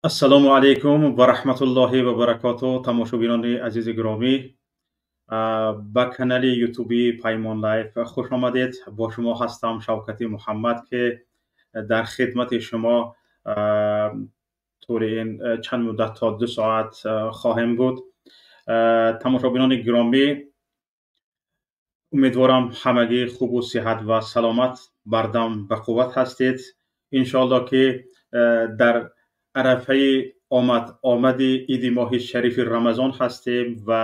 Ассалому алайкум ва раҳматуллоҳи ва баракоту. Тамошобинони азизи гиромӣ, ба канали ютуби Паймон Лайф хуш омадед. Бо шумо ҳастам Шавкати Муҳаммад, ки дар хидмати шумо тӯли ин чанд муддат то 2 соат хоҳем буд. Тамошобинони гиромӣ, умедворам ҳамагӣ хубу сиҳат ва саломат, бардам ба қувват ҳастед. Иншоаллоҳ ки дар арафаи омади иди моҳи шарифи Рамазон ҳастем ва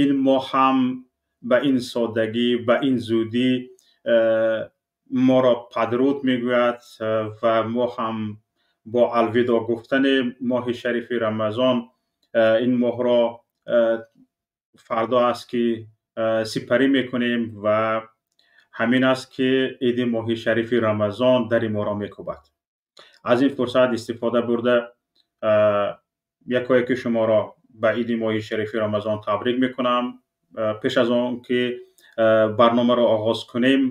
ин моҳ ҳам ба ин соддагӣ, ба ин зудӣ моро падруд мегӯяд ва мо ҳам бо алвидо гуфтани моҳи шарифи Рамазон ин моҳро фардо аст ки сипарӣ мекунем ва ҳамин аст ки иди моҳи шарифи Рамазон дари моро мекӯбад. Аз ин фурсат истифода бурда якояки шуморо ба иди моҳи шарифи Рамазон табрик мекунам. Пеш аз он ки барномаро оғоз кунем,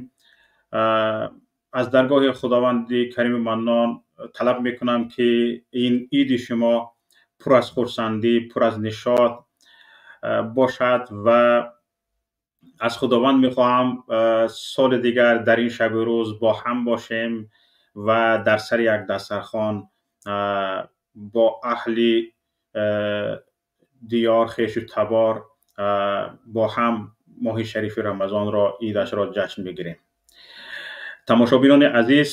аз даргоҳи Худованди Карими Маннон талаб мекунам ки ин иди шумо пур аз хурсандӣ, пур аз нишот бошад ва аз Худованд мехоҳам соли дигар дар ин шабу рӯз бо ҳам бошем ва дар сари як дастархон бо аҳли диёр, хешу табор бо ҳам моҳи шарифи Рамазонро, идашро ҷашн бигирем. Тамошобинони азиз,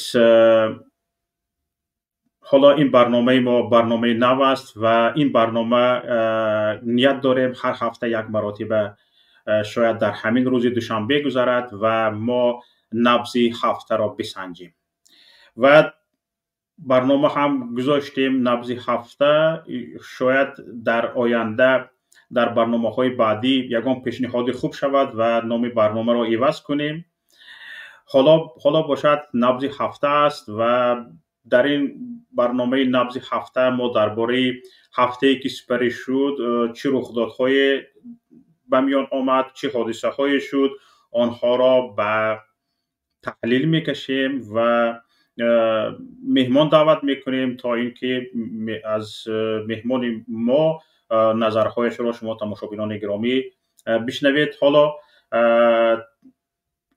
ҳоло ин барномаи мо барномаи нав аст ва ин барнома ният дорем ҳар ҳафта як маротиба, шояд дар ҳамин рӯзи душанбе гузарад ва мо набзи ҳафтаро бисанҷем. Ва барнома ҳам гузоштем набзи ҳафта, шояд дар оянда дар барномаҳои баъдӣ ягон пешниҳоди хуб шавад ва номи барномаро иваз кунем. Ҳоло бошад набзи ҳафта аст ва дар ин барномаи набзи ҳафта мо дар бораи ҳафтае ки сипарӣ шуд, чӣ рухдодҳое ба миён омад, чӣ ҳодисаҳое шуд, онҳоро ба таҳлил мекашем ва меҳмон даъват мекунем то ин ки аз меҳмони мо назарҳояшро шумо тамошобинони гиромӣ бишнавед. Ҳоло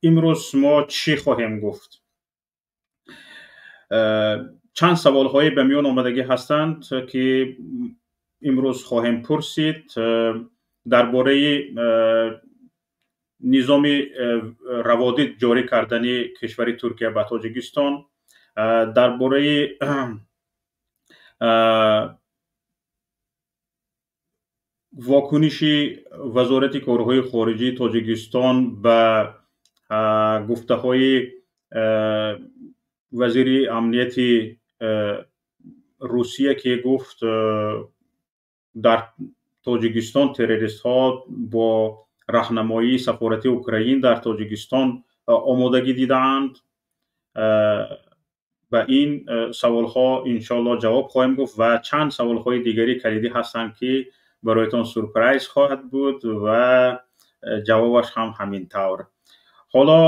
имрӯз мо чӣ хоҳем гуфт? Чанд саволҳое ба миён омадагӣ ҳастанд ки имрӯз хоҳем пурсид дар бораи низоми раводид ҷорӣ кардани кишвари Туркия ба Тоҷикистон, дар бораи вокуниши Вазорати корҳои хориҷии Тоҷикистон ба гуфтаҳои вазири амнияти Русия ки гуфт дар Тоҷикистон террористҳо бо раҳнамоии сафорати Украин дар Тоҷикистон омодагӣ дидаанд. Ба ин саволҳо иншоаллоҳ ҷавоб хоҳем гуфт ва чанд саволҳои дигари калидӣ ҳастанд ки бароятон сюрприз хоҳад буд ва ҷавобаш ҳам ҳамин тавр. Ҳоло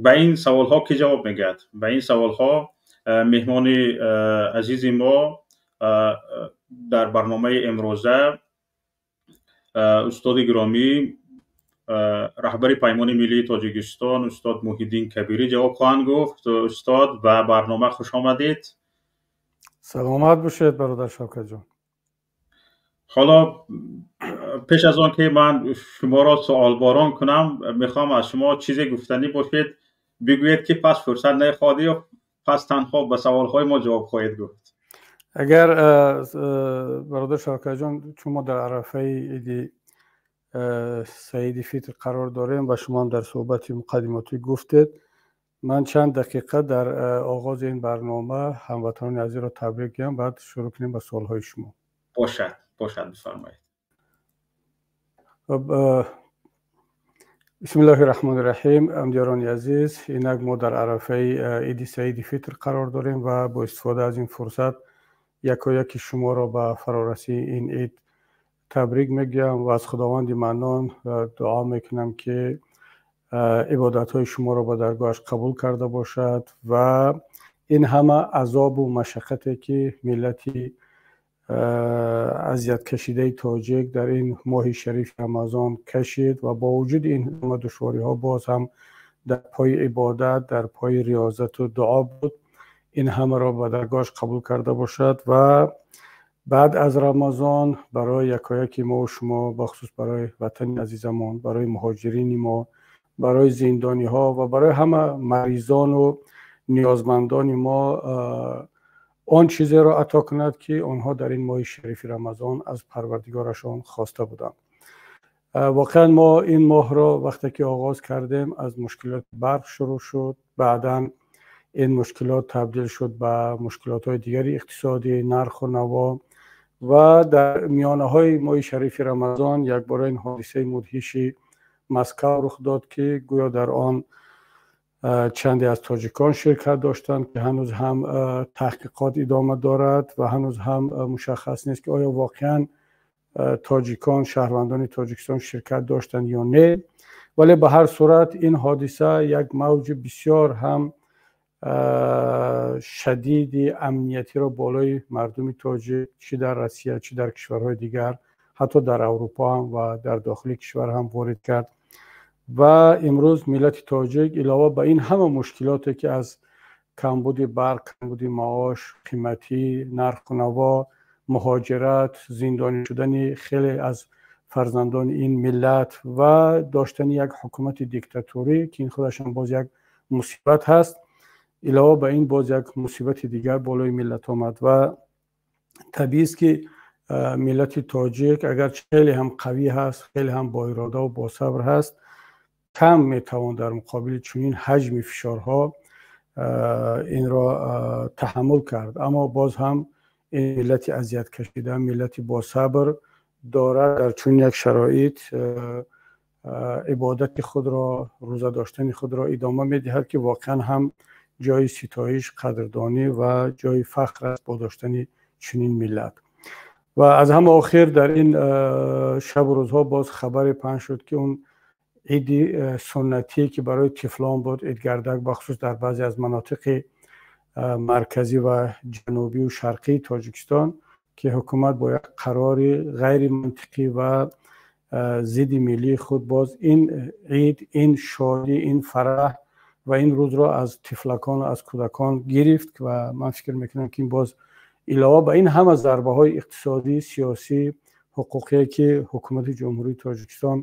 ба ин саволҳо кӣ ҷавоб мегӯяд? Ба ин саволҳо меҳмони азизи мо дар барномаи имрӯза устоди гиромӣ, раҳбари Паймони миллии Тоҷикистон устод Муҳиддин Кабирӣ ҷавоб хоҳанд гуфт. Устод, ба барнома хуш омадед. Саломат бошед, бародар Шавкатҷон. Ҳоло пеш аз он ки ман шуморо суолборон кунам, мехоҳам аз шумо чизе гуфтанӣ бошед, бигӯед ки пас фурсат нахоҳед ёфт, пас танҳо ба саволҳои мо ҷавоб хоҳед гуфт. Агар бародар Шавкатҷон, чун мо дар арафаи иди саиди фитр қарор дорем ва шумо ҳам дар суҳбати муқаддимотӣ гуфтед, ман чанд дақиқа дар оғози ин барнома ҳамватанони азизро табрик гӯям, баъд шурӯъ кунем ба суолҳои шумо. Бошад, бошад, бифармоед. Бисмиллоҳи раҳмони раҳим. Ҳамдиёрони азиз, инак мо дар арафаи иди саиди фитр қарор дорем ва бо истифода аз ин фурсат якояки шуморо ба фарорасии ин ид табрик мегӯям ва аз Худованди Маннон дуо мекунам ки ибодатҳои шуморо ба даргоҳаш қабул карда бошад ва ин ҳама азобу машаққате ки миллати азияткашидаи тоҷик дар ин моҳи шарифи Рамазон кашид ва бо вуҷуди ин ҳама душвориҳо боз ҳам дар пои ибодат, дар пои риёзату дуо буд, ин ҳамаро ба даргоҳаш қабул карда бошад ва баъд аз Рамазон барои якояки мо ва шумо, бахусус барои ватани азизамон, барои муҳоҷирини мо, барои зиндониҳо ва барои ҳама маризону ниёзмандони мо он чизеро ато кунад, ки онҳо дар ин моҳи шарифи Рамазон аз Парвардигорашон хоста буданд. Воқеан, мо ин моҳро вақте ки оғоз кардем, аз мушкилоти барқ шурӯъ шуд. Баъдан ин мушкилот табдил шуд ба мушкилотҳои дигари иқтисодӣ, нарху наво, ва дар миёнаҳои моҳи шарифи Рамазон якбора ин ҳодисаи мудҳиши Москав рух дод, ки гӯё дар он чанде аз тоҷикон ширкат доштанд, ки ҳанӯз ҳам таҳқиқот идома дорад ва ҳанӯз ҳам мушаххас нест, ки оё воқеан тоҷикон, шаҳрвандони Тоҷикистон ширкат доштанд ё не. Вале ба ҳар сурат ин ҳодиса як мавҷи бисёр ҳам шадиди амниятиро болои мардуми тоҷик, чӣ дар Россия, чӣ дар кишварҳои дигар, ҳатто дар Аврупо ҳам ва дар дохили кишвар ҳам ворид кард. Ва имрӯз миллати тоҷик илова ба ин ҳама мушкилоте, ки аз камбуди барқ, камбуди маош, қиматӣ, нарху наво, муҳоҷират, зиндонӣ шудани хеле аз фарзандони ин миллат ва доштани як ҳукумати диктаторӣ, ки ин худашам боз як мусибат ҳаст, илова ба ин боз як мусибати дигар болои миллат омад. Ва табиист, ки миллати тоҷик, агарчи хеле ҳам қавӣ ҳаст, хеле ҳам боиродаву босабр ҳаст, кам метавон дар муқобили чунин ҳаҷми фишорҳо инро таҳаммул кард. Аммо боз ҳам ин миллати азияткашида, миллати босабр дорад дар чунин як шароит ибодати худро, рӯза доштани худро идома медиҳад, ки воқеан ҳам ҷои ситоиш, қадрдонӣ ва ҷои фахр аст бо доштани чунин миллат. Ва аз ҳама охир дар ин шабу рӯзҳо боз хабаре паҳн шуд, ки он иди суннатие, ки барои тифлон буд, идгардак, бахусус дар баъзе аз манотиқи марказӣ ва ҷанубию шарқии Тоҷикистон, ки ҳукумат бо як қарори ғайримантиқӣ ва зидди миллии худ боз ин ид, ин шодӣ, ин фараҳ ва ин рӯзро аз тифлакон, аз кӯдакон гирифт. Ва ман фикр мекунам, ки ин боз илова ба ин ҳама зарбаҳои иқтисодӣ, сиёсӣ, ҳуқуқие, ки ҳукумати Ҷумҳурии Тоҷикистон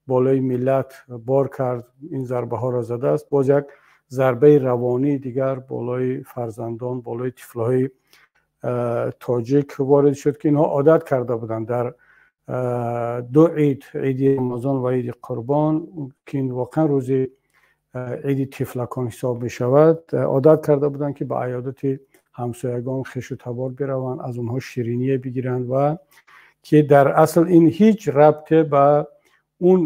болои миллат бор кард, ин зарбаҳоро задааст, боз як зарбаи равонии дигар болои фарзандон, болои тифлҳои тоҷик ворид шуд, ки инҳо одат карда буданд дар ду ид, иди Рамазон ва иди Қурбон, ки ин воқеан рӯзи иди тифлакон ҳисоб мешавад, одат карда буданд, ки ба аёдати ҳамсоягон, хешу табор бираванд, аз онҳо шириние бигиранд, ва ки дар асл ин ҳеҷ рабте ба он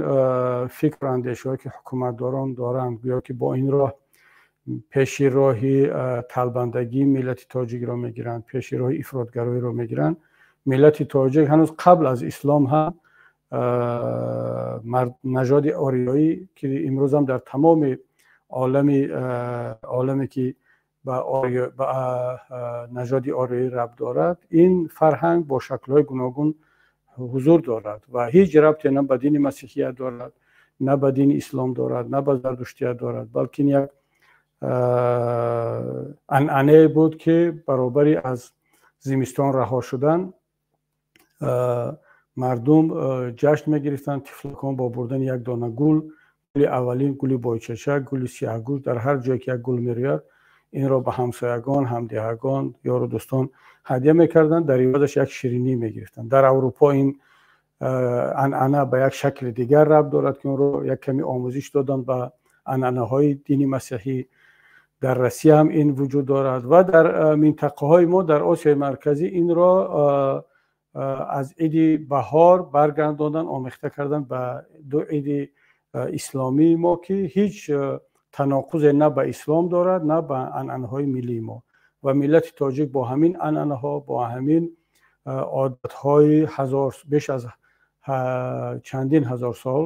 фикру андешаҳое, ки ҳукуматдорон доранд, гӯё ки бо ин роҳ пеши роҳи талбандагии миллати тоҷикро мегиранд, пеши роҳи ифротгароиро мегиранд. Миллати тоҷик ҳанӯз қабл аз ислом ҳам нажоди ориёӣ, ки имрӯзам дар тамоми оламе, ки ба нажоди ориёӣ рабт дорад, ин фарҳанг бо шаклҳои гуногун ҳузур дорад ва ҳеҷ рабте на ба дини масеҳият дорад, на ба дини ислом дорад, на ба зардуштият дорад, балки ин як анъанае буд, ки баробари аз зимистон раҳо шудан мардум ҷашн мегирифтанд. Тифлакон бо бурдани як дона гул, гули аввалин, гули бойчачак, гули сиёҳгӯш, дар ҳар ҷое ки як гул мерӯяд, инро ба ҳамсоягон, ҳамдеҳагон, ёру дӯстон ҳадя мекарданд, дар ивазаш як ширинӣ мегирифтанд. Дар Аврупо ин анъана ба як шакли дигар рабт дорад, ки онро як каме омӯзиш доданд ба анъанаҳои дини масеҳӣ. Дар Россия ҳам ин вуҷуд дорад ва дар минтақаҳои мо дар Осиёи Марказӣ инро аз иди баҳор баргардондан, омехта кардан ба ду иди исломии мо, ки ҳеҷ таноқузе на ба ислом дорад, на ба анъанаҳои миллии мо. Ва миллати тоҷик бо ҳамин анъанаҳо, бо ҳамин одатҳои ҳазор, беш аз чандин ҳазор сол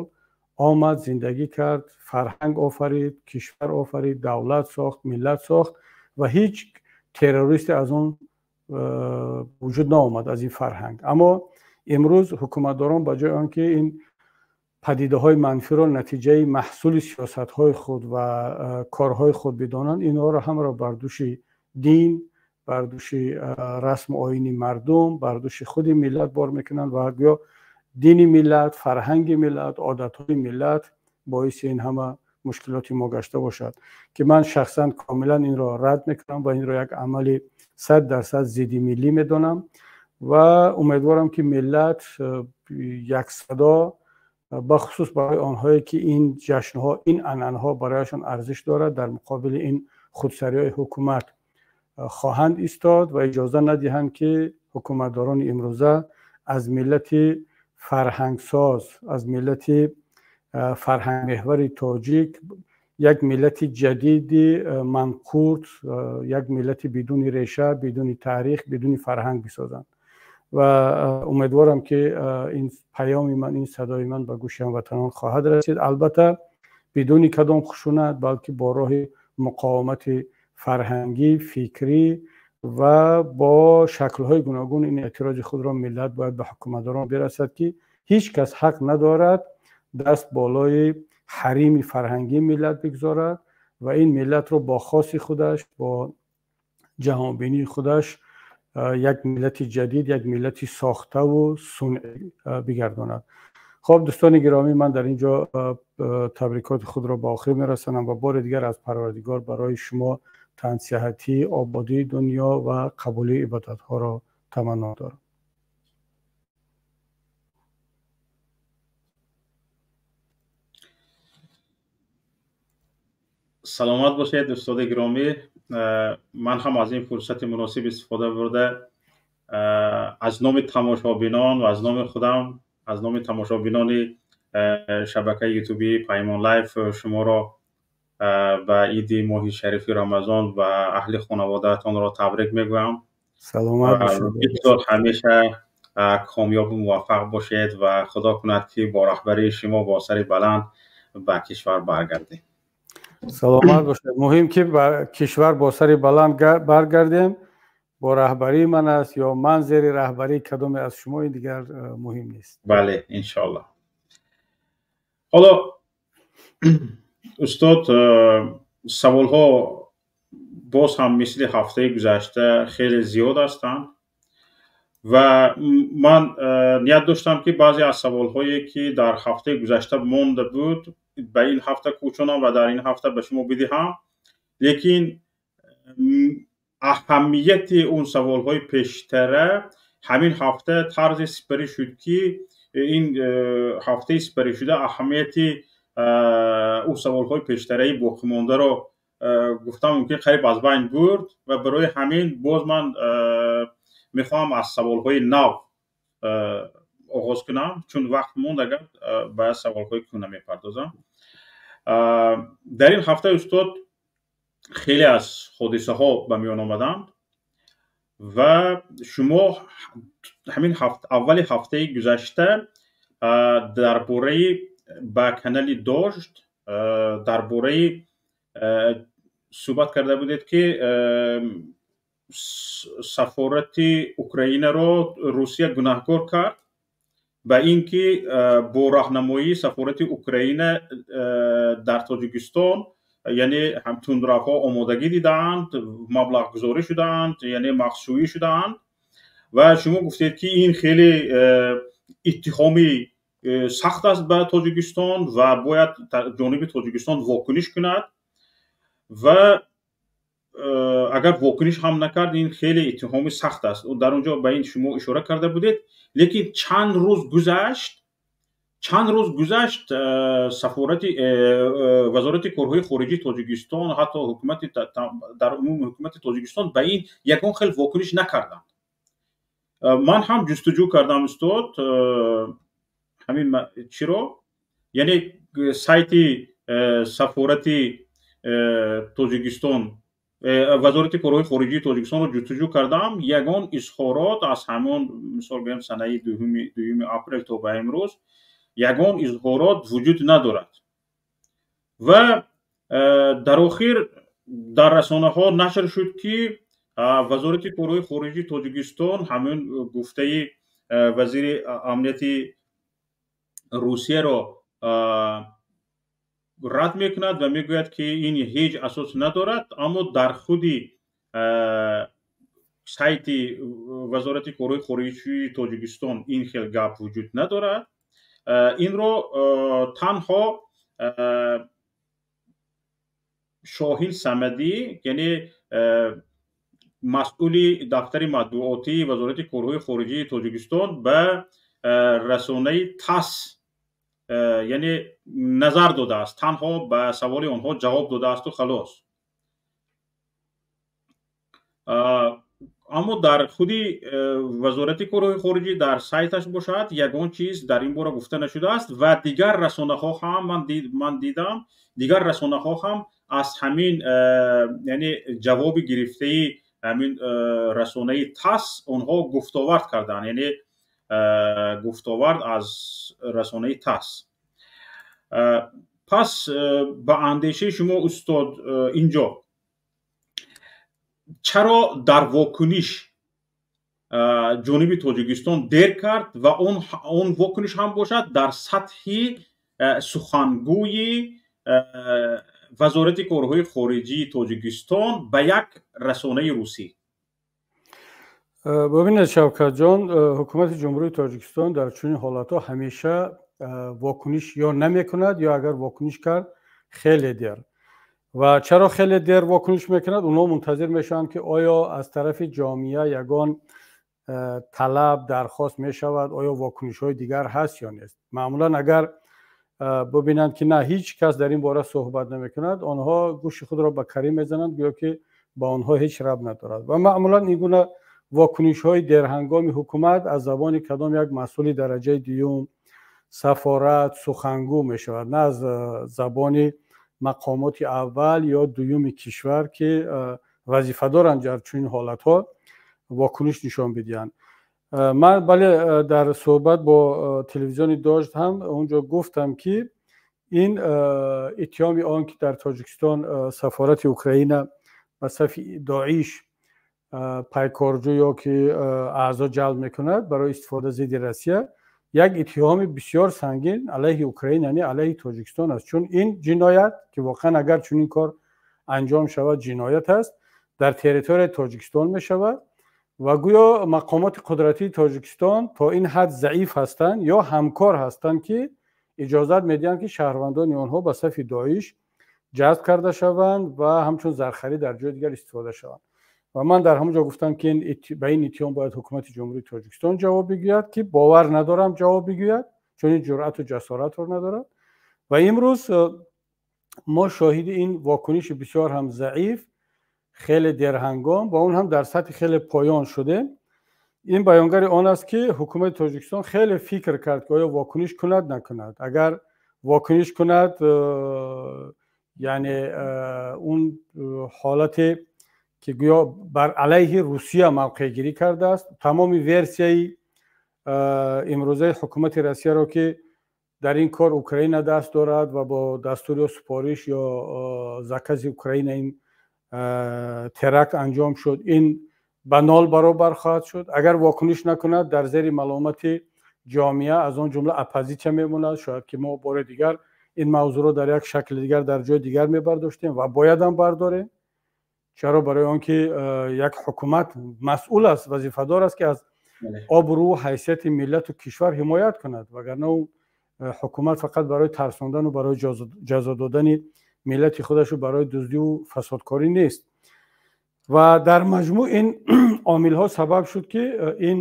омад, зиндагӣ кард, фарҳанг офарид, кишвар офарид, давлат сохт, миллат сохт ва ҳеҷ террористе аз он вуҷуд наомад, аз ин фарҳанг. Аммо имрӯз ҳукуматдорон ба ҷои он ки ин падидаҳои манфиро натиҷаи маҳсули сиёсатҳои худ ва корҳои худ бидонанд, инҳоро ҳамаро бар дӯши дин, бар дӯши расму оини мардум, бар дӯши худи миллат бор мекунанд ва гӯё дини миллат, фарҳанги миллат, одатҳои миллат боиси ин ҳама мушкилоти мо гашта бошад, ки ман шахсан комилан инро рад мекунам ва инро як амали 100% зидди миллӣ медонам ва умедворам, ки миллат яксадо, бахусус барои онҳое ки ин ҷашнҳо, ин анъанаҳо барояшон арзиш дорад, дар муқобили ин худсариҳои ҳукумат хоҳанд истод ва иҷоза надиҳанд, ки ҳукуматдорони имрӯза аз миллати фарҳангсоз, аз миллати фарҳангмеҳвари тоҷик як миллати ҷадиди манқурт, як миллати бидуни реша, бидуни таърих, бидуни фарҳанг бисозанд. Ва умедворам, ки ин паёми ман, ин садои ман ба гӯши ҳамватанон хоҳад расид, албатта бидуни кадом хушунат, балки бо роҳи муқовимати фарҳангӣ, фикрӣ ва бо шаклҳои гуногун ин эътирози худро миллат бояд ба ҳукуматдорон бирасад, ки ҳеҷ кас ҳақ надорад даст болои ҳарими фарҳангии миллат бигзорад ва ин миллатро бо хоси худаш, бо ҷаҳонбинии худаш як миллати ҷадид, як миллати сохтаву сунъӣ бигардонад. Хоб, дӯстони гиромӣ, ман дар ин ҷо табрикоти худро ба охир мерасонам ва бори дигар аз Парвардигор барои шумо тансиҳатӣ, ободии дунё ва қабули ибодатҳоро таманно дорам. Саломат бошед, устоди гиромӣ. Ман ҳам аз ин фурсати муносиб истифода бурда, аз номи тамошобинон ва аз номи худам, аз номи тамошобинони шабакаи ютубии Паймон Лайф шуморо ба иди моҳи шарифи Рамазон ва аҳли хонаводаатонро табрик мегӯям. Саломат бошед. Бисёр ҳамеша комёбу муваффақ бошед ва Худо кунад, ки бо раҳбарии шумо бо сари баланд ба кишвар баргардем. Саломат бошед. Муҳим ки ба кишвар бо сари баланд баргардем, бо раҳбарии ман аст ё ман зери раҳбарии кадоме аз шумо, ин дигар муҳим нест. Бале, иншоаллоҳ. Ҳоло, устод, саволҳо боз ҳам мисли ҳафтаи гузашта хеле зиёд ҳастанд ва ман ният доштам, ки баъзе аз саволҳое ки дар ҳафтаи гузашта монда буд, ба ин ҳафта кӯчонам ва дар ин ҳафта ба шумо бидиҳам, лекин аҳамияти он саволҳои пештара ҳамин ҳафта тарзи сипарӣ шуд, ки ин ҳафтаи сипаришуда аҳамияти он саволҳои пештараи боқимондаро, гуфтам мумкин, қариб аз байн бурд ва барои ҳамин боз ман мехоҳам аз саволҳои нав оғоз кунам, чун вақт монд, агар ба саволҳои кӯҳна мепардозам. Дар ин ҳафта, устод, хеле аз ҳодисаҳо ба миён омаданд ва шумо ҳамин аввали ҳафтаи гузашта дар бораи ба канали Дожд дар бораи суҳбат карда будед, ки сафорати Украинаро Русия гунаҳкор кард ба ин ки бо раҳнамоии сафорати Украина дар Тоҷикистон, яъне тундравҳо омодагӣ дидаанд, маблағгузорӣ шудаанд, яъне мағшӯӣ шудаанд. Ва шумо гуфтед, ки ин хеле иттиҳоми сахт аст ба Тоҷикистон ва бояд ҷониби Тоҷикистон вокуниш кунад ва агар вокуниш ҳам накард, ин хеле иттиҳоми сахт аст. Дар он ҷо ба ин шумо ишора карда будед, лекин чанд рӯз гузашт, сафорати, Вазорати корҳои хориҷии Тоҷикистон, ҳатто ҳукумати дар умуми ҳукумати Тоҷикистон ба ин ягон хел вокуниш накарданд. Ман ҳам ҷустуҷӯ кардам, устод, ҳамин чиро, яъне сайти сафорати Тоҷикистон, Вазорати корҳои хориҷии Тоҷикистонро ҷустуҷӯ кардам, ягон изҳорот аз ҳамон, мисол гӯем, санаи 2-юми апрел то ба имрӯз ягон изҳорот вуҷуд надорад. Ва дар охир дар расонаҳо нашр шуд, ки Вазорати корҳои хориҷии Тоҷикистон ҳамин гуфтаи вазири амнияти Русияро рад мекунад ва мегӯяд, ки ин ҳеҷ асос надорад, аммо дар худи сайти Вазорати корҳои хориҷии Тоҷикистон ин хел гап вуҷуд надорад. Инро танҳо Шоҳин Самадӣ, яъне масъули дафтари матбуотии Вазорати корҳои хориҷии Тоҷикистон, ба расонаи ТАСС, яъне назар додааст, танҳо ба саволи онҳо ҷавоб додаасту халос. Аммо дар худи Вазорати корҳои хориҷӣ дар сайташ бошад, ягон чиз дар ин бора гуфта нашудааст ва дигар расонаҳо ҳам, ман дидам, дигар расонаҳо ҳам аз ҳамин, яъне ҷавоби гирифтаи ҳамин расонаи ТАСС онҳо гуфтовард карданд, яъне гуфтовард аз расонаи ТАСС. Пас ба андешаи шумо, устод, инҷо чаро дар вокуниш ҷониби Тоҷикистон дер кард ва он вокуниш ҳам бошад дар сатҳи сухангӯи Вазорати корҳои хориҷии Тоҷикистон ба як расонаи русӣ? Бубинед, Шавкатҷон, ҳукумати Ҷумҳурии Тоҷикистон дар чунин ҳолатҳо ҳамеша вокуниш ё намекунад, ё агар вокуниш кард, хеле дер. Ва чаро хеле дер вокуниш мекунад? Онҳо мунтазир мешаванд, ки оё аз тарафи ҷомеа ягон талаб, дархост мешавад, оё вокунишҳои дигар ҳаст ё нест. Маъмулан агар бубинанд, ки на, ҳеҷ кас дар ин бора суҳбат намекунад, онҳо гӯши худро ба карӣ мезананд, гӯё ки ба онҳо ҳеҷ рабт надорад. Ва маъмулан ин гуна вокунишҳои дерҳангоми ҳукумат аз забони кадом як масъули дараҷаи дуюм, сафорат, сухангӯ мешавад, на аз забони мақомоти аввал ё дуюми кишвар, ки вазифа доранд дар чунин ҳолатҳо вокуниш нишон бидиҳанд. Ман, бале, дар суҳбат бо телевизиони Дожд ҳам онҷо гуфтам, ки ин иттиҳоми он, ки дар Тоҷикистон сафорати Украина ба сафи Доиш пайкорҷӯ ё ки аъзо ҷалб мекунад барои истифода зидди Россия, як иттиҳоми бисёр сангин алайҳи Украина, яъне алайҳи Тоҷикистон аст, чун ин ҷиноят, ки воқеан агар чунин кор анҷом шавад, ҷиноят аст, дар территорияи Тоҷикистон мешавад ва гӯё мақомоти қудратии Тоҷикистон то ин ҳад заиф ҳастанд ё ҳамкор ҳастанд, ки иҷозат медиҳанд, ки шаҳрвандони онҳо ба сафи Доиш ҷазб карда шаванд ва ҳамчун зархарид дар ҷои дигар истифода шаванд. Ва ман дар ҳамон ҷо гуфтам, ки ба ин иттиҳом бояд ҳукумати Ҷумҳурии Тоҷикистон ҷавоб бигӯяд, ки бовар надорам ҷавоб бигӯяд, чун ин ҷуръату ҷасоратро надорад. Ва имрӯз мо шоҳиди ин вокуниши бисёр ҳам заиф, хеле дерҳангом ва он ҳам дар сатҳи хеле поён шудем. Ин баёнгари он аст, ки ҳукумати Тоҷикистон хеле фикр кард, ки оё вокуниш кунад, накунад. Агар вокуниш кунад, яъне он ҳолате, ки гӯё бар алайҳи Русия мавқеъгирӣ кардааст, тамоми версияи имрӯзаи ҳукумати Россияро, ки дар ин кор Украина даст дорад ва бо дастур ё супориш ё закази Украина ин теракт анҷом шуд, ин ба нол баробар хоҳад шуд. Агар вокуниш накунад, дар зери маломати ҷомеа, аз он ҷумла оппозитсия, мемонад. Шояд ки мо бори дигар ин мавзӯъро дар як шакли дигар дар ҷои дигар мебардоштем ва боядам бардорем. Чаро? Барои он ки як ҳукумат масъул аст, вазифадор аст, ки аз обрӯ, ҳайсияти миллату кишвар ҳимоят кунад, вагарна ӯ ҳукумат фақат барои тарсондану барои ҷазо додани миллати худашу барои дуздиву фасодкорӣ нест. Ва дар маҷмӯъ ин омилҳо сабаб шуд, ки ин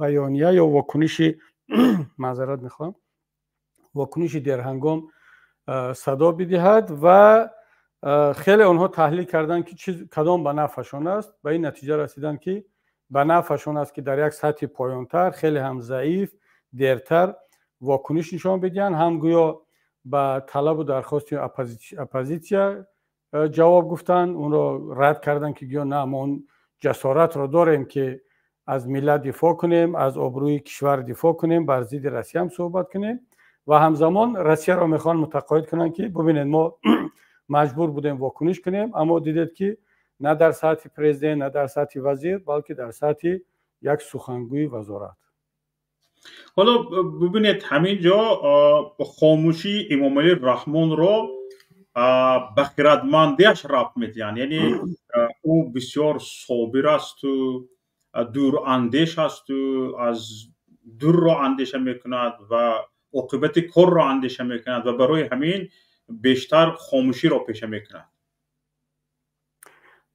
баёния ё вокуниши, маъзарат мехоҳам, вокуниши дерҳангом садо бидиҳад. Ва хеле онҳо таҳлил карданд, ки кадом ба нафъашон аст. Ба ин натиҷа расиданд, ки ба нафъашон аст, ки дар як сатҳи поёнтар, хеле ҳам заиф, дертар вокуниш нишон бидиҳанд, ҳам гӯё ба талабу дархости оппозитсия ҷавоб гуфтанд, онро рад карданд, ки гӯё на, мо он ҷасоратро дорем, ки аз миллат дифоъ кунем, аз обрӯи кишвар дифоъ кунем, бар зидди Россия ҳам суҳбат кунем. Ва ҳамзамон Россияро мехоҳанд мутақоид кунанд, ки бубинед, мо маҷбур будем вокуниш кунем, аммо дидед, ки на дар сатҳи президент, на дар сатҳи вазир, балки дар сатҳи як сухангӯи вазорат. Ҳоло бубинед, ҳамин ҷо хомӯшии Эмомалӣ Раҳмонро ба хирадмандиаш рабт медиҳанд, яъне ӯ бисёр собир асту дурандеш асту аз дурро андеша мекунад ва оқибати корро андеша мекунад ва барои ҳамин бештар хомӯширо пеша мекунад.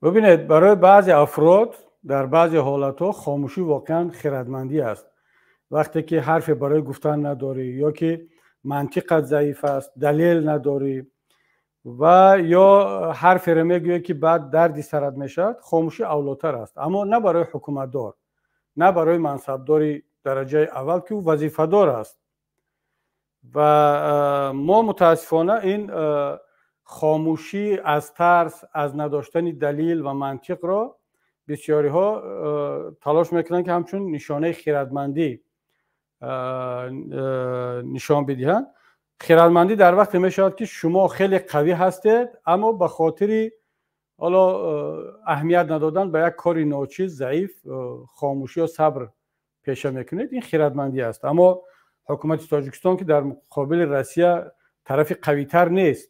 Бубинед, барои баъзе афрод дар баъзе ҳолатҳо хомӯшӣ воқеан хирадмандӣ аст. Вақте ки ҳарфе барои гуфтан надорӣ ё ки мантиқат заиф аст, далел надорӣ ва ё ҳарферо мегӯӣ, ки баъд дарди сарат мешавад, хомӯшӣ авлотар аст. Аммо на барои ҳукуматдор, на барои мансабдори дараҷаи аввал, ки ӯ вазифадор аст. Ва мо мутаассифона ин хомӯшӣ аз тарс, аз надоштани далил ва мантиқро бисёриҳо талош мекунанд, ки ҳамчун нишонаи хирадмандӣ нишон бидиҳанд. Хирадмандӣ дар вақте мешавад, ки шумо хеле қавӣ ҳастед, аммо ба хотири ҳоло аҳамият надодан ба як кори ночиз, заиф, хомӯшӣ ё сабр пеша мекунед. Ин хирадмандӣ аст. Аммо ҳукумати Тоҷикистон, ки дар муқобили Россия тарафи қавитар нест,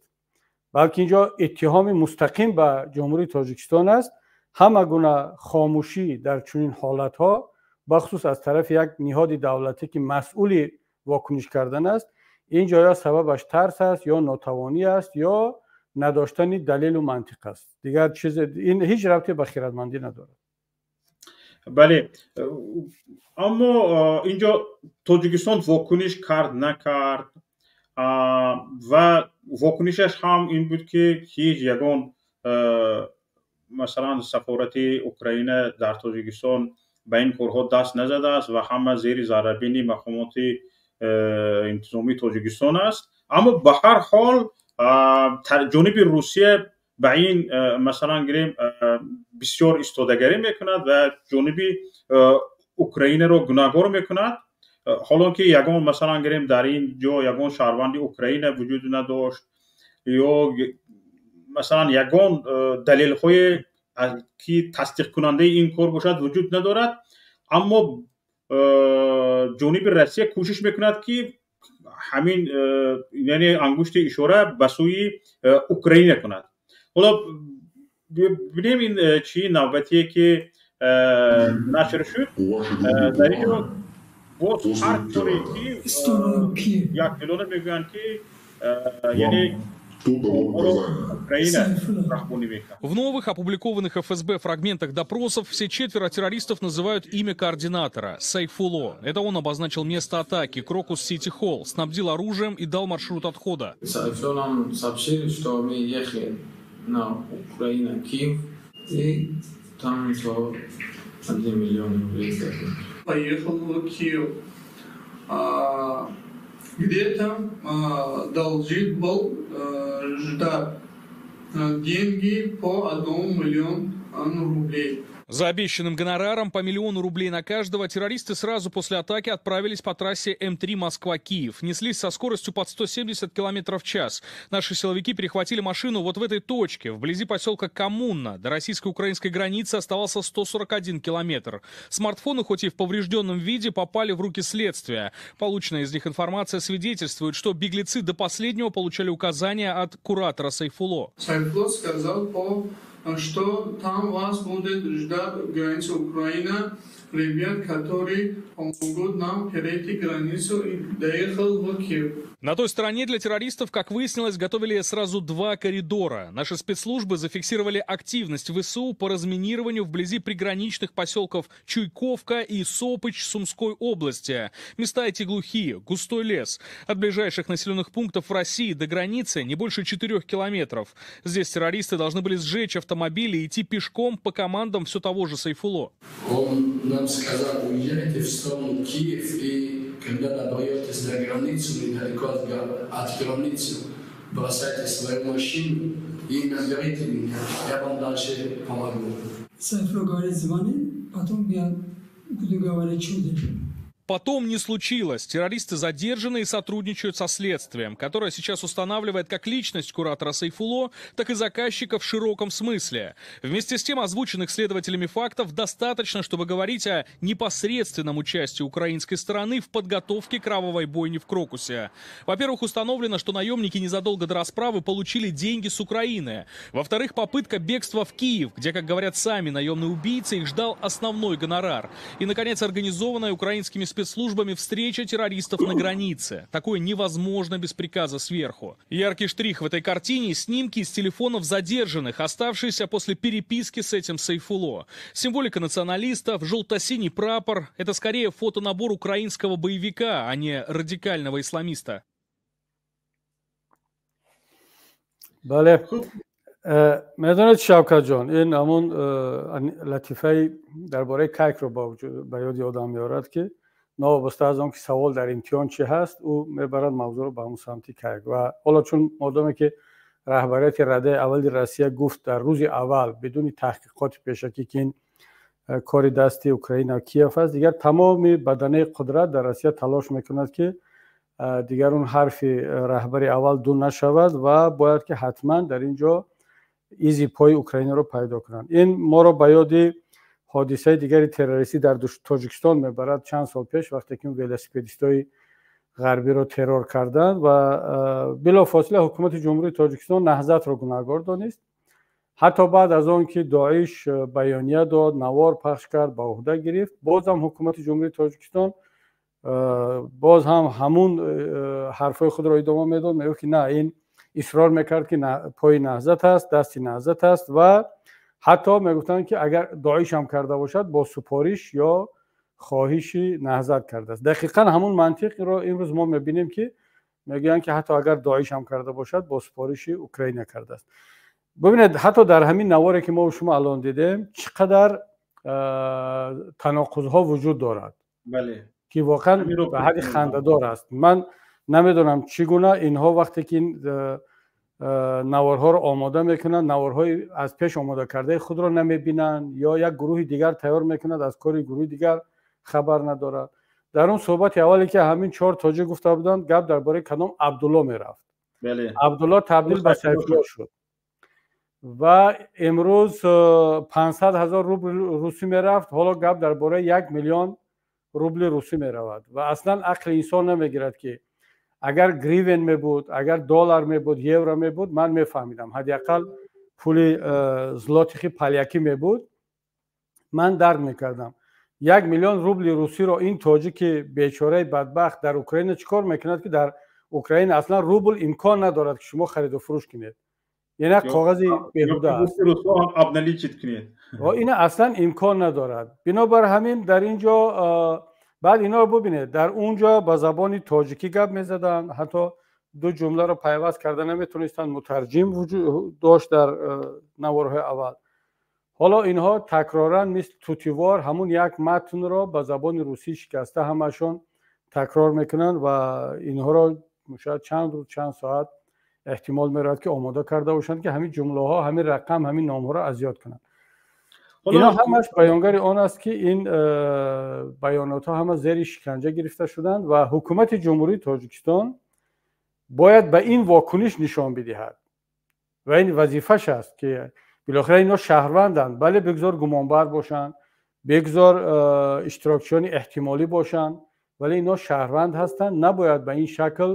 балки инҷо иттиҳоми мустақим ба Ҷумҳурии Тоҷикистон аст, ҳама гуна хомӯшӣ дар чунин ҳолатҳо, бахусус аз тарафи як ниҳоди давлатӣ, ки масъули вокуниш кардан аст, ин ҷо ё сабабаш тарс аст, ё нотавонӣ аст, ё надоштани далелу мантиқ аст. Дигар чизе ин ҳеҷ рабте ба хирадмандӣ надорад. Бале, аммо инҷо Тоҷикистон вокуниш кард, накард, ва вокунишаш ҳам ин буд, ки ҳеҷ ягон, масалан, сафорати Украина дар Тоҷикистон ба ин корҳо даст назадааст ва ҳама зери заррабини мақомоти интизомии Тоҷикистон аст. Аммо ба ҳар ҳол ҷониби Русия ба ин, масалан гирем, бисёр истодагарӣ мекунад ва ҷониби Украинаро гунаҳгор мекунад, ҳолон ки ягон, масалан гирем, дар ин ҷо ягон шаҳрванди Украина вуҷуд надошт ё, масалан, ягон далелҳое, ки тасдиқкунандаи ин кор бошад, вуҷуд надорад. Аммо ҷониби Россия кӯшиш мекунад, ки ҳамин, яъне ангушти ишора ба сӯи Украина кунад. Ҳоло бинем, ин чӣ навбатие, ки нашр шуд. Дар ин ҷо боз ҳар коре ки як филона мегӯянд, ки яъне В новых опубликованных ФСБ фрагментах допросов все четверо террористов называют имя координатора – Сайфулло. Это он обозначил место атаки – Крокус Сити Холл, снабдил оружием и дал маршрут отхода. Сайфулло нам сообщили, что мы ехали на Украину, Киев, и там то 1 миллион рублей. Поехал в Киев. Где-то должен был ждать деньги по 1 миллиону рублей. За обещанным гонораром по миллиону рублей на каждого террористы сразу после атаки отправились по трассе М3 Москва-Киев. Неслись со скоростью под 170 км в час. Наши силовики перехватили машину вот в этой точке, вблизи поселка Коммуна. До российско-украинской границы оставался 141 километр. Смартфоны, хоть и в поврежденном виде, попали в руки следствия. Полученная из них информация свидетельствует, что беглецы до последнего получали указания от куратора Сайфулло. Сайфулло сказал, что там вас будет ждать граница Украины, ребят, которые помогут нам перейти границу, и доехал в Киев. На той стороне для террористов, как выяснилось, готовили сразу два коридора. Наши спецслужбы зафиксировали активность ВСУ по разминированию вблизи приграничных поселков Чуйковка и Сопыч Сумской области. Места эти глухие, густой лес. От ближайших населенных пунктов в России до границы не больше 4 километров. Здесь террористы должны были сжечь автомобили и идти пешком по командам все того же Сайфулло. Он нам сказал: уезжайте в сторону Киев, и когда доберетесь до границы, недалеко от границы, бросайте свою машину и наберите меня, я вам дальше помогу. Сайфулло говорит, звони, потом я буду говорить чудо. Потом не случилось. Террористы задержаны и сотрудничают со следствием, которое сейчас устанавливает как личность куратора Сайфулло, так и заказчика в широком смысле. Вместе с тем озвученных следователями фактов достаточно, чтобы говорить о непосредственном участии украинской стороны в подготовке кровавой бойни в Крокусе. Во-первых, установлено, что наемники незадолго до расправы получили деньги с Украины. Во-вторых, попытка бегства в Киев, где, как говорят сами наемные убийцы, их ждал основной гонорар. И, наконец, организованная украинскими спецслужбами встреча террористов на границе. Такое невозможно без приказа сверху. Яркий штрих в этой картине – снимки из телефонов задержанных, оставшиеся после переписки с этим Сайфулло. Символика националистов, желто-синий прапор – это скорее фотонабор украинского боевика, а не радикального исламиста. Бале, медонед, Шавкатҷон, ин ҳамун латифаи дар бораи кайкро ба ёди одам меорад, ки новобаста аз он ки савол дар имтиҳон чӣ ҳаст, ӯ мебарад мавзӯъро ба ҳамун самти кайк. Ва ҳоло чун модоме ки раҳбарияти радаи аввали Россия гуфт дар рӯзи аввал бидуни таҳқиқоти пешакӣ, ки ин кори дасти Украина, Киев аст, дигар тамоми баданаи қудрат дар Россия талош мекунад, ки дигар он ҳарфи раҳбари аввал ду нашавад ва бояд ки ҳатман дар ин ҷо изи пои Украинаро пайдо кунанд. Ин моро ба ёди ҳодисаи дигари террористӣ дар Тоҷикистон мебарад чанд сол пеш, вақте ки велосипедистои ғарбиро террор карданд ва билофосила ҳукумати Ҷумҳурии Тоҷикистон Наҳзатро гунаҳгор донист. Ҳатто баъд аз он ки Доиш баёния дод, навор пахш кард, ба уҳда гирифт, бозам ҳукумати Ҷумҳурии Тоҷикистон боз ҳам ҳамун ҳарфҳои худро идома медод, мегуфт ки на, ин исрор мекард, ки пои Наҳзат аст, дасти Наҳзат аст, ва ҳатто мегуфтанд, ки агар Доиш ҳам карда бошад, бо супориш ё хоҳиши Наҳзат кардааст. Дақиқан ҳамун мантиқро имрӯз мо мебинем, ки мегӯянд, ки ҳатто агар Доиш ҳам карда бошад, бо супориши Украина кардааст. Бибинед, ҳатто дар ҳамин наворе ки мо шумо алон дидем, чӣ қадар таноқузҳо вуҷуд дорад, ки воқеан ба ҳадди хандадор аст. Ман намедонам, чӣ гуна инҳо вақте ки ин наворҳоро омода мекунанд, наворҳои аз пеш омода кардаи худро намебинанд ё як гурӯҳи дигар тайёр мекунад, аз кори гурӯҳи дигар хабар надорад. Дар он суҳбати аввале ки ҳамин чор тоҷик гуфта буданд, гап дар бораи кадом Абдулло мерафт. Абдулло табдил ба Сайфулло шуд ва имрӯз 500 000 рубли русӣ мерафт, ҳоло гап дар бораи 1 миллион рубли русӣ меравад. Ва аслан ақли инсон намегирад, ки агар гривен мебуд, агар доллар мебуд, евро мебуд, ман мефаҳмидам, ҳадди ақал пули злотихи полякӣ мебуд, ман дарк мекардам. 1 миллион рубли русиро ин тоҷики бечораи бадбахт дар Украина чӣ кор мекунад, ки дар Украина аслан рубл имкон надорад, ки шумо хариду фурӯш кунед, яъне як коғази беҳуда аст. Ина аслан имкон надорад. Бинобар ҳамин дар ин ҷо баъд инҳоро бубинед, дар он ҷо ба забони тоҷикӣ гап мезаданд, ҳатто ду ҷумларо пайваст карда наметонистанд, мутарҷим вуҷуд дошт дар наворҳои аввал. Ҳоло инҳо такроран мисли тутивор ҳамун як матнро ба забони русӣ шикаста ҳамашон такрор мекунанд ва инҳоро шояд чанд рӯз, чанд соат эҳтимол меравад, ки омода карда бошанд, ки ҳамин ҷумлаҳо, ҳамин рақам, ҳамин номҳоро аз ёд кунанд. Ино ҳамаш баёнгари он аст, ки ин баёнотҳо ҳама зери шиканҷа гирифта шуданд ва ҳукумати Ҷумҳурии Тоҷикистон бояд ба ин вокуниш нишон бидиҳад ва ин вазифаш аст, ки билохира ино шаҳрванданд. Бале, бигзор гумонбар бошанд, бигзор иштирокчиёни эҳтимолӣ бошанд, вале ино шаҳрванд ҳастанд. Набояд ба ин шакл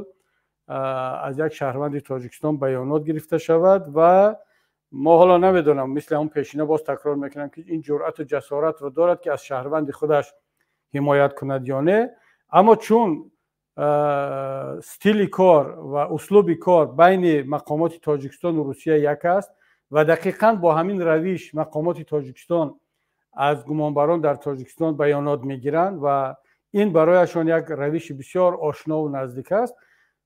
аз як шаҳрванди Тоҷикистон баёнот гирифта шавад. Ва мо ҳоло намедонам, мисли ҳамон пешина боз такрор мекунам, ки ин ҷуръату ҷасоратро дорад, ки аз шаҳрванди худаш ҳимоят кунад ё не, аммо чун стили кор ва услуби кор байни мақомоти Тоҷикистону Русия як аст ва дақиқан бо ҳамин равиш мақомоти Тоҷикистон аз гумонбарон дар Тоҷикистон баёнот мегиранд ва ин барояшон як равиши бисёр ошнову наздик аст,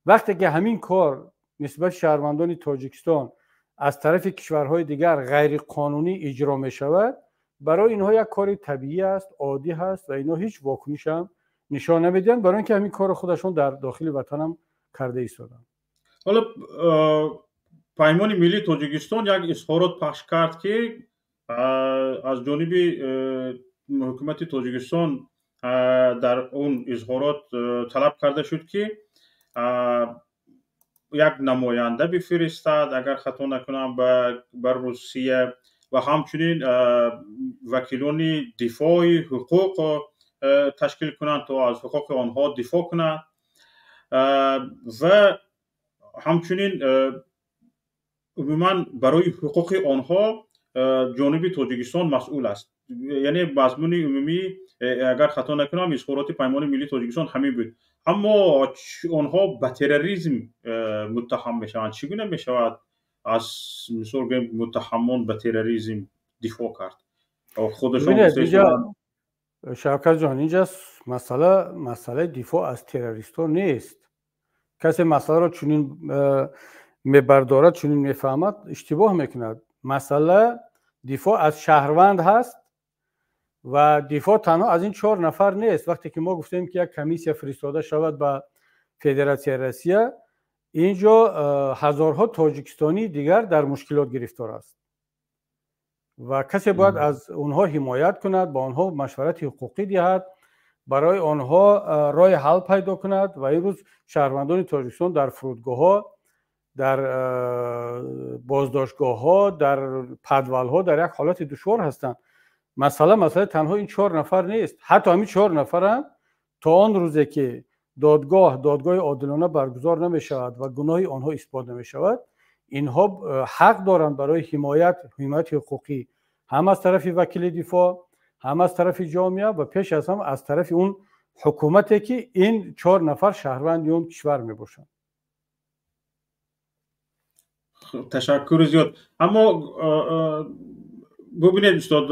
вақте ки ҳамин кор нисбати шаҳрвандони Тоҷикистон аз тарафи кишварҳои дигар ғайриқонунӣ иҷро мешавад, барои инҳо як кори табиӣ аст, оддӣ ҳаст ва инҳо ҳеҷ вокунишам нишон намедиҳанд, барои ин ки ҳамин корро худашон дар дохили ватанам карда истоданд. Ҳоло Паймони миллии Тоҷикистон як изҳорот пахш кард, ки аз ҷониби ҳукумати Тоҷикистон дар он изҳорот талаб карда шуд, ки як намоянда бифиристад, агар хато накунам, ба Русия ва ҳамчунин вакилони дифои ҳуқуқ ташкил кунанд, то аз ҳуқуқи онҳо дифоъ кунанд ва ҳамчунин умуман барои ҳуқуқи онҳо ҷониби Тоҷикистон масъул аст. Яъне мазмуни умумӣ, агар хато накунам, изҳороти Паймони миллии Тоҷикистон ҳамин буд. Аммо онҳо ба терроризм муттаҳам мешаванд. Чӣ гуна мешавад аз мисол гӯем муттаҳамон ба терроризм дифоъ кард? Худашон Шавкат ҷон, инҷа масъала масъалаи дифоъ аз террористҳо нест. Касе масъаларо чунин мебардорад, чунин мефаҳмад, иштибоҳ мекунад. Масъала дифоъ аз шаҳрванд ҳаст ва дифоъ танҳо аз ин чор нафар нест. Вақте ки мо гуфтем, ки як комиссия фиристода шавад ба Федератсияи Россия, ин ҷо ҳазорҳо тоҷикистонии дигар дар мушкилот гирифтор аст ва касе бояд аз онҳо ҳимоят кунад, ба онҳо машварати ҳуқуқӣ диҳад, барои онҳо роҳи ҳал пайдо кунад. Ва имрӯз шаҳрвандони Тоҷикистон дар фурудгоҳҳо, дар боздоштгоҳҳо, дар подвалҳо дар як ҳолати душвор ҳастанд. Масъала масъалаи танҳо ин чор нафар нест. Ҳатто ҳамин чор нафарам то он рӯзе ки додгоҳ, додгоҳи одилона баргузор намешавад ва гуноҳи онҳо исбот намешавад, инҳо ҳақ доранд барои ҳимоят, ҳимояти ҳуқуқӣ ҳам аз тарафи вакили дифоъ, ҳам аз тарафи ҷомеа ва пеш аз ҳама аз тарафи он ҳукумате, ки ин чор нафар шаҳрванди он кишвар мебошанд. Ташаккури зиёд. Аммо бубинед, устод,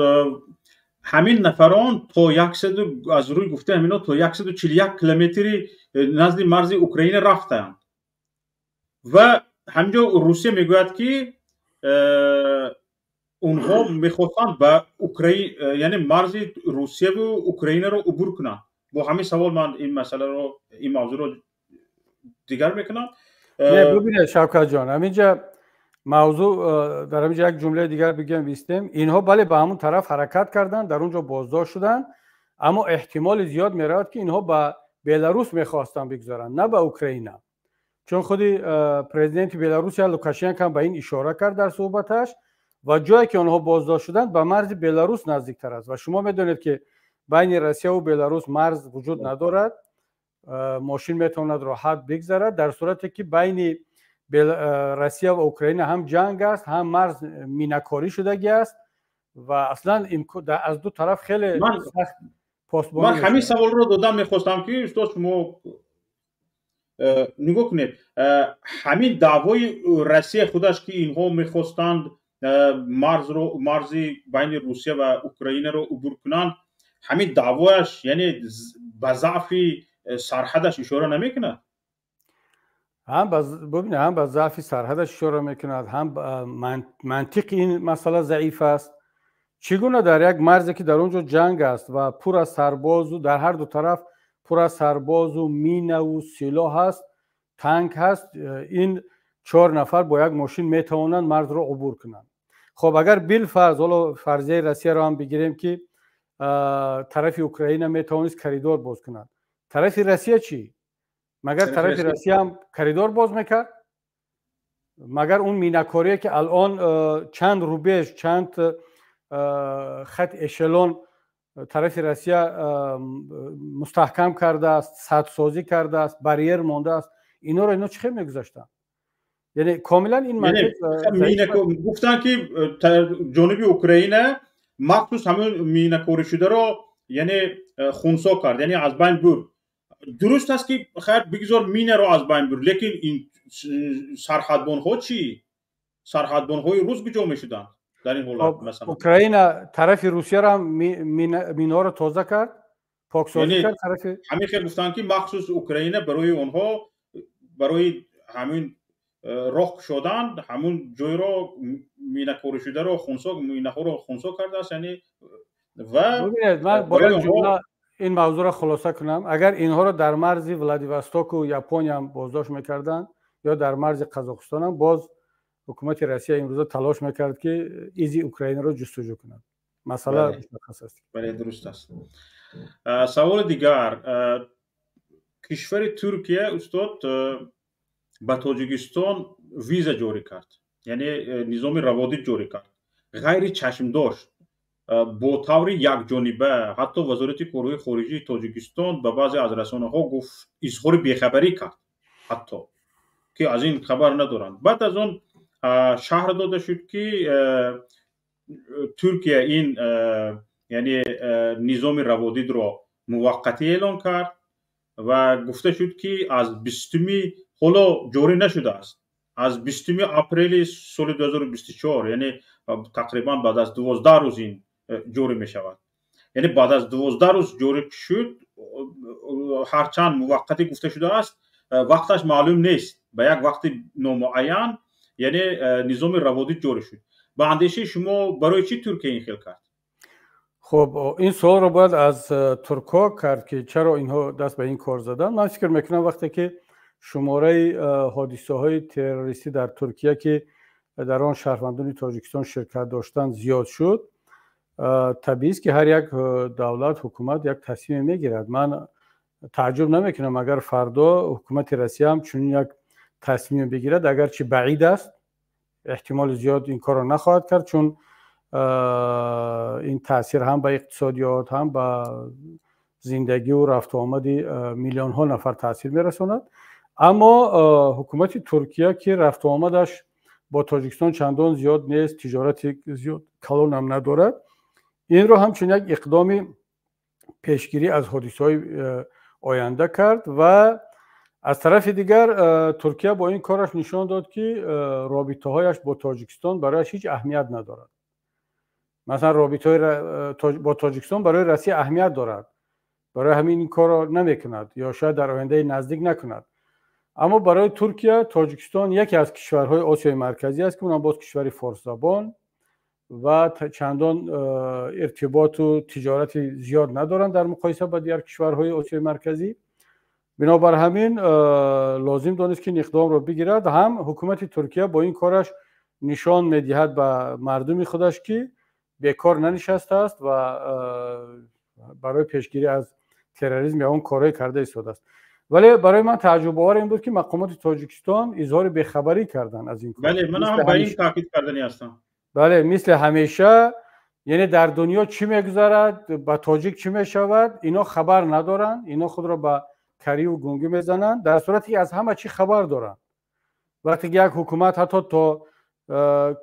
ҳамин нафарон то яксаду, аз рӯи гуфтаи ҳамино, то 141 километри назди марзи Украина рафтаанд ва ҳаминҷо Русия мегӯяд, ки онҳо мехостанд ба Украин, яъне марзи Русияву Украинаро убур кунанд. Бо ҳамин савол ман ин масъаларо, ин мавзӯъро дигар мекунам. Бубинед, Шавкатҷон, ҳаминҷа мавзӯъ, дар ҳаминҷа як ҷумлаи дигар бигӯям, бистем. Инҳо, бале, ба ҳамун тараф ҳаракат карданд, дар он ҷо боздошт шуданд, аммо эҳтимоли зиёд меравад, ки инҳо ба Беларус мехостанд бигузаранд, на ба Украина, чун худи президенти Беларусия Лукашенко ҳам ба ин ишора кард дар суҳбаташ. Ва ҷое ки онҳо боздошт шуданд, ба марзи Беларус наздиктар аст ва шумо медонед, ки байни Россияву Беларус марз вуҷуд надорад, мошин метавонад роҳат бигзарад, дар сурате ки байни Россия ва Украина ҳам ҷанг аст, ҳам марз минакорӣ шудагӣ аст ва аслан аз ду тараф хеле сахт посбонӣ. Ман ҳамин саволро додам мехостам, ки устод, шумо нигоҳ кунед, ҳамин даъвои Россия худаш, ки инҳо мехостанд марзро, марзи байни Русия ва Украинаро убур кунанд, ҳамин даъвояш яъне ба заъфи сарҳадаш ишора намекунад? Ҳам, бубинед, ҳам ба заъфи сарҳадаш ишора мекунад, ҳам мантиқи ин масъала заиф аст. Чӣ гуна дар як марзе, ки дар он ҷо ҷанг аст ва пур аз сарбозу дар ҳар ду тараф пур аз сарбозу минаву силоҳ ҳаст, танк ҳаст, ин чор нафар бо як мошин метавонанд марзро убур кунанд? Хоб, агар билфарз, ҳоло фарзияи Россияро ҳам бигирем, ки тарафи Украина метавонист коридор боз кунад, тарафи Россия чӣ? Магар тарафи Россия ҳам коридор боз мекард? Магар он минакорие, ки алон чанд рубеж, чанд хат эшелон тарафи Россия мустаҳкам кардааст, садсозӣ кардааст, барьер мондааст, инҳоро ино чӣ хел мегузаштанд? Яъне комилан ин Гуфтанд, ки ҷониби Украина махсус ҳамин минакорӣ шударо, яъне хунсо кард, яъне аз байн бурд. Дуруст аст, ки хайр, бигзор минаро аз байн бурд, лекин ин сарҳадбонҳо чӣ? Сарҳадбонҳои рус куҷо мешуданд дар ин ҳолат масалан? Украина тарафи Русияро минҳоро тоза кард, поксозӣ кард тарафи Ҳамин хел гуфтанд, ки махсус Украина барои онҳо, барои ҳамин роҳ кушодан, ҳамун ҷойро минакорӣ шударо хунсо, минаҳоро хунсо кардааст, яъне ва Ман бо як ҷумла ин мавзӯъро хулоса кунам. Агар инҳоро дар марзи Владивостоку Япониям боздошт мекарданд ё дар марзи Қазоқистонам, боз ҳукумати Россия имрӯза талош мекард, ки изи Украинаро ҷустуҷӯ кунад. Масъала мушаххас аст. Бале, дуруст аст. Саволи дигар: кишвари Туркия, устод, ба Тоҷикистон виза ҷорӣ кард, яъне низоми раводид ҷорӣ кард ғайри чашмдошт, бо таври якҷониба. Ҳатто Вазорати корҳои хориҷии Тоҷикистон ба баъзе аз расонаҳо гуфт, изҳори бехабарӣ кард ҳатто, ки аз ин хабар надоранд. Баъд аз он шарҳ дода шуд, ки Туркия ин, яъне низоми раводидро муваққатӣ эълон кард ва гуфта шуд, ки аз 20-уми, ҳоло ҷорӣ нашудааст, аз 20-уми апрели соли 2024, яъне тақрибан баъд аз 12 рӯз ин ҷорӣ мешавад. Яъне баъд аз 12 рӯз ҷорӣ шуд, ҳарчанд муваққатӣ гуфта шудааст, вақташ маълум нест, ба як вақти номуайян, яъне низоми раводид ҷорӣ шуд. Ба андешаи шумо, барои чӣ Туркия ин хел кард? Хуб, ин суолро бояд аз туркҳо кард, ки чаро инҳо даст ба ин кор заданд. Ман фикр мекунам, вақте ки шумораи ҳодисаҳои террористӣ дар Туркия, ки дар он шаҳрвандони Тоҷикистон ширкат доштанд, зиёд шуд, табиист, ки ҳар як давлат, ҳукумат як тасмиме мегирад. Ман тааҷҷуб намекунам, агар фардо ҳукумати Россия ҳам чунин як тасмиме бигирад, агарчи баъид аст, эҳтимоли зиёд ин корро нахоҳад кард, чун ин таъсир ҳам ба иқтисодиёт, ҳам ба зиндагиву рафтуомади миллионҳо нафар таъсир мерасонад. Аммо ҳукумати Туркия, ки рафтуомадаш бо Тоҷикистон чандон зиёд нест, тиҷорати зиёд калонам надорад, инро ҳамчун як иқдоми пешгирӣ аз ҳодисаҳои оянда кард. Ва аз тарафи дигар, Туркия бо ин кораш нишон дод, ки робитаҳояш бо Тоҷикистон барояш ҳеҷ аҳамият надорад. Масалан, робитаҳои бо Тоҷикистон барои Россия аҳамият дорад, барои ҳамин ин корро намекунад ё шояд дар ояндаи наздик накунад. Аммо барои Туркия Тоҷикистон яке аз кишварҳои Осиёи Марказӣ аст, ки унам боз кишвари форсзабон ва чандон иртиботу тиҷорати зиёд надоранд дар муқоиса ба дигар кишварҳои Осиёи Марказӣ. Бинобар ҳамин лозим донист, ки ин иқдомро бигирад. Ҳам ҳукумати Туркия бо ин кораш нишон медиҳад ба мардуми худаш, ки бекор нанишастааст ва барои пешгирӣ аз терроризм ягон корҳое карда истодааст. Вале барои ман тааҷҷубовар ин буд, ки мақомоти Тоҷикистон изҳори бехабарӣ карданд аз ин кор. Бале, ман ҳам ба ин таъкид карданӣ ҳастам. Бале, мисли ҳамеша, яъне дар дунё чӣ мегузарад, ба тоҷик чӣ мешавад, ино хабар надоранд. Ино худро ба кариву гунгӣ мезананд, дар сурате ки аз ҳама чӣ хабар доранд. Вақте ки як ҳукумат ҳатто то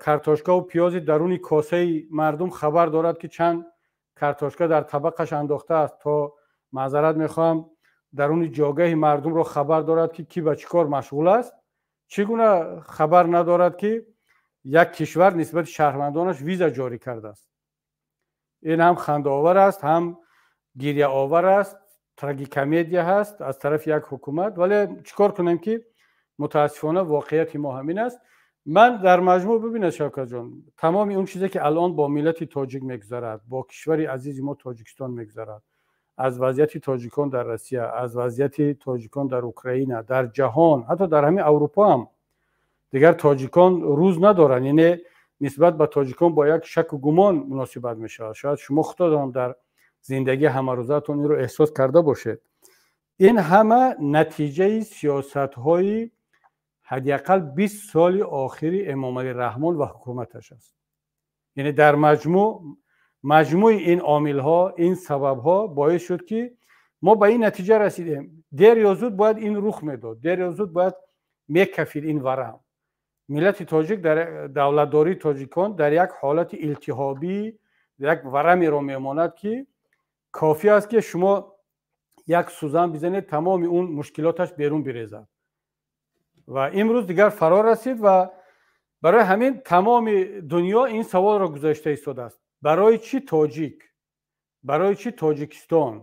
картошкаву пиёзи даруни косаи мардум хабар дорад, ки чанд картошка дар табақаш андохтааст, то, маъзарат мехоҳам, даруни ҷогаҳи мардумро хабар дорад, ки кӣ ба чӣ кор машғул аст, чӣ гуна хабар надорад, ки як кишвар нисбати шаҳрвандонаш виза ҷорӣ кардааст? Ин ҳам хандаовар аст, ҳам гиряовар аст, трагикомедия ҳаст аз тарафи як ҳукумат. Вале чӣ кор кунем, ки мутаассифона воқеияти мо ҳамин аст. Ман дар маҷмӯъ, бибинед, Шавкатҷон, тамоми он чизе, ки алон бо миллати тоҷик мегузарад, бо кишвари азизи мо Тоҷикистон мегузарад, аз вазъияти тоҷикон дар Россия, аз вазъияти тоҷикон дар Украина, дар ҷаҳон, ҳатто дар ҳамин Аврупо ҳам дигар тоҷикон рӯз надоранд, яъне нисбат ба тоҷикон бо як шаку гумон муносибат мешавад. Шояд шумо худатон дар зиндагии ҳамарӯзаатон инро эҳсос карда бошед. Ин ҳама натиҷаи сиёсатҳои ҳадди ақал 20 соли охири Эмомалӣ Раҳмон ва ҳукуматаш аст. Яъне дар маҷмӯъ, маҷмӯи ин омилҳо, ин сабабҳо боис шуд, ки мо ба ин натиҷа расидем. Дер ё зуд бояд ин рух медод, дер ё зуд бояд мекафид ин варам. Миллати тоҷик, дар давлатдории тоҷикон дар як ҳолати илтиҳобӣ, як варамеро мемонад, ки кофӣ аст, ки шумо як сӯзан бизанед, тамоми он мушкилоташ берун бирезад. Ва имрӯз дигар фаро расид. Ва барои ҳамин тамоми дунё ин саволро гузошта истодааст: барои чӣ тоҷик, барои чӣ Тоҷикистон?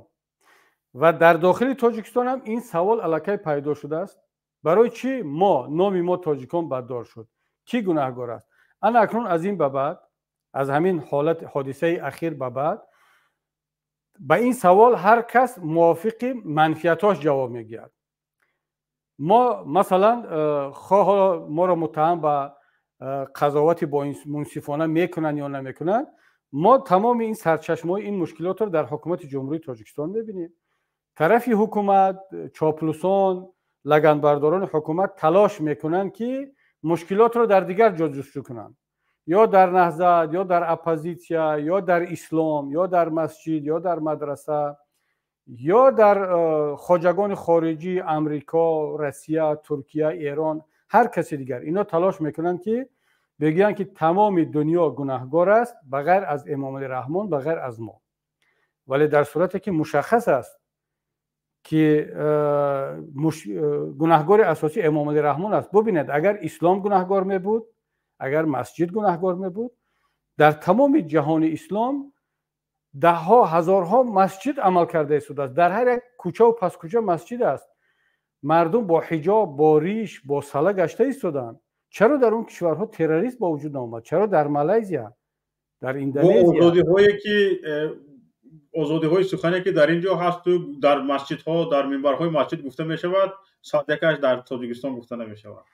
Ва дар дохили Тоҷикистон ҳам ин савол аллакай пайдо шудааст: барои чӣ мо, номи мо тоҷикон баддор шуд, кӣ гунаҳгор аст? Ана акнун аз ин ба баъд, аз ҳамин ҳолат, ҳодисаи ахир ба баъд, ба ин савол ҳар кас мувофиқи манфиатҳош ҷавоб мегӯяд. Мо масалан, хоҳ моро муттаҳам ба қазовати мунсифона мекунанд ё намекунанд, мо тамоми ин сарчашмаҳои ин мушкилотро дар ҳукумати Ҷумҳурии Тоҷикистон мебинем. Тарафи ҳукумат, чоплусон, лаганбардорони ҳукумат талош мекунанд, ки мушкилотро дар дигар ҷо ҷустуҷӯ кунанд: ё дар Наҳзат, ё дар оппозитсия, ё дар ислом, ё дар масҷид, ё дар мадраса, ё дар хоҷагони хориҷӣ: Амрико, Россия, Туркия, Эрон, ҳар каси дигар. Ино талош мекунанд, ки Бигӯянд, ки тамоми дунё гунаҳгор аст, ба ғайр аз Эмомалӣ Раҳмон, ба ғайр аз мо. Вале дар сурате ки мушаххас аст, ки гунаҳгори асосӣ Эмомалӣ Раҳмон аст. Бубинед, агар ислом гунаҳгор мебуд, агар масҷид гунаҳгор мебуд, дар тамоми ҷаҳони ислом даҳҳо ҳазорҳо масҷид амал карда истодааст. Дар ҳар як кӯчаву паскӯча масҷид аст. Мардум бо ҳиҷоб, бо риш, бо сала гашта истоданд. Чаро дар он кишварҳо террорист ба вуҷуд наомад? Чаро дар Малайзия, дар Индонезия? Озодиҳое ки, озодиҳои сухане ки дар ин ҷо ҳасту дар масҷидҳо, дар минбарҳои масҷид гуфта мешавад, садякаш дар Тоҷикистон гуфта намешавад.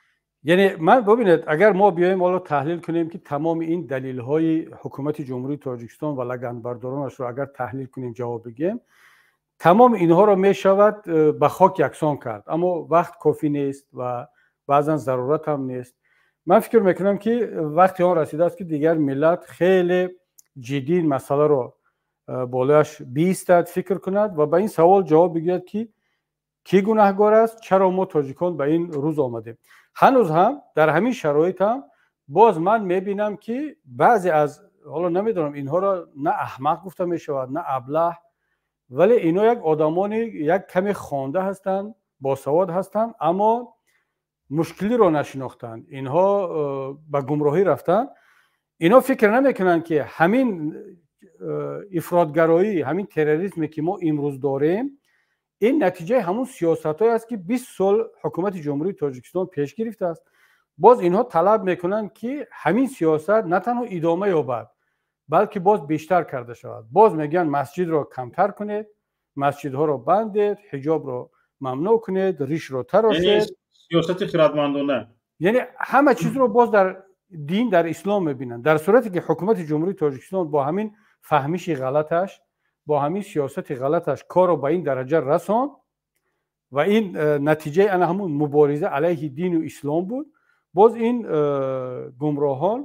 Яъне ман, бубинед, агар мо биёем ҳоло таҳлил кунем, ки тамоми ин далелҳои ҳукумати Ҷумҳурии Тоҷикистон ва лаганбардоронашро агар таҳлил кунем, ҷавоб бигӯем, тамоми инҳоро мешавад ба хок яксон кард. Аммо вақт кофӣ нест ва баъзан зарурат ҳам нест. Ман фикр мекунам, ки вақти он расидааст, ки дигар миллат хеле ҷиддӣ ин масъаларо болояш биистад, фикр кунад ва ба ин савол ҷавоб бигӯяд, ки кӣ гунаҳгор аст, чаро мо тоҷикон ба ин рӯз омадем. Ҳанӯз ҳам дар ҳамин шароит ҳам боз ман мебинам, ки баъзе аз, ҳоло намедонам, инҳоро на аҳмақ гуфта мешавад, на аблаҳ, вале ино як одамони як каме хонда ҳастанд, босавод ҳастанд, аммо мушкилиро нашинохтанд. Инҳо ба гумроҳӣ рафтанд. Ино фикр намекунанд, ки ҳамин ифротгароӣ, ҳамин терроризме, ки мо имрӯз дорем, ин натиҷаи ҳамун сиёсатҳое аст, ки 20 сол ҳукумати Ҷумҳурии Тоҷикистон пеш гирифтааст. Боз инҳо талаб мекунанд, ки ҳамин сиёсат на танҳо идома ёбад, балки боз бештар карда шавад. Боз мегӯянд, масҷидро камтар кунед, масҷидҳоро бандед, ҳиҷобро мамнӯъ кунед, ришро тарошед. Сиёсати хирадмандона. Яъне ҳама чизро боз дар дин, дар ислом мебинанд. Дар сурате ки ҳукумати Ҷумҳурии Тоҷикистон бо ҳамин фаҳмиши ғалаташ, бо ҳамин сиёсати ғалаташ корро ба ин дараҷа расонд ва ин натиҷаи ана ҳамун мубориза алайҳи дину ислом буд, боз ин гумроҳон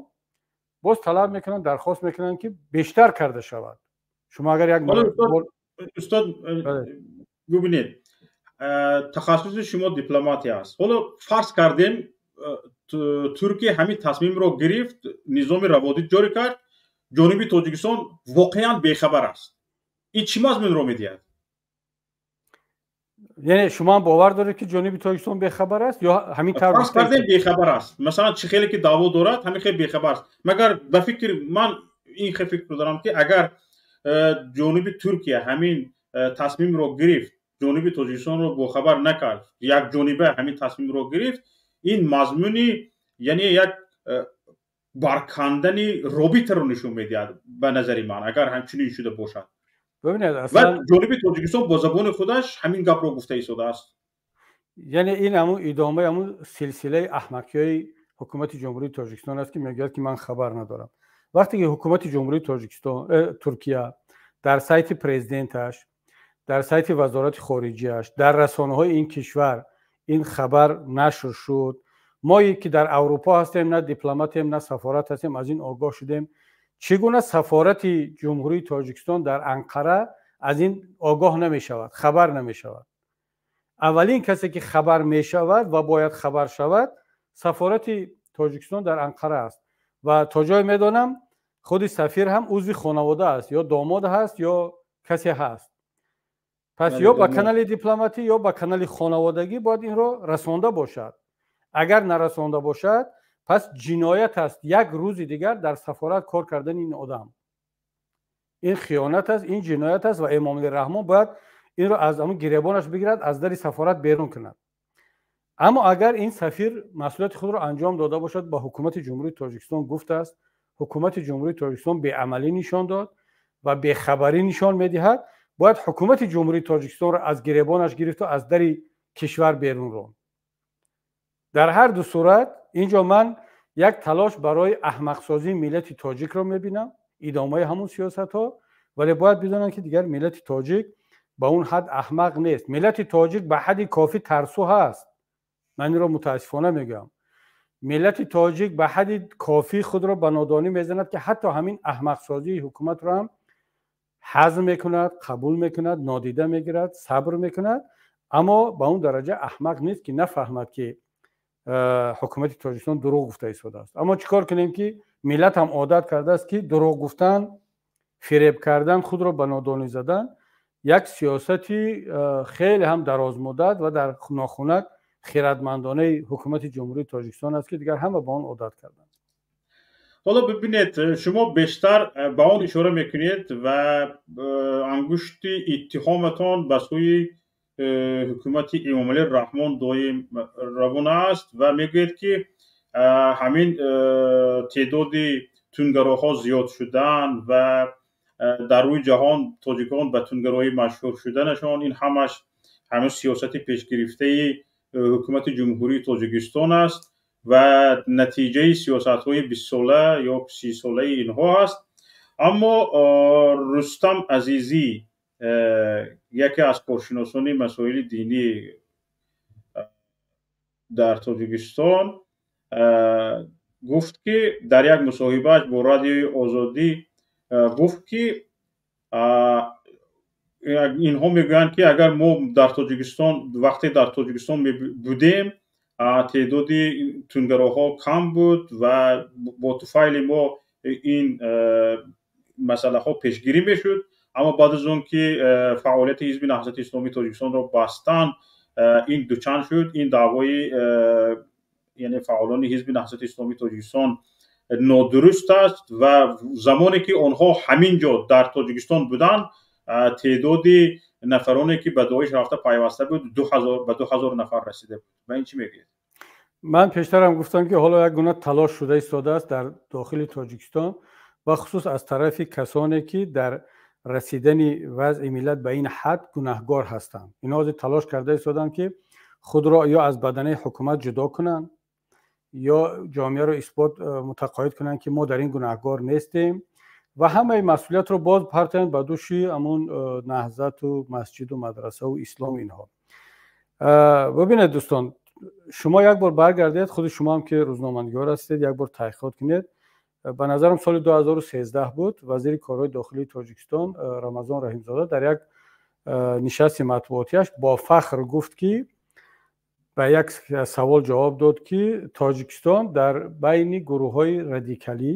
боз талаб мекунанд, дархост мекунанд, ки бештар карда шавад. Шумо агар як Устод, бубинед, тахассуси шумо дипломатия аст. Ҳоло фарз кардем, Туркия ҳамин тасмимро гирифт, низоми раводид ҷорӣ кард, ҷониби Тоҷикистон воқеан бехабар аст. Ин чӣ мазмунро медиҳад? Яъне шумо ҳам бовар доред, ки ҷониби Тоҷикистон бехабар аст ё ҳамин тавр? Фарз кардем, бехабар аст. Масалан, чӣ хеле ки даъво дорад, ҳамин хел бехабар аст. Магар ба фикри ман, ин хел фикр дорам, ки агар ҷониби Туркия ҳамин тасмимро гирифт, ҷониби Тоҷикистонро бохабар накард, якҷониба ҳамин тасмимро гирифт, ин мазмуни, яъне як баркандани робитаро нишон медиҳад, ба назари ман, агар ҳамчунин шуда бошад. Бибинед. Аслан ҷониби Тоҷикистон бо забони худаш ҳамин гапро гуфта истодааст. Яъне ин ҳамун идомаи ҳамун силсилаи аҳмақиҳои ҳукумати Ҷумҳурии Тоҷикистон аст, ки мегӯяд, ки ман хабар надорам. Вақте ки ҳукумати Ҷумҳурии Тоҷикистон, Туркия дар сайти президенташ, дар сайти вазорати хориҷиаш, дар расонаҳои ин кишвар ин хабар нашр шуд, мое ки дар Аврупо ҳастем, на дипломатем, на сафорат ҳастем, аз ин огоҳ шудем. Чӣ гуна сафорати Ҷумҳурии Тоҷикистон дар Анқара аз ин огоҳ намешавад, хабар намешавад? Аввалин касе ки хабар мешавад ва бояд хабар шавад, сафорати Тоҷикистон дар Анқара аст. Ва то ҷое медонам, худи сафир ҳам узви хонавода аст, ё домод ҳаст, ё касе ҳаст. Пас ё ба канали дипломатӣ, ё ба канали хонаводагӣ бояд инро расонда бошад. Агар нарасонда бошад, пас ҷиноят аст як рӯзи дигар дар сафорат кор кардани ин одам. Ин хиёнат аст, ин ҷиноят аст ва Эмомалӣ Раҳмон бояд инро аз ҳамун гиребонаш бигирад, аз дари сафорат берун кунад. Аммо агар ин сафир масъулияти худро анҷом дода бошад, ба ҳукумати Ҷумҳурии Тоҷикистон гуфтааст, ҳукумати Ҷумҳурии Тоҷикистон беамалӣ нишон дод ва бехабарӣ нишон медиҳад, бояд ҳукумати Ҷумҳурии Тоҷикистонро аз гиребонаш гирифту аз дари кишвар берун ронд. Дар ҳар ду сурат ин ҷо ман як талош барои аҳмақсозии миллати тоҷикро мебинам, идомаи ҳамун сиёсатҳо. Вале бояд бидонанд, ки дигар миллати тоҷик ба он ҳад аҳмақ нест. Миллати тоҷик ба ҳадди кофӣ тарсу ҳаст. Ман инро мутаассифона мегӯям. Миллати тоҷик ба ҳадди кофӣ худро ба нодонӣ мезанад, ки ҳатто ҳамин аҳмақсозии ҳукуматро ҳам ҳазм мекунад, қабул мекунад, нодида мегирад, сабр мекунад. Аммо ба он дараҷа аҳмақ нест, ки нафаҳмад, ки Ҳукумати Тоҷикистон дурӯғ гуфта истодааст. Аммо чӣ кор кунем, ки миллат ҳам одат кардааст, ки дурӯғ гуфтан, фиреб кардан, худро ба нодонӣ задан як сиёсати хеле ҳам дарозмуддат ва дар нохунак хиратмандонаи ҳукумати Ҷумҳурии Тоҷикистон аст, ки дигар ҳама ба он одат карданд. Ҳоло бибинед, шумо бештар ба он ишора мекунед ва ангушти иттиҳоматон ба сӯи ҳукумати Эмомалӣ Раҳмон доим равона аст ва мегӯед, ки ҳамин теъдоди тунгароҳо зиёд шудан ва дар рӯи ҷаҳон тоҷикон ба тунгароӣ машҳур шуданашон, ин ҳамаш ҳамин сиёсати пешгирифтаи ҳукумати Ҷумҳурии Тоҷикистон аст ва натиҷаи сиёсатҳои 20сола ё 30солаи инҳо аст. Аммо Рустам Азизӣ, яке аз коршиносони масоили динӣ дар Тоҷикистон, гуфт, ки дар як мусоҳибааш бо Радиои Озодӣ гуфт, ки инҳо мегӯянд, ки агар мо дар Тоҷикистон, вақте дар Тоҷикистон будем, теъдоди тунгароҳо кам буд ва бо туфайли мо ин масъалаҳо пешгирӣ мешуд, аммо баъд аз он ки фаъолияти Ҳизби Наҳзати Исломии Тоҷикистонро бастанд, ин дучанд шуд. Ин даъвои, яъне фаъолони Ҳизби Наҳзати Исломии Тоҷикистон нодуруст аст ва замоне ки онҳо ҳамин ҷо дар Тоҷикистон буданд, теъдоди нафароне, ки ба Доиш рафта пайваста буд, ба 2000 нафар расида буд. Ба ин чӣ мегӯед? Ман пештарам гуфтам, ки ҳоло як гуна талош шуда истодааст дар дохили Тоҷикистон, бахусус аз тарафи касоне, ки дар расидани вазъи миллат ба ин ҳад гунаҳгор ҳастанд. Инҳо ҳозир талош карда истоданд, ки худро ё аз баданаи ҳукумат ҷудо кунанд, ё ҷомеаро исбот, мутақоид кунанд, ки мо дар ин гунаҳгор нестем, ва ҳамаи масъулиятро боз партоянд ба души ҳамун Наҳзату масҷиду мадрасаву ислом инҳо. Бибинед, дӯстон, шумо як бор баргардед, худи шумо ҳам ки рӯзноманигор ҳастед, як бор таҳқиқот кунед. Ба назарам, соли 2013 буд, вазири корҳои дохилии Тоҷикистон Рамазон Раҳимзода дар як нишасти матбуотиаш бо фахр гуфт, ки ба як савол ҷавоб дод, ки Тоҷикистон дар байни гурӯҳҳои радикалӣ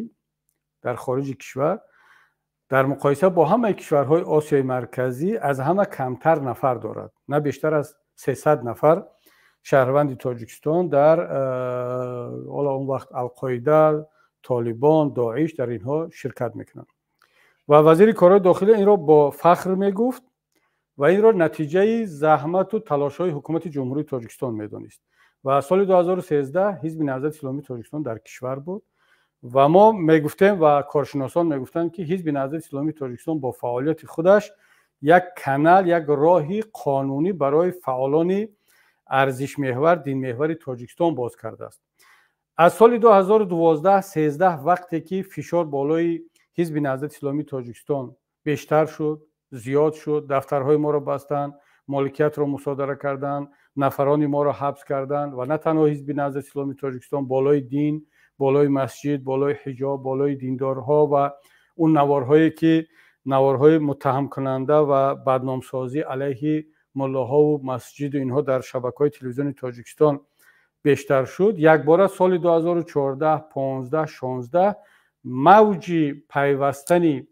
дар хориҷи кишвар дар муқоиса бо ҳамаи кишварҳои Осиёи Марказӣ аз ҳама камтар нафар дорад, на бештар аз 300 нафар шаҳрванди Тоҷикистон дар ҳоло он вақт Алқоида, Толибон, Доиш, дар инҳо ширкат мекунанд. Ва вазири корҳои дохилӣ инро бо фахр мегуфт ва инро натиҷаи заҳмату талошҳои ҳукумати Ҷумҳурии Тоҷикистон медонист. Ва соли 2013 Ҳизби Наҳзати Исломии Тоҷикистон дар кишвар буд ва мо мегуфтем ва коршиносон мегуфтанд, ки Ҳизби Наҳзати Исломии Тоҷикистон бо фаъолияти худаш як канал, як роҳи қонунӣ барои фаъолони арзишмеҳвар, динмеҳвари Тоҷикистон боз кардааст. Аз соли 2012, 13, вақте ки фишор болои Ҳизби Наҳзати Исломии Тоҷикистон бештар шуд, зиёд шуд, дафтарҳои моро бастанд, моликиятро мусодара карданд, нафарони моро ҳабс карданд ва на танҳо Ҳизби Наҳзати Исломии Тоҷикистон, болои дин, болои масҷид, болои ҳиҷоб, болои диндорҳо ва он наворҳое, ки наворҳои муттаҳамкунанда ва бадномсозӣ алайҳи муллоҳову масҷиду инҳо дар шабакаҳои телевизиони Тоҷикистон бештар шуд, якбора соли 2014, 15, 16 мавҷи пайвастани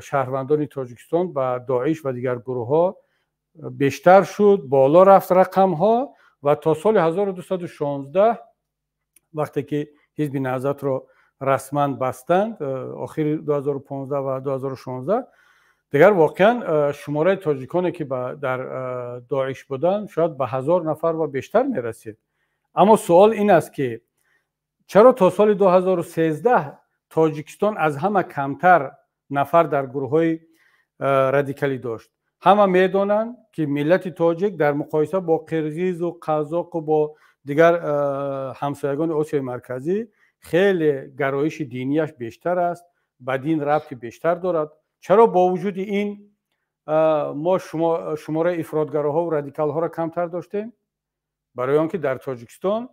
шаҳрвандони Тоҷикистон ба Доиш ва дигар гурӯҳҳо бештар шуд, боло рафт рақамҳо ва то соли 1216, вақте ки Ҳизби Наҳзатро расман бастанд, охири 2015 ва 2016, дигар воқеан шумораи тоҷиконе, ки дар Доиш буданд, шояд ба 1000 нафар ва бештар мерасид. Аммо суол ин аст, ки чаро то соли 2013 Тоҷикистон аз ҳама камтар нафар дар гурӯҳҳои радикалӣ дошт? Ҳама медонанд, ки миллати тоҷик дар муқоиса бо қирғизу қазоқу бо дигар ҳамсоягони Осиёи Марказӣ хеле гароиши динияш бештар аст, ба дин рабти бештар дорад. Чаро бо вуҷуди ин мо шумораи ифротгароҳову радикалҳоро камтар доштем? Барои он ки дар Тоҷикистон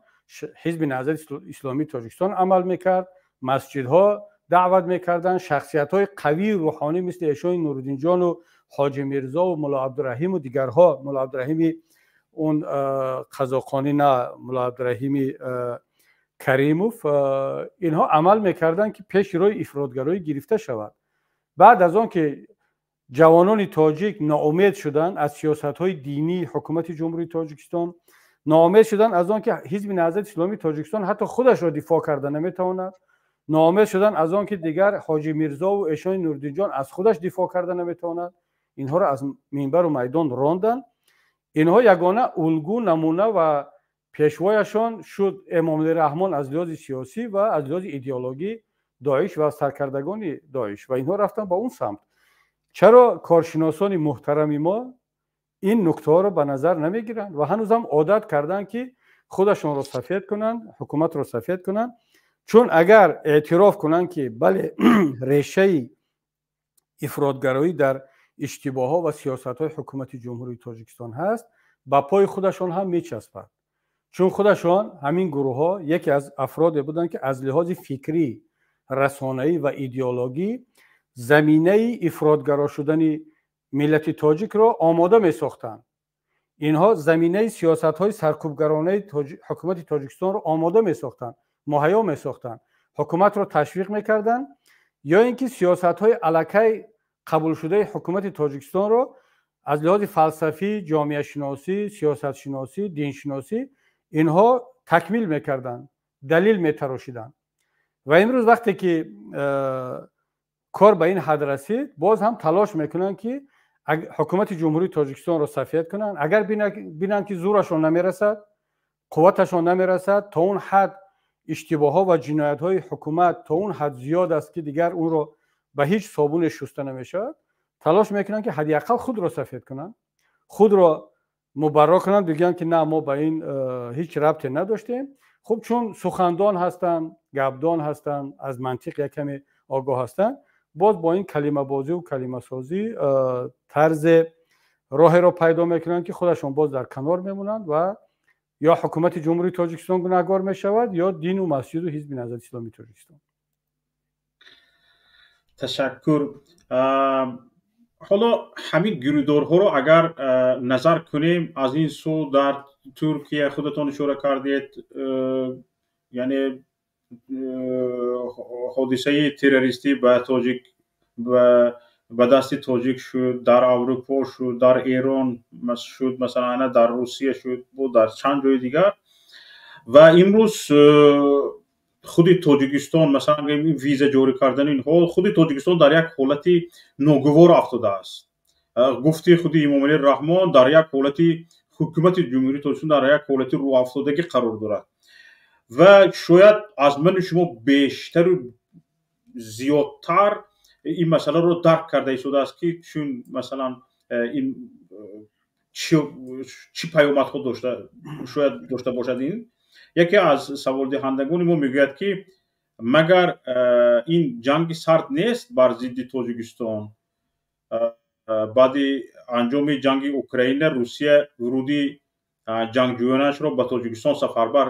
Ҳизби Наҳзати Исломии Тоҷикистон амал мекард, масҷидҳо даъват мекарданд, шахсиятҳои қавии рӯҳонӣ мисли эшони Нуриддинҷону Ҳоҷи Мирзову Мулло Абдураҳиму дигарҳо, Мулло Абдураҳими Он қазоқонӣ на, Мулло Абдураҳими Каримов, инҳо амал мекарданд, ки пеши роҳи ифротгароӣ гирифта шавад. Баъд аз он ки ҷавонони тоҷик ноумед шуданд аз сиёсатҳои динии ҳукумати Ҷумҳурии Тоҷикистон, ноумед шуданд аз он ки Ҳизби Наҳзати Исломии Тоҷикистон ҳатто худашро дифоъ карда наметавонад, ноумед шуданд аз он ки дигар Ҳоҷи Мирзову Эшони Нуриддинҷон аз худаш дифоъ карда наметавонад, инҳоро аз минбару майдон ронданд. Инҳо ягона улгӯ, намуна ва пешвояшон шуд Эмомалӣ Раҳмон аз лиҳози сиёсӣ ва аз лиҳози идеологӣ Доиш ва саркардагони Доиш, ва инҳо рафтанд ба он самт. Чаро коршиносони муҳтарами мо ин нуктаҳоро ба назар намегиранд ва ҳанӯзам одат карданд, ки худашонро сафед кунанд, ҳукуматро сафед кунанд? Чун агар эътироф кунанд, ки бале, решаи ифротгароӣ дар иштибоҳҳо ва сиёсатҳои ҳукумати Ҷумҳурии Тоҷикистон ҳаст, ба пои худашон ҳам мечаспад, чун худашон ҳамин гурӯҳҳо яке аз афроде буданд, ки аз лиҳози фикрӣ, расонаӣ ва идеологӣ заминаи ифротгаро шудани миллати тоҷикро омода месохтанд. Инҳо заминаи сиёсатҳои саркӯбгаронаи ҳукумати Тоҷикистонро омода месохтанд, муҳайё месохтанд, ҳукуматро ташвиқ мекарданд ё ин ки сиёсатҳои аллакай қабулшудаи ҳукумати Тоҷикистонро аз лиҳози фалсафӣ, ҷомеашиносӣ, сиёсатшиносӣ, диншиносӣ инҳо такмил мекарданд, далил метарошиданд. Ва имрӯз, вақте ки кор ба ин ҳад расид, боз ҳам талош мекунанд, ки ҳукумати Ҷумҳурии Тоҷикистонро сафед кунанд. Агар бинанд, ки зӯрашон намерасад, қувваташон намерасад, то он ҳад иштибоҳҳо ва ҷиноятҳои ҳукумат то он ҳад зиёд аст, ки дигар онро ба ҳеҷ собуне шуста намешавад, талош мекунанд, ки ҳадди ақал худро сафед кунанд, худро мубарро кунанд, бигӯянд, ки на, мо ба ин ҳеҷ рабте надоштем. Хуб, чун сухандон ҳастанд, гапдон ҳастанд, аз мантиқ як каме огоҳ ҳастанд, боз бо ин калимабозиву калимасозӣ тарзе роҳеро пайдо мекунанд, ки худашон боз дар канор мемонанд ва ё ҳукумати Ҷумҳурии Тоҷикистон гунаҳгор мешавад, ё дину масҷиду Ҳизби Наҳзати Исломии Тоҷикистон. Ташаккур. Ҳоло ҳамин гирӯдорҳоро агар назар кунем, аз ин сӯ дар Туркия худатон ишора кардед, яъне ҳодисаи террористӣ ба тоҷик ба дасти тоҷик шуд, дар Аврупо шуд, дар Эрон шуд, масалан, дар Русия шуд, бо дар чанд ҷои дигар. Ва имрӯз худи Тоҷикистон, масалан, виза ҷорӣ кардани инҳо, худи Тоҷикистон дар як ҳолати ногувор афтодааст. Гуфти худи Эмомалӣ Раҳмон, дар як ҳолати ҳукумати Ҷумҳурии Тоҷикистон дар як ҳолати рӯафтодагӣ қарор дорад ва шояд аз ману шумо бештару зиёдтар ин масъаларо дарк карда истодааст, ки чун, масалан, ин чӣ паёмадҳо дошта шояд дошта бошад. Ин яке аз саволдиҳандагони мо мегӯяд, ки магар ин ҷанги сард нест бар зидди Тоҷикистон? Баъди анҷоми ҷанги Украина Русия вуруди ҷангҷӯёнашро ба Тоҷикистон сафарбар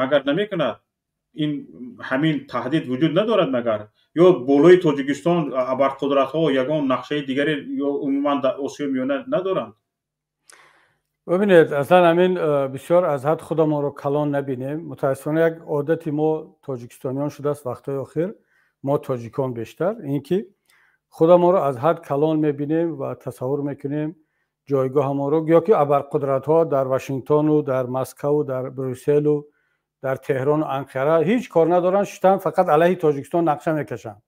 магар намекунад? Ин ҳамин таҳдид вуҷуд надорад магар? Ё болои Тоҷикистон абарқудратҳо ягон нақшаи дигаре ё умуман дар Осиёи Миёна надоранд? Бибинед, аслан ҳамин бисёр аз ҳад худамонро калон набинем. Мутаассифона, як одати мо тоҷикистониён шудааст вақтҳои охир, мо тоҷикон бештар, ин ки худамонро аз ҳад калон мебинем ва тасаввур мекунем ҷойгоҳамонро, ё ки абарқудратҳо дар Вашингтону дар Москаву дар Брюсселу дар Теҳрону Анқара ҳеҷ кор надоранд, шитан фақат алайҳи Тоҷикистон нақша мекашанд.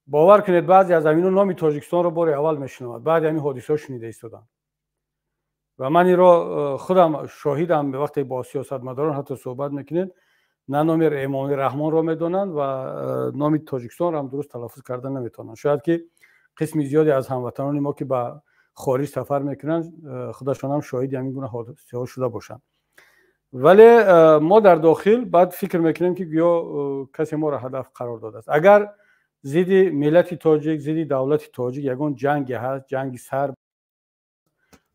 Бовар кунед, баъзе аз ҳамино номи Тоҷикистонро бори аввал мешунавад, баъди ҳамин ҳодисаҳо шунида истоданд. Ва ман инро худам шоҳидам. Вақте бо сиёсатмадорон ҳатто суҳбат мекунед, на номи Эмомалӣ Раҳмонро медонанд ва номи Тоҷикистонро ҳам дуруст талаффуз карда наметавонанд. Шояд ки қисми зиёде аз ҳамватанони мо, ки ба хориҷ сафар мекунанд, худашон ҳам шоҳиди ҳамин гуна ҳодисаҳо шуда бошанд. Вале мо дар дохил баъд фикр мекунем, ки гӯё касе моро ҳадаф қарор додааст. Агар зидди миллати тоҷик, зидди давлати тоҷик ягон ҷанге ҳаст, ҷанги сар,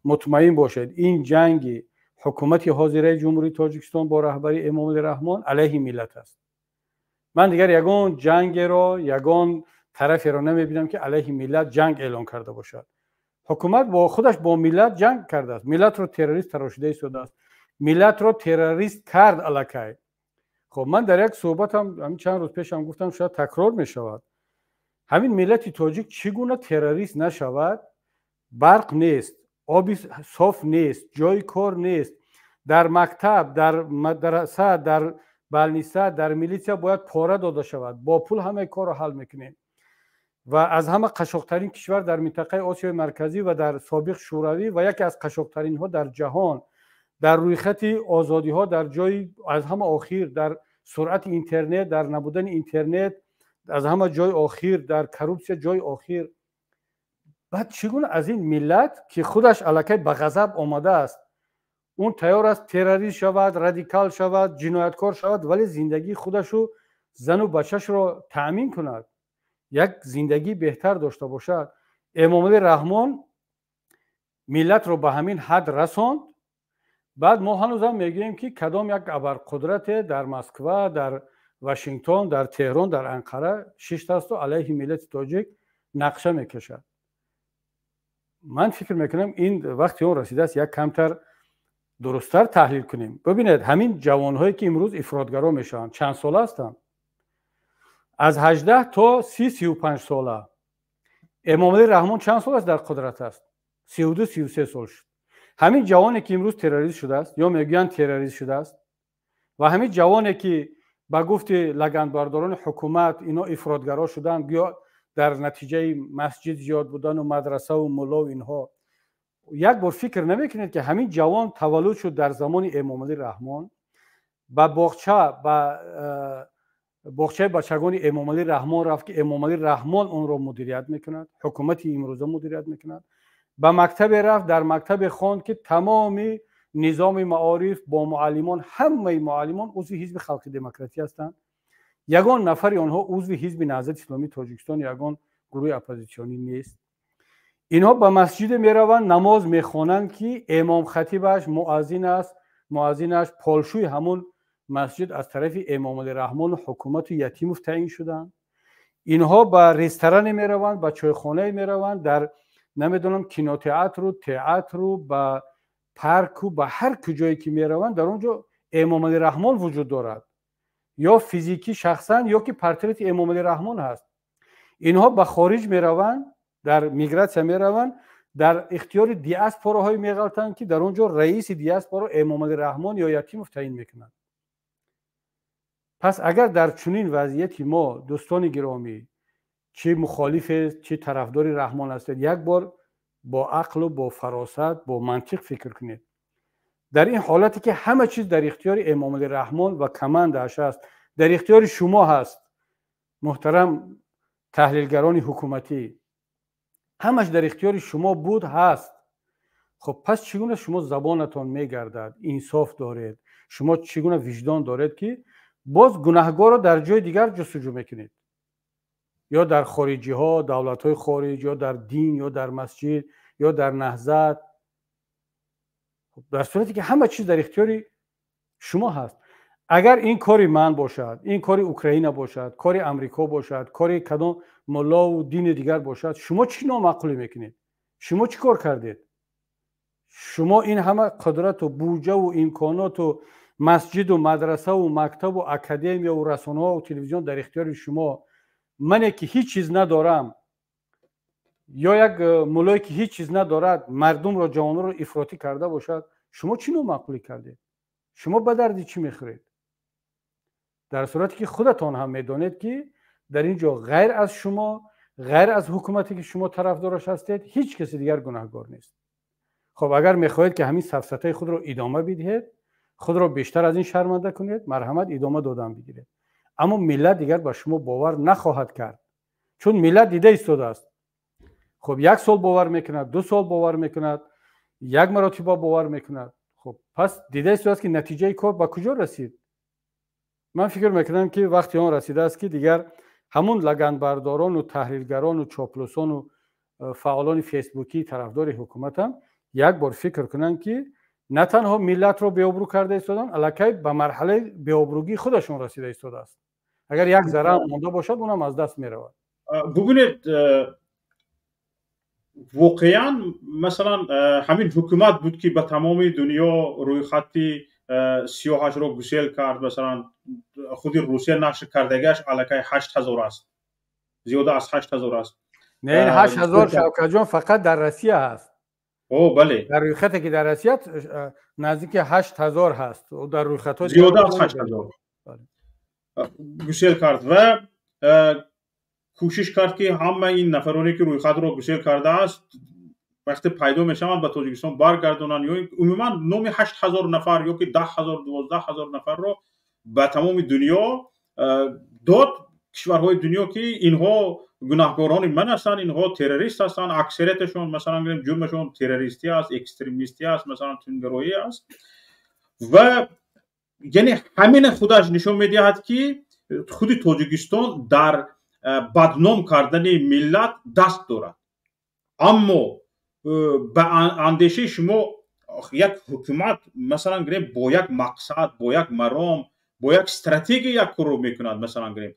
мутмаин бошед, ин ҷанги ҳукумати ҳозираи Ҷумҳурии Тоҷикистон бо раҳбарии Эмомалӣ Раҳмон алайҳи миллат аст. Ман дигар ягон ҷангеро, ягон тараферо намебинам, ки алайҳи миллат ҷанг эълон карда бошад. Ҳукумат бо худаш бо миллат ҷанг кардааст, миллатро террорист тарошида истодааст, миллатро террорист кард аллакай. Хоб, ман дар як суҳбатам ҳамин чанд рӯз пешам гуфтам, шояд такрор мешавад: ҳамин миллати тоҷик чӣ гуна террорист нашавад? Барқ нест, оби соф нест, ҷои кор нест, дар мактаб, дар мадраса, дар балниса, дар милитсия бояд пора дода шавад, бо пул ҳамаи корро ҳал мекунем ва аз ҳама қашоқтарин кишвар дар минтақаи Осиёи Марказӣ ва дар собиқ Шӯравӣ ва яке аз қашоқтаринҳо дар ҷаҳон, дар рӯйхати озодиҳо дар ҷои аз ҳама охир, дар суръати интернет, дар набудани интернет аз ҳама ҷои охир, дар коррупсия ҷои охир. Баъд чӣ гуна аз ин миллат, ки худаш аллакай ба ғазаб омадааст, он тайёр аст террорист шавад, радикал шавад, ҷинояткор шавад, вале зиндагии худашу зану бачашро таъмин кунад, як зиндагии беҳтар дошта бошад? Эмомалӣ Раҳмон миллатро ба ҳамин ҳад расонд. Баъд мо ҳанӯзам мегӯем, ки кадом як абарқудрате дар Москва, дар Вашингтон, дар Теҳрон, дар Анқара шиштасту алайҳи миллати тоҷик нақша мекашад. Ман фикр мекунам, ин вақти он расидааст, як камтар дурусттар таҳлил кунем. Бибинед, ҳамин ҷавонҳое, ки имрӯз ифротгаро мешаванд, чанд сола ҳастанд? Аз 18 то 30, 35 сола. Эмомалӣ Раҳмон чанд сол аст дар қудрат аст? 32, 33 сол шуд. Ҳамин ҷавоне, ки имрӯз террорист шудааст ё мегӯянд террорист шудааст, ва ҳамин ҷавоне, ки ба гуфти лаганбардорони ҳукумат ино ифротгаро шуданд, гӯё дар натиҷаи масҷид зиёд будану мадрасаву муллову инҳо, як бор фикр намекунед, ки ҳамин ҷавон таваллуд шуд дар замони Эмомалӣ Раҳмон, ба боғча, ба боғчаи бачагони Эмомалӣ Раҳмон рафт, ки Эмомалӣ Раҳмон онро мудирият мекунад, ҳукумати имрӯза мудирият мекунад, ба мактабе рафт, дар мактабе хонд, ки тамоми низоми маориф бо муаллимон, ҳамаи муаллимон узви Ҳизби Халқи Демократӣ ҳастанд, ягон нафари онҳо узви Ҳизби Наҳзати Исломии Тоҷикистон, ягон гурӯҳи оппозитсионӣ нест. Инҳо ба масҷиде мераванд, намоз мехонанд, ки эмомхатибаш, муаззин аст, муаззинаш, полшӯи ҳамун масҷид аз тарафи Эмомалӣ Раҳмону ҳукумату Ятимов таъин шуданд. Инҳо ба ресторане мераванд, ба чойхонае мераванд, дар намедонам кинотеатру, театру, ба парку, ба ҳар куҷое ки мераванд, дар он ҷо Эмомалӣ Раҳмон вуҷуд дорад, ё физикӣ шахсан, ё ки портрети Эмомалӣ Раҳмон ҳаст. Инҳо ба хориҷ мераванд, дар мигратсия мераванд, дар ихтиёри диаспораҳое меғалтанд, ки дар он ҷо раиси диаспоро Эмомалӣ Раҳмон ё Ятимов таъин мекунанд. Пас агар дар чунин вазъияти мо, дӯстони гиромӣ, чӣ мухолифед, чӣ тарафдори Раҳмон ҳастед, як бор бо ақлу бо фаросат, бо мантиқ фикр кунед. Дар ин ҳолате, ки ҳама чиз дар ихтиёри Эмомалӣ Раҳмон ва командааш аст, дар ихтиёри шумо ҳаст, муҳтарам таҳлилгарони ҳукуматӣ, ҳамаш дар ихтиёри шумо буд, ҳаст, хуб, пас чӣ гуна шумо забонатон мегардад, инсоф доред, шумо чӣ гуна виҷдон доред, ки боз гунаҳгорро дар ҷои дигар ҷустуҷӯ мекунед? Ё дар хориҷиҳо, давлатҳои хориҷ, ё дар дин, ё дар масҷид, ё дар Наҳзат, дар сурате ки ҳама чиз дар ихтиёри шумо ҳаст. Агар ин кори ман бошад, ин кори Украина бошад, кори Амрико бошад, кори кадом муллову дини дигар бошад, шумо чӣ номаъқулӣ мекунед? Шумо чӣ кор кардед? Шумо ин ҳама қудрату буҷаву имконоту масҷиду мадрасаву мактабу академияву расонаҳову телевизион дар ихтиёри шумо, мане ки ҳеҷ чиз надорам, ё як муллое ки ҳеҷ чиз надорад, мардумро, ҷавононро ифротӣ карда бошад, шумо чӣ номаъқулӣ кардед? Шумо ба дарди чӣ мехӯред? Дар сурате ки худатон ҳам медонед, ки дар ин ҷо ғайр аз шумо, ғайр аз ҳукумате, ки шумо тарафдораш ҳастед, ҳеҷ каси дигар гунаҳгор нест. Хоб, агар мехоҳед, ки ҳамин сафсатаи худро идома бидиҳед, худро бештар аз ин шарманда кунед, марҳамат, идома додан бигиред. Аммо миллат дигар ба шумо бовар нахоҳад кард, чун миллат дида истодааст. Хуб, як сол бовар мекунад, 2 сол бовар мекунад, як маротиба бовар мекунад. Хуб, пас дида истодааст, ки натиҷаи кор ба куҷо расид. Ман фикр мекунам, ки вақти он расидааст, ки дигар ҳамун лаганбардорону таҳлилгарону чоплусону фаъолони фейсбукӣ тарафдори ҳукуматам як бор фикр кунанд, ки на танҳо миллатро беобрӯ карда истоданд, аллакай ба марҳалаи беобрӯгии худашон расида истодааст. Агар як зарра монда бошад, унам аз даст меравад. Бубинед. Воқеан, масалан, ҳамин ҳукумат буд, ки ба тамоми дунё рӯйхати сиёҳашро гусел кард. Масалан, худи Русия нашр кардагиаш аллакай 8000 аст, зиёда аз 8000 аст. Не, ин 8000, Шавкатҷон, фақат дар Россия ҳаст. О, бале. Дар рӯйхате, ки дар Россия, наздики 8000 ҳаст, дар рӯйхатҳо. Зиёда аз 8000 гусел кард ва кӯшиш кард, ки ҳама ин нафароне, ки рӯйхатро гусел кардааст, вақте пайдо мешаванд, ба Тоҷикистон баргардонанд ё умуман номи 8000 нафар ё ки 10 000, 12 000 нафарро ба тамоми дунё дод, кишварҳои дунё, ки инҳо гунаҳкорони ман ҳастанд, инҳо террорист ҳастанд, аксарияташон, масалан гирем, ҷурмашон террористӣ аст, экстремистӣ аст, масалан, тундгароӣ аст. Ва яъне ҳамина худаш нишон медиҳад, ки худи Тоҷикистон дар бадном кардани миллат даст дорад. Аммо ба андешаи шумо, як ҳукумат, масалан гирем, бо як мақсад, бо як маром, бо як стратегия як корро мекунад. Масалан гирем,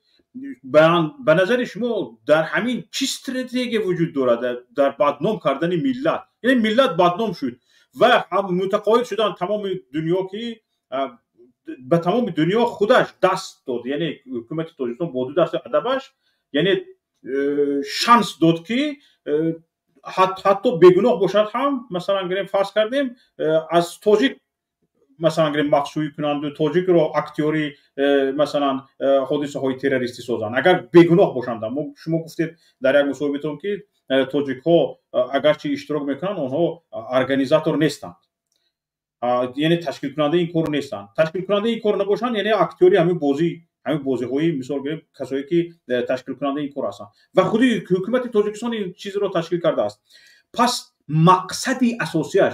ба назари шумо, дар ҳамин чӣ стратегия вуҷуд дорад дар бадном кардани миллат? Яъне миллат бадном шуд ва мутақоид шуданд тамоми дунё, ки ба тамоми дунё худаш даст дод, яъне ҳукумати Тоҷикистон бо ду дасти адабаш, яъне шанс дод, ки ҳатто бегуноҳ бошад ҳам, масалан гирем, фарз кардем, аз тоҷик, масалан гирем, мақсӯӣ кунанду тоҷикро актёри, масалан, ҳодисаҳои террористӣ созанд, агар бегуноҳ бошанд. Шумо гуфтед дар як мусоҳибатон, ки тоҷикҳо агарчи иштирок мекунанд, онҳо организатор нестанд, яъне ташкилкунандаи ин кор нестанд. Ташкилкунандаи ин кор набошанд, яъне актёри ҳамин бозӣ, ҳамин бозиҳои, мисол гирем, касое ки ташкилкунандаи ин кор ҳастанд ва худи ҳукумати Тоҷикистон ин чизро ташкил кардааст. Пас мақсади асосиаш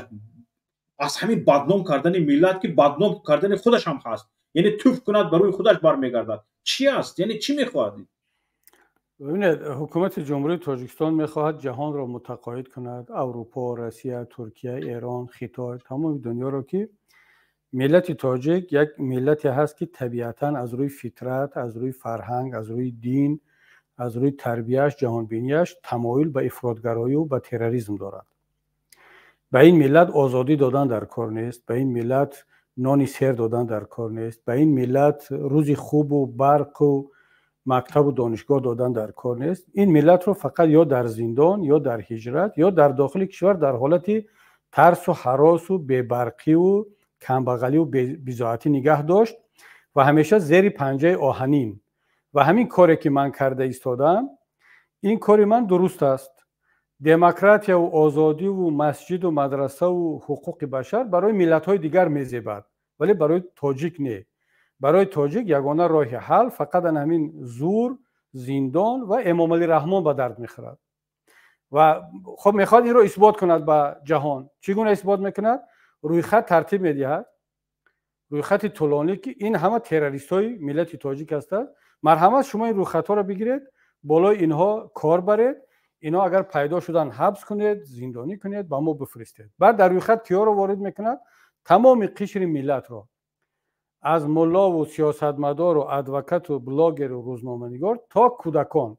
аз ҳамин бадном кардани миллат, ки бадном кардани худаш ҳам ҳаст, яъне туф кунад, ба рӯи худаш бармегардад, чӣ аст? Яъне чӣ мехоҳад? Бибинед, ҳукумати Ҷумҳурии Тоҷикистон мехоҳад ҷаҳонро мутақоид кунад, Аврупо, Россия, Туркия, Эрон, Хитой, тамоми дунёро, ки миллати тоҷик як миллате ҳаст, ки табиатан аз рӯи фитрат, аз рӯи фарҳанг, аз рӯи дин, аз рӯи тарбияш, ҷаҳонбинияш тамоюл ба ифротгароию ба терроризм дорад. Ба ин миллат озодӣ додан дар кор нест, ба ин миллат нони сер додан дар кор нест, ба ин миллат рӯзи хубу барқу мактабу донишгоҳ додан дар кор нест. Ин миллатро фақат ё дар зиндон, ё дар ҳиҷрат, ё дар дохили кишвар дар ҳолати тарсу ҳаросу бебарқиву камбағаливу бизоатӣ нигаҳ дошт ва ҳамеша зери панҷаи оҳанин. Ва ҳамин коре, ки ман карда истодаам, ин кори ман дуруст аст. Демократияву озодиву масҷиду мадрасаву ҳуқуқи башар барои миллатҳои дигар мезебад, вале барои тоҷик не. Барои тоҷик ягона роҳи ҳал фақат ан ҳамин зур, зиндон ва Эмомалӣ Раҳмон ба дард мехӯрад. Ва хоб, мехоҳад инро исбот кунад ба ҷаҳон. Чӣ гуна исбот мекунад? Рӯйхат тартиб медиҳад, рӯйхати тӯлонӣ, ки ин ҳама террористҳои миллати тоҷик ҳастанд. Марҳамат, шумо ин рӯйхатҳоро бигиред, болои инҳо кор баред, инҳо агар пайдо шуданд, ҳабс кунед, зиндонӣ кунед, ба мо бифиристед. Баъд дар рӯйхат киёро ворид мекунад? Тамоми қишри миллатро, аз муллову сиёсатмадору адвокату блогеру рӯзноманигор то кӯдакон.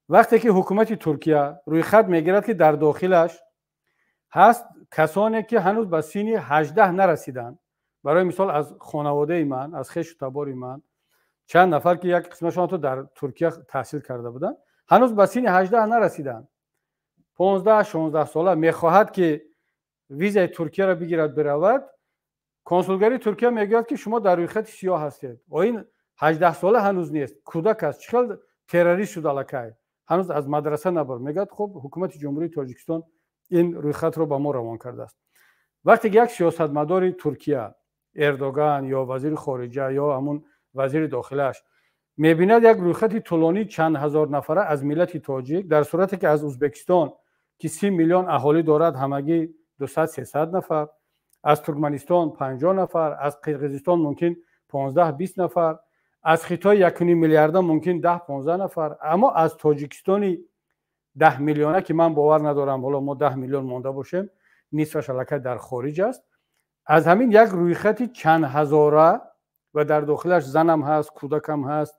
Вақте ки ҳукумати Туркия рӯйхат мегирад, ки дар дохилаш ҳаст касоне, ки ҳанӯз ба синни 18 нарасиданд, барои мисол, аз хонаводаи ман, аз хешу табори ман чанд нафар, ки як қисмашон ҳатто дар Туркия таҳсил карда буданд, ҳанӯз ба синни 18 нарасиданд, 15, 16 сола, мехоҳад, ки визаи Туркияро бигирад, биравад, консулгарии Туркия мегӯяд, ки шумо дар рӯйхати сиёҳ ҳастед. О, ин 18 сола ҳанӯз нест, кӯдак аст, чӣ хел террорист шуд? Аллакай ҳанӯз аз мадраса набар. Мегӯяд: хуб, ҳукумати Ҷумҳурии Тоҷикистон ин рӯйхатро ба мо равон кардааст. Вақте ки як сиёсатмадори Туркия, Эрдоган ё вазири хориҷа, ё ҳамун вазири дохилааш, мебинад як рӯйхати тӯлонии чанд ҳазор нафара аз миллати тоҷик, дар сурате ки аз Ӯзбекистон, ки 30 миллион аҳолӣ дорад, ҳамагӣ 200, 300 нафар, аз Туркманистон 50 нафар, аз Қирғизистон мумкин 15, 20 нафар, аз Хитой 1,5 миллиарда мумкин 10, 15 нафар, аммо аз Тоҷикистони 10 миллиона, ки ман бовар надорам ҳоло мо 10 миллион монда бошем, нисфаш аллакай дар хориҷ аст, аз ҳамин як рӯйхати чанд ҳазора ва дар дохилаш занам ҳаст, кӯдакам ҳаст,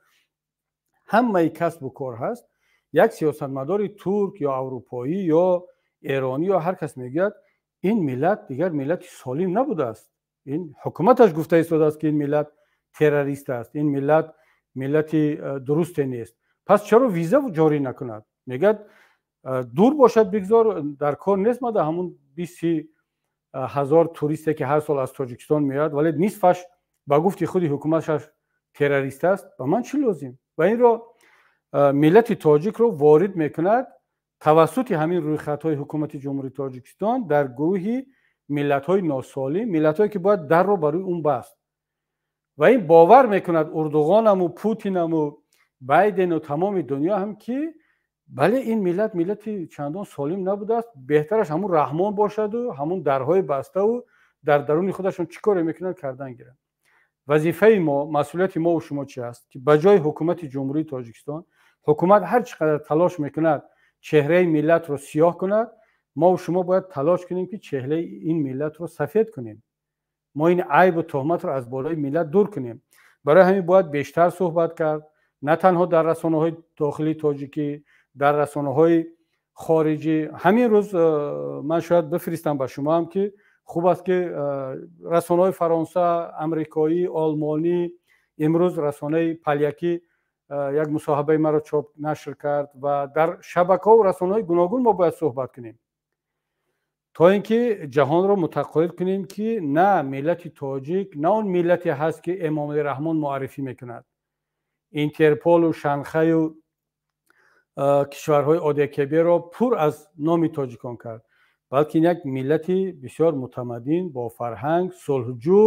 ҳамаи касбу кор ҳаст. Як сиёсатмадори турк ё аврупоӣ ё эронӣ ё ҳар кас мегӯяд, ин миллат дигар миллати солим набудааст. Ин ҳукуматаш гуфта истодааст, ки ин миллат террорист аст, ин миллат миллати дурусте нест. Пас чаро виза ҷорӣ накунад? Мегӯяд, дур бошад, бигзор, дар кор нест. Ма дар ҳамун 20 ҳазор туристе, ки ҳар сол аз Тоҷикистон меояд, вале нисфаш ба гуфти худи ҳукуматаш террорист аст, ба ман чӣ лозим? Ва инро миллати тоҷикро ворид мекунад тавассути ҳамин рӯйхатҳои ҳукумати Ҷумҳурии Тоҷикистон дар гурӯҳи миллатҳои носолим, миллатҳое, ки бояд дарро ба рӯи он баст. Ва ин бовар мекунад Урдуғонаму Путинаму Байдену тамоми дунё ҳам, ки бале, ин миллат миллати чандон солим набудааст, беҳтараш ҳамун Раҳмон бошаду ҳамун дарҳои баставу дар даруни худашон чӣ коре мекунанд, кардан гиранд. Вазифаи мо, масъулияти мову шумо чи аст, ки ба ҷои ҳукумати Ҷумҳурии Тоҷикистон, ҳукумат ҳар чӣ қадар талош мекунад чеҳраи миллатро сиёҳ кунад, мову шумо бояд талош кунем, ки чеҳраи ин миллатро сафед кунем. Мо ин айбу туҳматро аз болои миллат дур кунем. Барои ҳамин бояд бештар суҳбат кард, на танҳо дар расонаҳои дохилии тоҷикӣ, дар расонаҳои хориҷӣ. Ҳамин рӯз ман шояд бифиристам ба шумоам, ки хуб аст, ки расонаҳои Фаронса, амрикоӣ, олмонӣ, имрӯз расонаи полякӣ як мусоҳибаи маро чоп нашр кард ва дар шабакаҳову расонаҳои гуногун мо бояд суҳбат кунем, то ин ки ҷаҳонро мутақоид кунем, ки на миллати тоҷик на он миллате ҳаст, ки Эмомалӣ Раҳмон муаррифӣ мекунад. Интерполу Шанхаю кишварҳои ОДКБ-ро пур аз номи тоҷикон кард, балки ин як миллати бисёр мутамаддин, бо фарҳанг, сулҳҷӯ,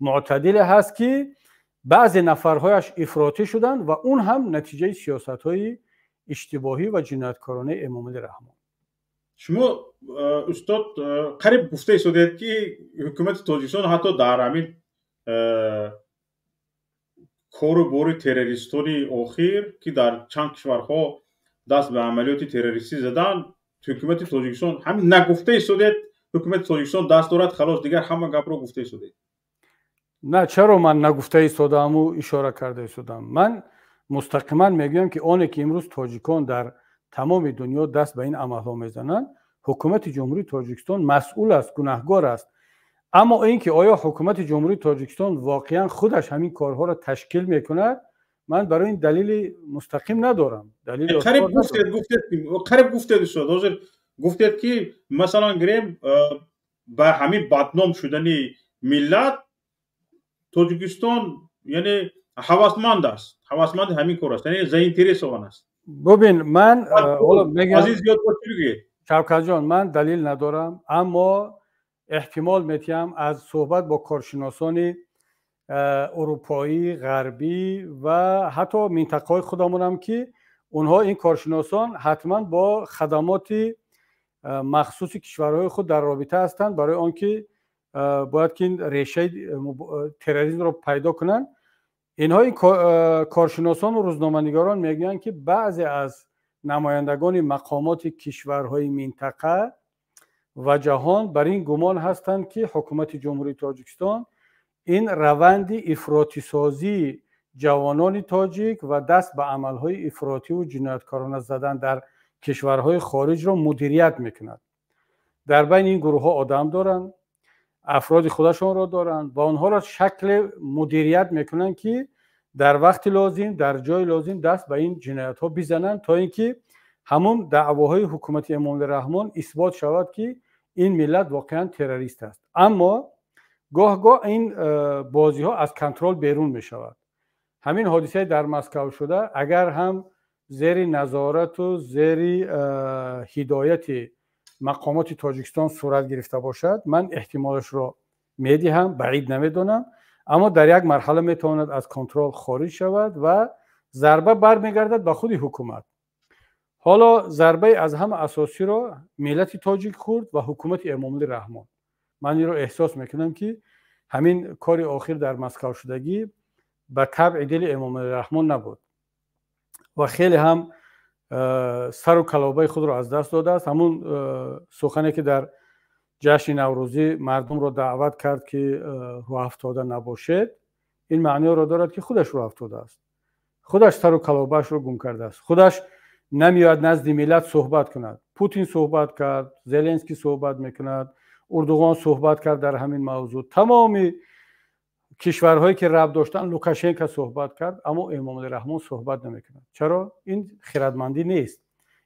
мӯътадиле ҳаст, ки баъзе нафарҳояш ифротӣ шуданд ва он ҳам натиҷаи сиёсатҳои иштибоҳӣ ва ҷинояткоронаи Эмомалӣ Раҳмон. Шумо, устод, қариб гуфта истодед, ки ҳукумати Тоҷикистон ҳатто дар ҳамин кору бори террористони охир, ки дар чанд кишварҳо даст ба амалиёти террористӣ заданд, ҳукумати Тоҷикистон ҳамин нагуфта истодед, ҳукумати Тоҷикистон даст дорад. Халос, дигар ҳама гапро гуфта истодед. На, чаро ман нагуфта истодаму ишора карда истодам? Ман мустақиман мегӯям, ки оне ки имрӯз тоҷикон дар тамоми дунё даст ба ин амалҳо мезананд, ҳукумати Ҷумҳурии Тоҷикистон масъул аст, гунаҳгор аст. Аммо ин ки оё ҳукумати Ҷумҳурии Тоҷикистон воқеан худаш ҳамин корҳоро ташкил мекунад, ман барои ин далели мустақим надорам. Қариб гуфтед, устод, ҳозир гуфтед, ки масалан гирем, ба ҳамин бадном шудани миллат Тоҷикистон, яъне, ҳавасманд аст, ҳавасманди ҳамин кор аст, яъне заинтересован аст. Бубин, ман аз ин зиёд бо чӣ бигӯед? Шавкатҷон, ман далил надорам, аммо эҳтимол метиҳам аз суҳбат бо коршиносони урупоӣ, ғарбӣ ва ҳатто минтақаҳои худамонам, ки онҳо, ин коршиносон, ҳатман бо хадамоти махсуси кишварҳои худ дар робита ҳастанд, барои он ки бояд ки решаи терроризмро пайдо кунанд. Инҳо, ин коршиносону рӯзноманигорон, мегӯянд, ки баъзе аз намояндагони мақомоти кишварҳои минтақа ва ҷаҳон бар ин гумон ҳастанд, ки ҳукумати Ҷумҳурии Тоҷикистон ин раванди ифротисозии ҷавонони тоҷик ва даст ба амалҳои ифротиву ҷинояткорона задан дар кишварҳои хориҷро мудирият мекунад. Дар байни ин гурӯҳҳо одам доранд, афроди худашонро доранд ва онҳоро шакле мудирият мекунанд, ки дар вақти лозим, дар ҷои лозим даст ба ин ҷиноятҳо бизананд, то ин ки ҳамун даъвоҳои ҳукумати Эмомалӣ Раҳмон исбот шавад, ки ин миллат воқеан террорист аст. Аммо гоҳ гоҳ ин бозиҳо аз контрол берун мешавад. Ҳамин ҳодисаи дар Москав шуда, агар ҳам зери назорату зери ҳидояти мақомоти Тоҷикистон сурат гирифта бошад, ман эҳтимолашро медиҳам, баъид намедонам, аммо дар як марҳала метавонад аз контрол хориҷ шавад ва зарба бармегардад ба худи ҳукумат. Ҳоло зарбаи аз ҳама асосиро миллати тоҷик хӯрд ва ҳукумати Эмомалӣ Раҳмон. Ман инро эҳсос мекунам, ки ҳамин кори охир дар Москав шудагӣ ба табъи дили Эмомалӣ Раҳмон набуд ва хеле ҳам сару калобаи худро аз даст додааст. Ҳамун сухане, ки дар ҷашни Наврӯзӣ мардумро даъват кард, ки рӯҳафтода набошед, ин маъниёро дорад, ки худаш рӯҳафтода аст, худаш сару калобаашро гум кардааст, худаш Намеояд назди миллат суҳбат кунад. Путин суҳбат кард, Зеленский суҳбат мекунад, Урдуғон суҳбат кард дар ҳамин мавзӯъ, тамоми кишварҳое ки рабт доштанд, Лукашенко суҳбат кард, аммо Эмомалӣ Раҳмон суҳбат намекунад. Чаро? Ин хирадмандӣ нест,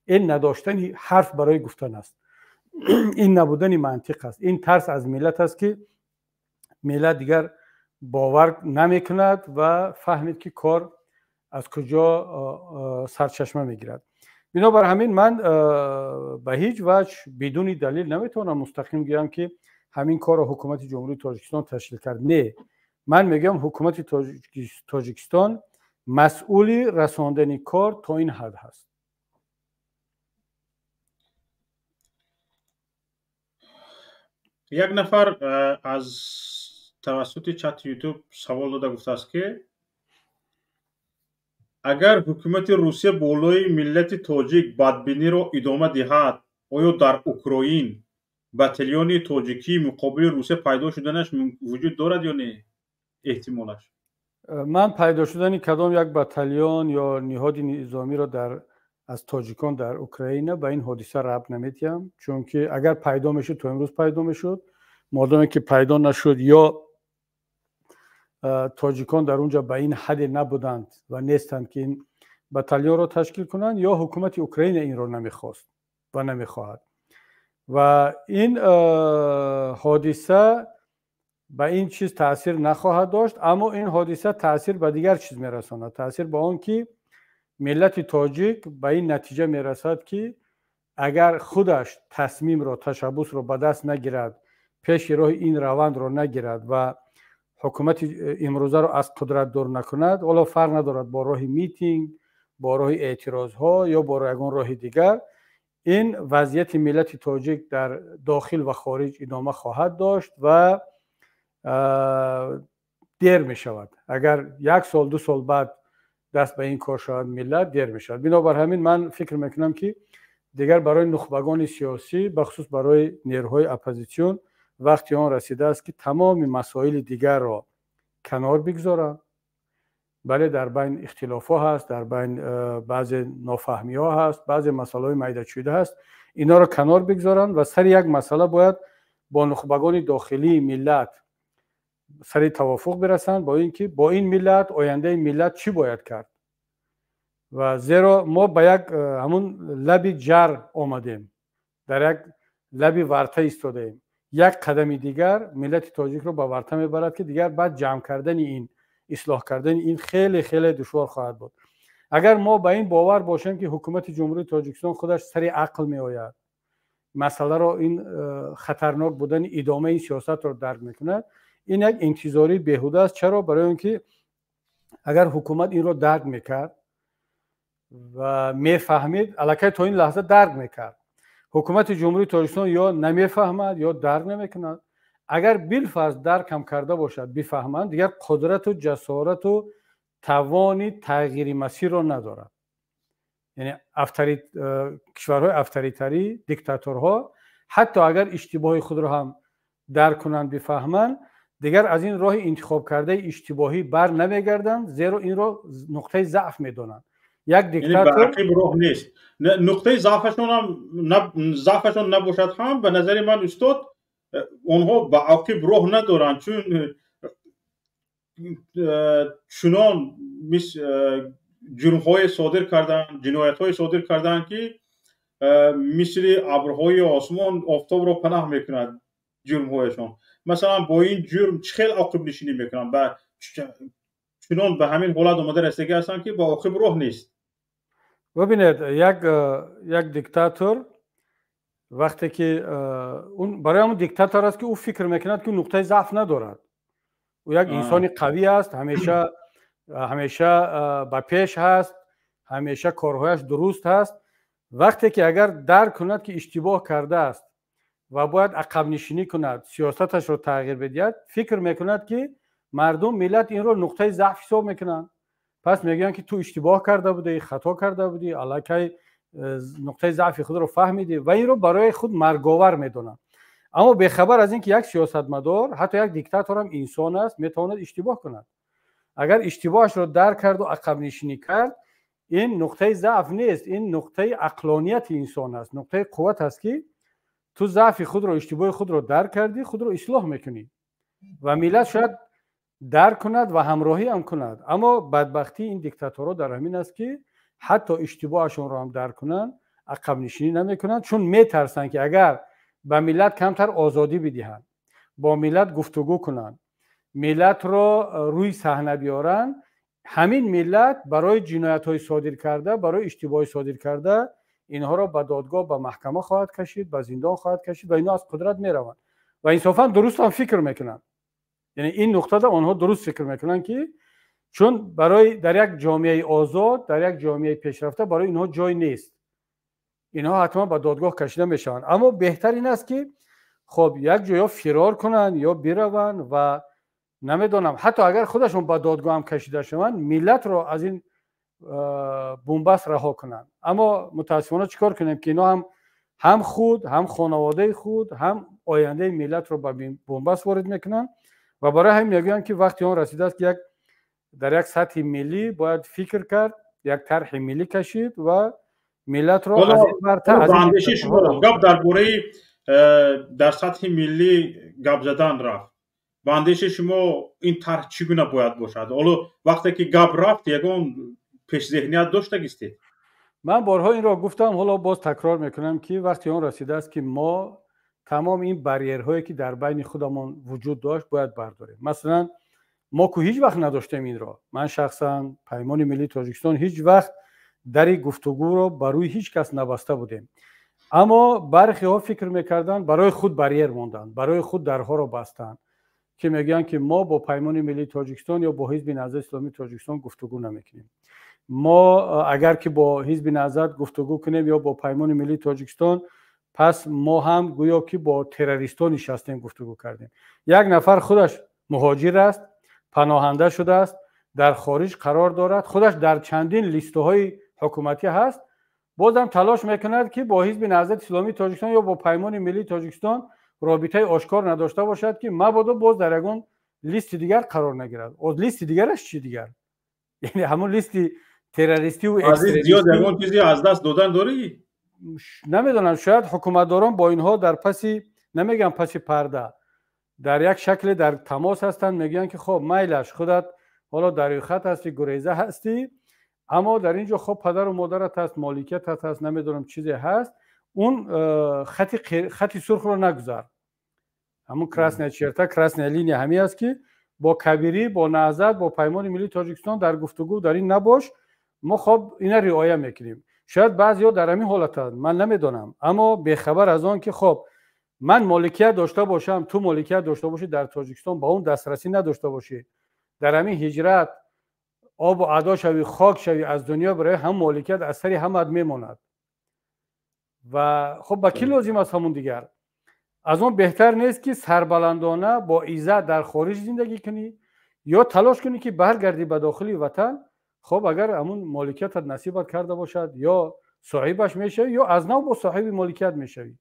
ин надоштани ҳарф барои гуфтан аст, ин набудани мантиқ аст, ин тарс аз миллат аст, ки миллат дигар бовар намекунад ва фаҳмид, ки кор аз куҷо сарчашма мегирад. Бинобар ҳамин ман ба ҳеҷ ваҷҳ бидуни далил наметавонам мустақим гӯям, ки ҳамин корро ҳукумати Ҷумҳурии Тоҷикистон ташкил кард. Не, ман мегӯям, ҳукумати Тоҷикистон масъули расондани кор то ин ҳад ҳаст. Як нафар аз тавассути чати Ютуб савол дода гуфтааст, ки агар ҳукумати Русия болои миллати тоҷик бадбиниро идома диҳад, оё дар Украин батальони тоҷикии муқобили Русия пайдо шуданаш вуҷуд дорад ё не, эҳтимолаш? Ман пайдо шудани кадом як батальон ё ниҳоди низомиро дар аз тоҷикон дар Украина ба ин ҳодиса рабт наметиҳам, чунки агар пайдо мешуд, то имрӯз пайдо мешуд. Модоме ки пайдо нашуд, ё тоҷикон дар унҷа ба ин ҳадде набуданд ва нестанд, ки ин батальонро ташкил кунанд, ё ҳукумати Украина инро намехост ва намехоҳад. Ва ин ҳодиса ба ин чиз таъсир нахоҳад дошт, аммо ин ҳодиса таъсир ба дигар чиз мерасонад, таъсир ба он ки миллати тоҷик ба ин натиҷа мерасад, ки агар худаш тасмимро, ташаббусро ба даст нагирад, пеши роҳи ин равандро нагирад ва ҳукумати имрӯзаро аз қудрат дур накунад, ҳоло фарқ надорад, бо роҳи митинг, бо роҳи эътирозҳо ё бо ягон роҳи дигар, ин вазъияти миллати тоҷик дар дохил ва хориҷ идома хоҳад дошт ва дер мешавад. Агар як сол, 2 сол баъд даст ба ин кор шавад миллат, дер мешавад. Бинобар ҳамин ман фикр мекунам, ки дигар барои нухбагони сиёсӣ, бахусус барои нерӯҳои оппозитсион, вақти он расидааст, ки тамоми масоили дигарро канор бигзоранд. Бале, дар байн ихтилофҳо ҳаст, дар байн баъзе нофаҳмиҳо ҳаст, баъзе масъалаҳои майдачӯида ҳаст, инҳоро канор бигзоранд ва сари як масъала бояд бо нухбагони дохилии миллат сари тавофуқ бирасанд, бо ин ки бо ин миллат, ояндаи миллат чӣ бояд кард. Ва зеро мо ба як ҳамун лаби ҷар омадем, дар як лаби варта истодаем. Як қадами дигар миллати тоҷикро ба варта мебарад, ки дигар баъд ҷамъ кардани ин, ислоҳ кардани ин хеле хеле душвор хоҳад буд. Агар мо ба ин бовар бошем, ки ҳукумати Ҷумҳурии Тоҷикистон худаш сари ақл меояд, масъаларо, ин хатарнок будани идомаи сиёсатро дарк мекунад, ин як интизории беҳуда аст. Чаро? Барои он ки агар ҳукумат инро дарк мекард ва мефаҳмид, аллакай то ин лаҳза дарк мекард. Ҳукумати Ҷумҳурии Тоҷикистон ё намефаҳмад, ё дарк намекунад. Агар билфарз дарк ҳам карда бошад, бифаҳманд, дигар қудрату ҷасорату тавони тағйири масирро надорад. Яъне кишварҳои авторитарӣ, диктаторҳо, ҳатто агар иштибоҳи худро ҳам дарк кунанд, бифаҳманд, дигар аз ин роҳи интихобкардаи иштибоҳӣ бар намегарданд, зеро инро нуқтаи заъф медонанд. Як диктатор роҳ нест. Нуқтаи заъфашон набошад ҳам, ба назари ман, устод, онҳо ба ақиб роҳ надоранд, чун чунон ҷурмҳое содир карданд, ҷиноятҳое содир карданд, ки мисли абрҳои осмон офтобро панаҳ мекунад ҷурмҳояшон. Масалан, бо ин ҷурм чӣ хел оқибнишинӣ мекунанд? Чунон ба ҳамин ҳолат омода расидагӣ ҳастанд, ки ба оқиб роҳ нест. Бибинед, як диктатор вақте ки барои ҳамон диктатор аст, ки ӯ фикр мекунад, ки нуқтаи заъф надорад, ӯ як инсони қавӣ аст, ҳамеша ҳамеша ба пеш ҳаст, ҳамеша корҳояш дуруст ҳаст. Вақте ки агар дарк кунад, ки иштибоҳ кардааст ва бояд ақабнишинӣ кунад, сиёсаташро тағйир бидиҳад, фикр мекунад, ки мардум, миллат инро нуқтаи заъф ҳисоб мекунанд. Пас мегӯянд, ки ту иштибоҳ карда будӣ, хато карда будӣ, аллакай нуқтаи заъфи худро фаҳмидӣ, ва инро барои худ марговар медонанд. Аммо бехабар аз ин ки як сиёсатмадор, ҳатто як диктаторам инсон аст, метавонад иштибоҳ кунад. Агар иштибоҳашро дарк карду ақабнишинӣ кард, Ин нуқтаи заъф нест, ин нуқтаи ақлонияти инсон аст, нуқтаи қувват аст, ки ту заъфи худро, иштибоҳи худро дарк кардӣ, худро ислоҳ мекунӣ ва миллат шояд дарк кунад ва ҳамроҳӣ ҳам кунад. Аммо бадбахтии ин диктаторҳо дар ҳамин аст, ки ҳатто иштибоҳашонро ҳам дарк кунанд, ақабнишинӣ намекунанд, чун метарсанд, ки агар ба миллат камтар озодӣ бидиҳанд, бо миллат гуфтугӯ кунанд, миллатро рӯи саҳна биёранд, ҳамин миллат барои ҷиноятҳои содир карда, барои иштибоҳи содир карда инҳоро ба додгоҳ, ба маҳкама хоҳад кашид, ба зиндон хоҳад кашид ва инҳо аз қудрат мераванд. Ва инсофан дуруст ҳам фикр мекунанд, яъне ин нуқтада онҳо дуруст фикр мекунанд, ки чун барои дар як ҷомеаи озод, дар як ҷомеаи пешрафта барои инҳо ҷой нест, инҳо ҳатман ба додгоҳ кашида мешаванд. Аммо беҳтар ин аст, ки хоб як ҷо ё фирор кунанд, ё бираванд ва намедонам, ҳатто агар худашон ба додгоҳ ҳам кашида шаванд, миллатро аз ин бунбаст раҳо кунанд. Аммо мутаассифона чӣ кор кунем, ки инҳо ҳам худ, ҳам хонаводаи худ, ҳам ояндаи миллатро ба бунбаст ворид мекунанд. Ва барои ҳамин мегӯянд, ки вақти он расидааст, ки як дар як сатҳи миллӣ бояд фикр кард, як тарҳи миллӣ кашид ва миллатро Андешаи шумо, гап дар бораи дар сатҳи миллӣ гап задан рафт, ба андешаи шумо ин тарҳ чӣ гуна бояд бошад? Ҳоло вақте ки гап рафт, ягон пешзеҳният доштагистед? Ман борҳо инро гуфтам, ҳоло боз такрор мекунам, ки вақти он расидааст, ки мо тамом ин барьерҳое, ки дар байни худамон вуҷуд дошт, бояд бардорем. Масалан, мо ку ҳеҷ вақт надоштем инро. Ман шахсан, Паймони миллии Тоҷикистон ҳеҷ вақт дари гуфтугӯро ба рӯи ҳеҷ кас набаста будем. Аммо бархеҳо фикр мекарданд, барои худ барьер монданд, барои худ дарҳоро бастанд, ки мегӯянд, ки мо бо Паймони миллии Тоҷикистон ё бо Ҳизби Наҳзати Исломии Тоҷикистон гуфтугӯ намекунем. Мо агар ки бо Ҳизби Наҳзат гуфтугӯ кунем ё бо Паймони миллии Тоҷикистон, пас мо ҳам гӯё ки бо террористҳо нишастем, гуфтугӯ кардем. Як нафар худаш муҳоҷир аст, паноҳанда шудааст, дар хориҷ қарор дорад, худаш дар чандин листҳои ҳукуматӣ ҳаст, бозам талош мекунад, ки бо Ҳизби Наҳзати Исломии Тоҷикистон ё бо Паймони миллии Тоҷикистон робитаи ошкор надошта бошад, ки мабодо боз дар ягон листи дигар қарор нагирад. Листи дигараш чӣ дигар? Яъне ҳамон листи террористиву зиёд ягон чизе аз даст додан дорӣ? Намедонам, шояд ҳукуматдорон бо инҳо дар паси, намегӯям паси парда, дар як шакле дар тамос ҳастанд, мегӯянд, ки хоб, майлаш, худат ҳоло дар рӯйхат ҳастӣ, гуреза ҳастӣ, аммо дар ин ҷо хоб падару модарат ҳаст, моликиятат ҳаст, намедонам, чизе ҳаст, он хати сурхро нагузар. Ҳамун красная черта, красная линия ҳамин аст, ки бо Кабирӣ, бо Наҳзат, бо Паймони миллии Тоҷикистон дар гуфтугӯ дар ин набош. Мо хоб ина риоя мекунем. Шояд баъзеҳо дар ҳамин ҳолатанд, ман намедонам. Аммо бехабар аз он ки хоб ман моликият дошта бошам, ту моликият дошта бошӣ, дар Тоҷикистон ба он дастрасӣ надошта бошӣ, дар ҳамин ҳиҷрат обу адо шавӣ, хок шавӣ, аз дунё барои ҳам моликият аз сари ҳамаат мемонад. Ва хоб ба кӣ лозим аст ҳамун дигар? Аз он беҳтар нест, ки сарбаландона бо иззат дар хориҷ зиндагӣ кунӣ ё талош кунӣ, ки баргардӣ ба дохили ватан? Хоб агар ҳамун моликиятат насибат карда бошад, ё соҳибаш мешавӣ, ё аз нав бо соҳиби моликият мешавӣ,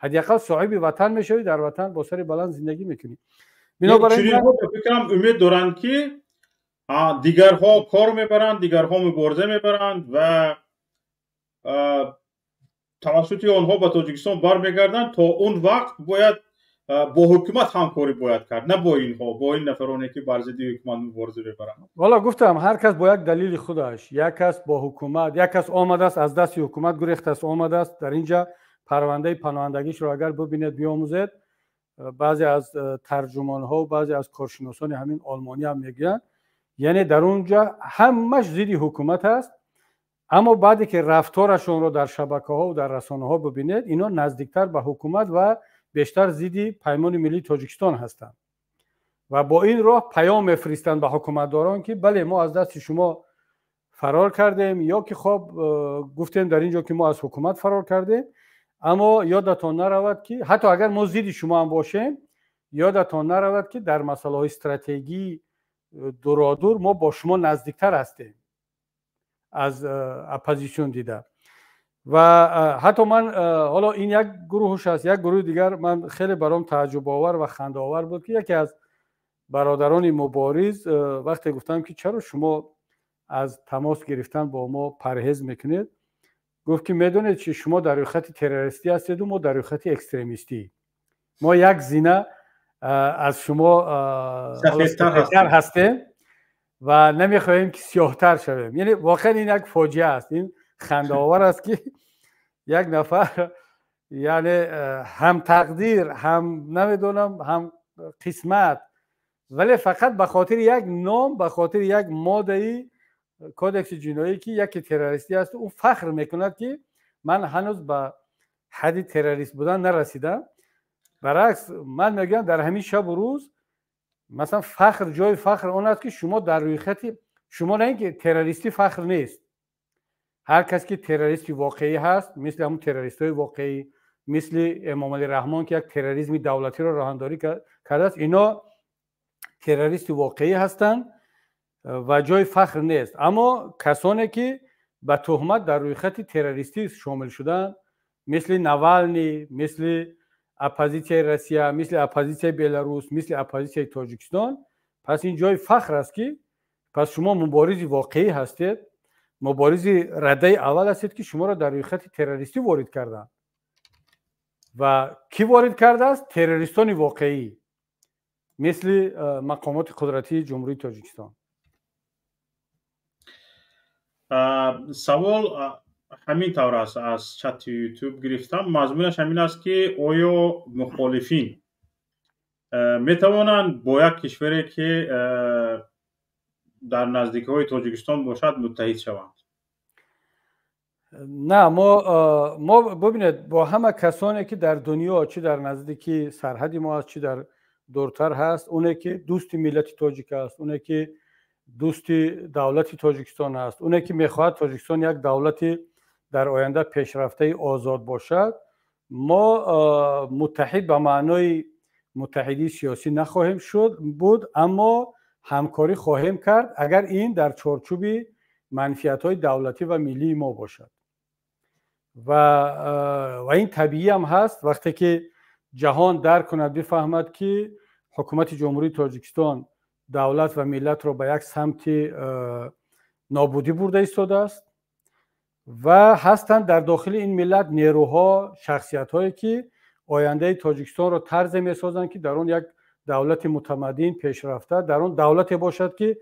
ҳадди ақал соҳиби ватан мешавӣ, дар ватан бо сари баланд зиндагӣ мекунӣ. Бинобарин фикрам, умед доранд, ки дигарҳо кор мебаранд, дигарҳо мубориза мебаранд ва тавассути онҳо ба Тоҷикистон бармегарданд. То он вақт бояд бо ҳукумат ҳамкорӣ бояд кард, на бо инҳо, бо ин нафароне, ки бар зидди ҳукумат мубориза мебаранд. Ҳоло гуфтам, ҳар кас бо як далели худаш. Як кас бо ҳукумат, як кас омадааст, аз дасти ҳукумат гурехтааст, омадааст дар инҷа. Парвандаи паноҳандагишро агар бибинед, биомӯзед, баъзе аз тарҷумонҳо, баъзе аз коршиносони ҳамин олмонӣ ҳам мегӯянд, яъне дар он ҷа ҳамаш зидди ҳукумат аст. Аммо баъде ки рафторашонро дар шабакаҳо дар расонаҳо бибинед, инҳо наздиктар ба ҳукумат ва бештар зидди Паймони миллии Тоҷикистон ҳастанд ва бо ин роҳ паём мефиристанд ба ҳукуматдорон, ки бале, мо аз дасти шумо фарор кардем, ё ки хоб гуфтем дар ин ҷо, ки мо аз ҳукумат фарор кардем, аммо ёдатон наравад, ки ҳатто агар мо зидди шумо ҳам бошем, ёдатон наравад, ки дар масъалаҳои стратегӣ дуродур мо бо шумо наздиктар ҳастем аз оппозитсион дида. Ва ҳатто ман ҳоло ин як гурӯҳш аст, як гурӯҳи дигар ман хеле баром тааҷҷубовар ва хандаовар буд, ки яке аз бародарони мубориз вақте гуфтам, ки чаро шумо аз тамос гирифтан бо мо парҳез мекунед? Гуфт ки медонед чи, шумо дар рӯйхати террористӣ ҳастеду мо дар рӯйхати экстремистӣ, мо як зина аз шумо сафедтар ҳастем ва намехоҳем ки сиёҳтар шавем. Яъне воқеан ин як фоҷиа аст, ин хандаовар аст, ки як нафар, яъне ҳам тақдир, ҳам намедонам, ҳам қисмат, вале фақат ба хотири як ном, ба хотири як моддаи кодекси ҷиноӣ, ки яке террористӣ аст, ӯ фахр мекунад, ки ман ҳанӯз ба ҳадди террорист будан нарасидам. Баръакс, ман мегӯям, дар ҳамин шабу рӯз, масалан, фахр, ҷои фахр он аст, ки шумо дар рӯйхати, шумо на ин ки террористӣ фахр нест. Ҳар кас ки террористи воқеӣ ҳаст, мисли ҳамун террористҳои воқеӣ, мисли Эмомалӣ Раҳмон, ки як терроризми давлатиро роҳандорӣ кардааст, ино террористи воқеӣ ҳастанд ва ҷои фахр нест. Аммо касоне ки ба туҳмат дар рӯйхати террористӣ шомил шуданд, мисли Навални, мисли оппозитсияи Россия, мисли оппозитсияи Беларус, мисли оппозитсияи Тоҷикистон, пас ин ҷои фахр аст, ки пас шумо муборизи воқеӣ ҳастед, муборизи радаи аввал ҳастед, ки шуморо дар рӯйхати террористӣ ворид карданд. Ва кӣ ворид кардааст? Террористони воқеӣ, мисли мақомоти қудратии Ҷумҳурии Тоҷикистон. Савол ҳамин тавр аст, аз чати Ютуб гирифтам. Мазмунаш ҳамин аст, ки оё мухолифин метавонанд бо як кишваре, ки дар наздикиҳои Тоҷикистон бошад, муттаҳид шаванд? На, мо, бубинед, бо ҳама касоне ки дар дунё, чӣ дар наздики сарҳади мо аст, чӣ дар дуртар ҳаст, оне ки дӯсти миллати тоҷик аст, оне ки дӯсти давлати Тоҷикистон аст, оне ки мехоҳад Тоҷикистон як давлати дар оянда пешрафтаи озод бошад, мо муттаҳид ба маънои муттаҳидии сиёсӣ нахоҳем шуд буд, аммо ҳамкорӣ хоҳем кард, агар ин дар чорчӯби манфиатҳои давлатӣ ва миллии мо бошад. Ва ин табиӣ ҳам ҳаст, вақте ки ҷаҳон дарк кунад, бифаҳмад, ки ҳукумати Ҷумҳурии Тоҷикистон давлат ва миллатро ба як самти нобудӣ бурда истодааст ва ҳастанд дар дохили ин миллат нерӯҳо, шахсиятҳое, ки ояндаи Тоҷикистонро тарзе месозанд, ки дар он як давлати мутамаддин, пешрафта, дар он давлате бошад, ки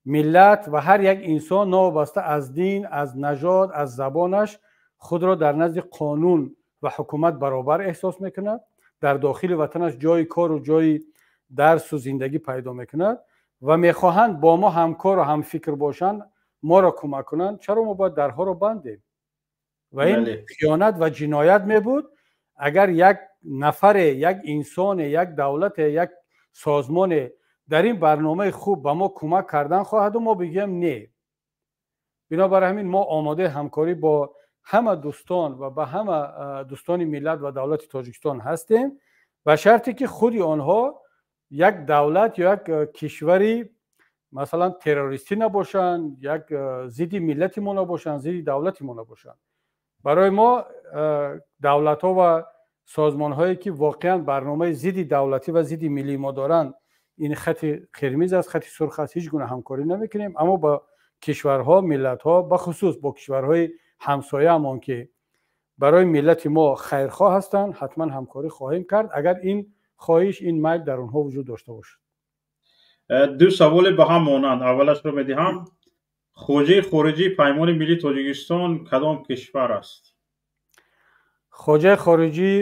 миллат ва ҳар як инсон, новобаста аз дин, аз нажод, аз забонаш, худро дар назди қонун ва ҳукумат баробар эҳсос мекунад, дар дохили ватанаш ҷои кору ҷои дарсу зиндагӣ пайдо мекунад ва мехоҳанд бо мо ҳамкору ҳамфикр бошанд, моро кӯмак кунанд, чаро мо бояд дарҳоро бандем? Ва ин хиёнат ва ҷиноят мебуд, агар як нафаре, як инсоне, як давлате, як созмоне дар ин барномаи хуб ба мо кӯмак кардан хоҳаду мо бигӯем не. Бинобар ҳамин мо омодаи ҳамкорӣ бо ҳама дӯстон ва ба ҳама дӯстони миллат ва давлати Тоҷикистон ҳастем, ба шарте ки худи онҳо як давлат ё як кишвари, масалан, террористӣ набошанд, як зидди миллати мо набошанд, зидди давлати мо набошанд. Барои мо давлатҳо ва созмонҳое, ки воқеан барномаи зидди давлатӣ ва зидди миллии мо доранд, ин хати қирмиз аст, хати сурх аст, ҳеҷ гуна ҳамкорӣ намекунем. Аммо ба кишварҳо, миллатҳо, бахусус бо кишварҳои ҳамсояамон, ки барои миллати мо хайрхоҳ ҳастанд, ҳатман ҳамкорӣ хоҳем кард, агар ин хоҳиш, ин майл дар онҳо вуҷуд дошта бошад. Ду саволе ба ҳам монанд, аввалашро медиҳам. Хоҷаи хориҷии Паймони миллии Тоҷикистон кадом кишвар аст? Хоҷаи хориҷии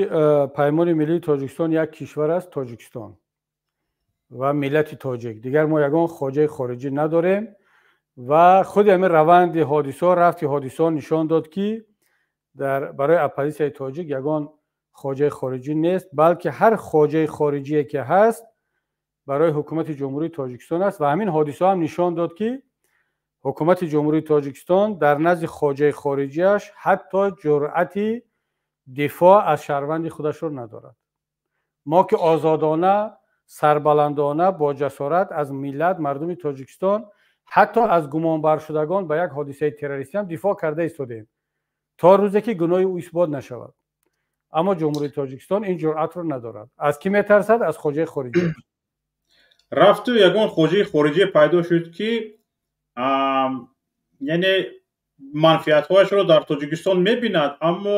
Паймони миллии Тоҷикистон як кишвар аст, Тоҷикистон ва миллати тоҷик. Дигар мо ягон хоҷаи хориҷӣ надорем. Ва худи ҳамин раванди ҳодисаҳо, рафти ҳодисаҳо нишон дод, ки дар барои оппозитсияи тоҷик ягон хоҷаи хориҷӣ нест, балки ҳар хоҷаи хориҷие ки ҳаст, барои ҳукумати Ҷумҳурии Тоҷикистон аст. Ва ҳамин ҳодисаҳо ҳам нишон дод, ки ҳукумати Ҷумҳурии Тоҷикистон дар назди хоҷаи хориҷиаш ҳатто ҷуръати дифоъ аз шаҳрванди худашро надорад. Мо ки озодона, сарбаландона, бо ҷасорат аз миллат, мардуми Тоҷикистон, ҳатто аз гумонбаршудагон ба як ҳодисаи террористӣ ҳам дифоъ карда истодем, то рӯзе ки гуноҳи ӯ исбот нашавад. Аммо Ҷумҳурии Тоҷикистон ин ҷуръатро надорад. Аз кӣ метарсад? Аз хоҷаи хориҷӣ. Рафту ягон хоҷаи хориҷӣ пайдо шуд, ки Яъне манфиатҳояшро дар Тоҷикистон мебинад, аммо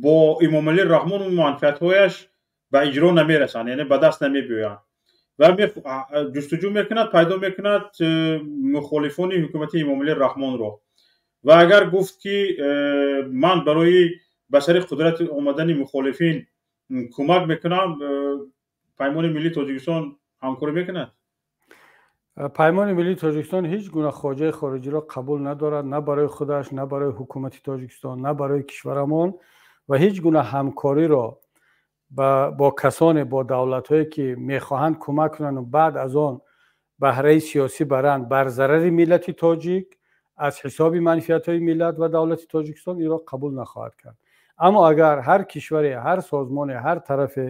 бо Эмомалӣ Раҳмон манфиатҳояш ба иҷро намерасанд, яъне ба даст намебиёянд ва ҷустуҷӯ мекунад, пайдо мекунад мухолифони ҳукумати Эмомалӣ Раҳмонро. Ва агар гуфт, ки ман барои ба сари қудрат омадани мухолифин кӯмак мекунам, Паймони миллии Тоҷикистон ҳамкорӣ мекунад? Паймони миллии Тоҷикистон ҳеҷ гуна хоҷаи хориҷиро қабул надорад, на барои худаш, на барои ҳукумати Тоҷикистон, на барои кишварамон, ва ҳеҷ гуна ҳамкориро бо касоне, бо давлатҳое, ки мехоҳанд кӯмак кунанд баъд аз он баҳраи сиёсӣ баранд бар зарари миллати тоҷик, аз ҳисоби манфиатҳои миллат ва давлати Тоҷикистон, инро қабул нахоҳад кард. Аммо агар ҳар кишваре, ҳар созмоне, ҳар тарафе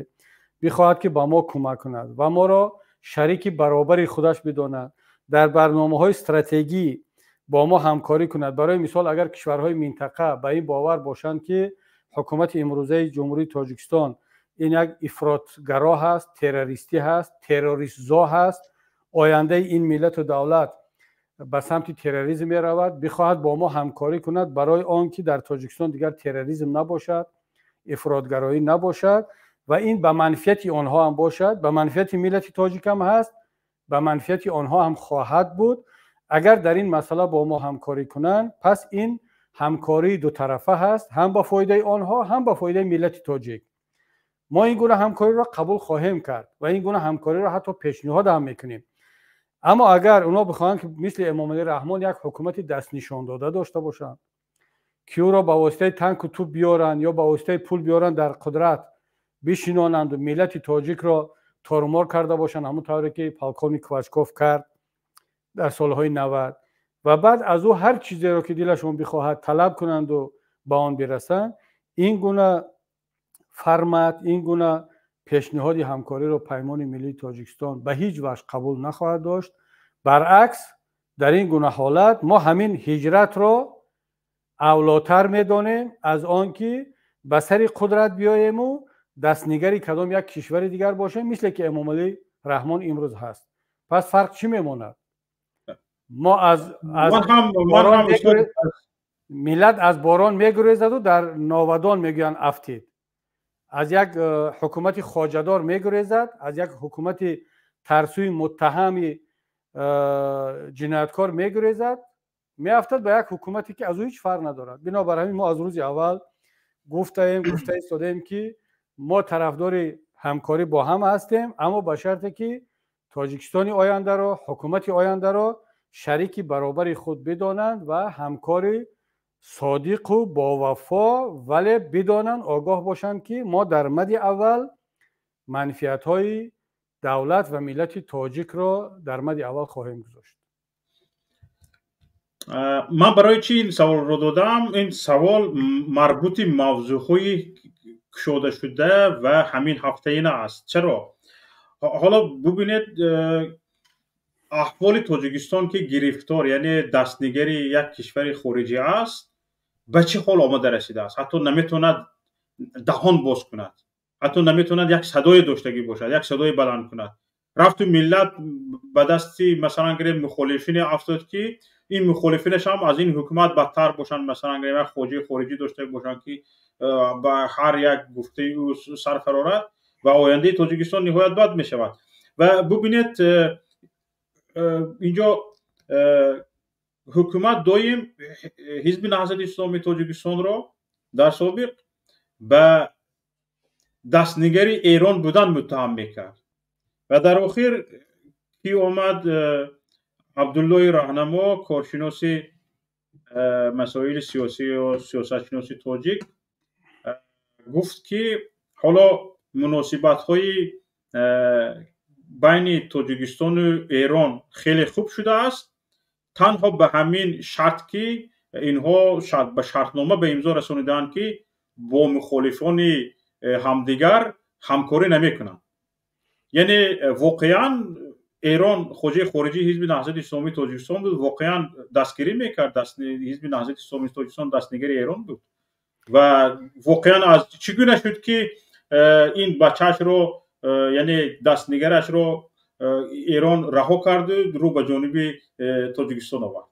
бихоҳад, ки ба мо кӯмак кунад ва моро шарики баробари худаш бидонад, дар барномаҳои стратегӣ бо мо ҳамкорӣ кунад, барои мисол, агар кишварҳои минтақа ба ин бовар бошанд, ки ҳукумати имрӯзаи Ҷумҳурии Тоҷикистон ин як ифротгаро ҳаст, террористӣ ҳаст, террористзо ҳаст, ояндаи ин миллату давлат ба самти терроризм меравад, бихоҳад бо мо ҳамкорӣ кунад барои он ки дар Тоҷикистон дигар терроризм набошад, ифротгароӣ набошад ва ин ба манфиати онҳо ҳам бошад, ба манфиати миллати тоҷик ҳам ҳаст, ба манфиати онҳо ҳам хоҳад буд, агар дар ин масъала бо мо ҳамкорӣ кунанд, пас ин ҳамкории дутарафа ҳаст, ҳам ба фоидаи онҳо, ҳам ба фоидаи миллати тоҷик. Мо ин гуна ҳамкориро қабул хоҳем кард ва ин гуна ҳамкориро ҳатто пешниҳод ҳам мекунем. Аммо агар онҳо бихоҳанд, ки мисли Эмомалӣ Раҳмон як ҳукумати дастнишондода дошта бошанд, ки ӯро ба воситаи танку туп биёранд ё ба воситаи пул биёранд, дар қудрат бишинонанду миллати тоҷикро торумор карда бошанд, ҳамон тавре ки полковник Квачков кард дар солҳои 90, ва баъд аз ӯ ҳар чизеро, ки дилашон бихоҳад, талаб кунанду ба он бирасанд, ин гуна формат, ин гуна пешниҳоди ҳамкориро Паймони миллии Тоҷикистон ба ҳеҷ ваҷҳ қабул нахоҳад дошт. Баръакс, дар ин гуна ҳолат мо ҳамин ҳиҷратро авлотар медонем аз он ки ба сари қудрат биёему дастнигари кадом як кишвари дигар бошем, мисле ки Эмомалӣ Раҳмон имрӯз ҳаст. Пас фарқ чӣ мемонад? Мо аз миллат аз борон мегурезаду дар новадон мегӯянд афтид, аз як ҳукумати хоҷадор мегурезад, аз як ҳукумати тарсуи муттаҳами ҷинояткор мегурезад, меафтад ба як ҳукумате, ки аз ӯ ҳеҷ фарқ надорад. Бинобар ҳамин мо аз рӯзи аввал гуфтаем, гуфта истодаем, ки мо тарафдори ҳамкорӣ бо ҳам ҳастем, аммо ба шарте ки Тоҷикистони ояндаро, ҳукумати ояндаро шарики баробари худ бидонанд ва ҳамкори содиқу бовафо, вале бидонанд, огоҳ бошанд, ки мо дар мади аввал манфиатҳои давлат ва миллати тоҷикро дар мади аввал хоҳем гузошт. Ман барои чӣ ин саволро додам? Ин савол марбути мавзӯъҳои кушодашуда ва ҳамин ҳафтаина аст. Чаро? Ҳоло бубинед, аҳволи Тоҷикистон, ки гирифтор, яъне дастнигари як кишвари хориҷӣ аст, ба чӣ ҳол омада расидааст. Ҳатто наметавонад даҳон боз кунад, ҳатто наметавонад як садое доштагӣ бошад, як садое баланд кунад. Рафту миллат ба дасти, масалан гирем, мухолифине афтод, ки ин мухолифинаш ҳам аз ин ҳукумат бадтар бошанд, масалан гирем, як хоҷаи хориҷӣ дошта бошанд, ки ба ҳар як гуфтаи ӯ сар фарорад, ва ояндаи Тоҷикистон ниҳоят бад мешавад. Ва бубинед, инҷо ҳукумат доим Ҳизби Наҳзати Исломии Тоҷикистонро дар собиқ ба дастнигари Эрон будан муттаҳам мекард. Ва дар охир ки омад? Абдуллои Раҳнамо, коршиноси масоили сиёсӣ ё сиёсатшиноси тоҷик, гуфт, ки ҳоло муносибатҳои байни Тоҷикистону Эрон хеле хуб шудааст, танҳо ба ҳамин шарт, ки инҳо ба шартнома ба имзо расонидаанд, ки бо мухолифони ҳамдигар ҳамкорӣ намекунанд. Яъне воқеан Эрон хоҷаи хориҷии Ҳизби Наҳзати Исломии Тоҷикистон буд, воқеан дастгирӣ мекард? Ҳизби Наҳзати Исломии Тоҷикистон дастнигари Эрон буд? Ва воқеан аз чӣ гуна шуд, ки ин бачаашро, яъне дастнигарашро, Эрон раҳо карду рӯ ба ҷониби Тоҷикистон овард?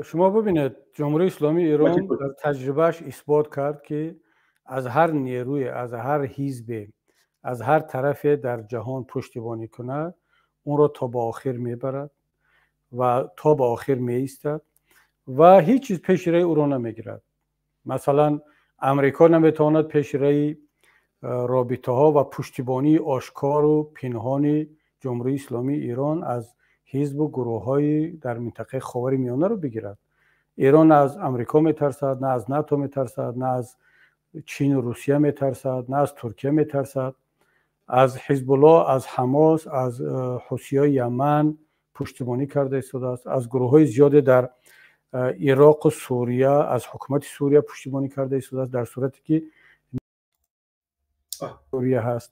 Шумо бубинед, Ҷумҳурии Исломии Эрон дар таҷрибааш исбот кард, ки аз ҳар нерӯе, аз ҳар ҳизбе, аз ҳар тарафе дар ҷаҳон пуштибонӣ кунад, онро то ба охир мебарад ва то ба охир меистад ва ҳеҷ чиз пеши роҳи ӯро намегирад. Масалан, Амрико наметавонад пеши роҳи робитаҳо ва пуштибонии ошкору пинҳони Ҷумҳурии Исломии Эрон аз ҳизбу гурӯҳҳои дар минтақаи Ховари Миёнаро бигирад. Эрон на аз Амрико метарсад, на аз НАТО метарсад, на аз Чину Русия метарсад, на аз Туркия метарсад. Аз Ҳизбуллоҳ, аз Ҳамос, аз ҳусиҳои Яман пуштибонӣ карда истодааст, аз гурӯҳҳои зиёде дар Ироқу Сурия, аз ҳукумати Сурия пуштибонӣ карда истодааст, дар сурате ки Сурия ҳаст.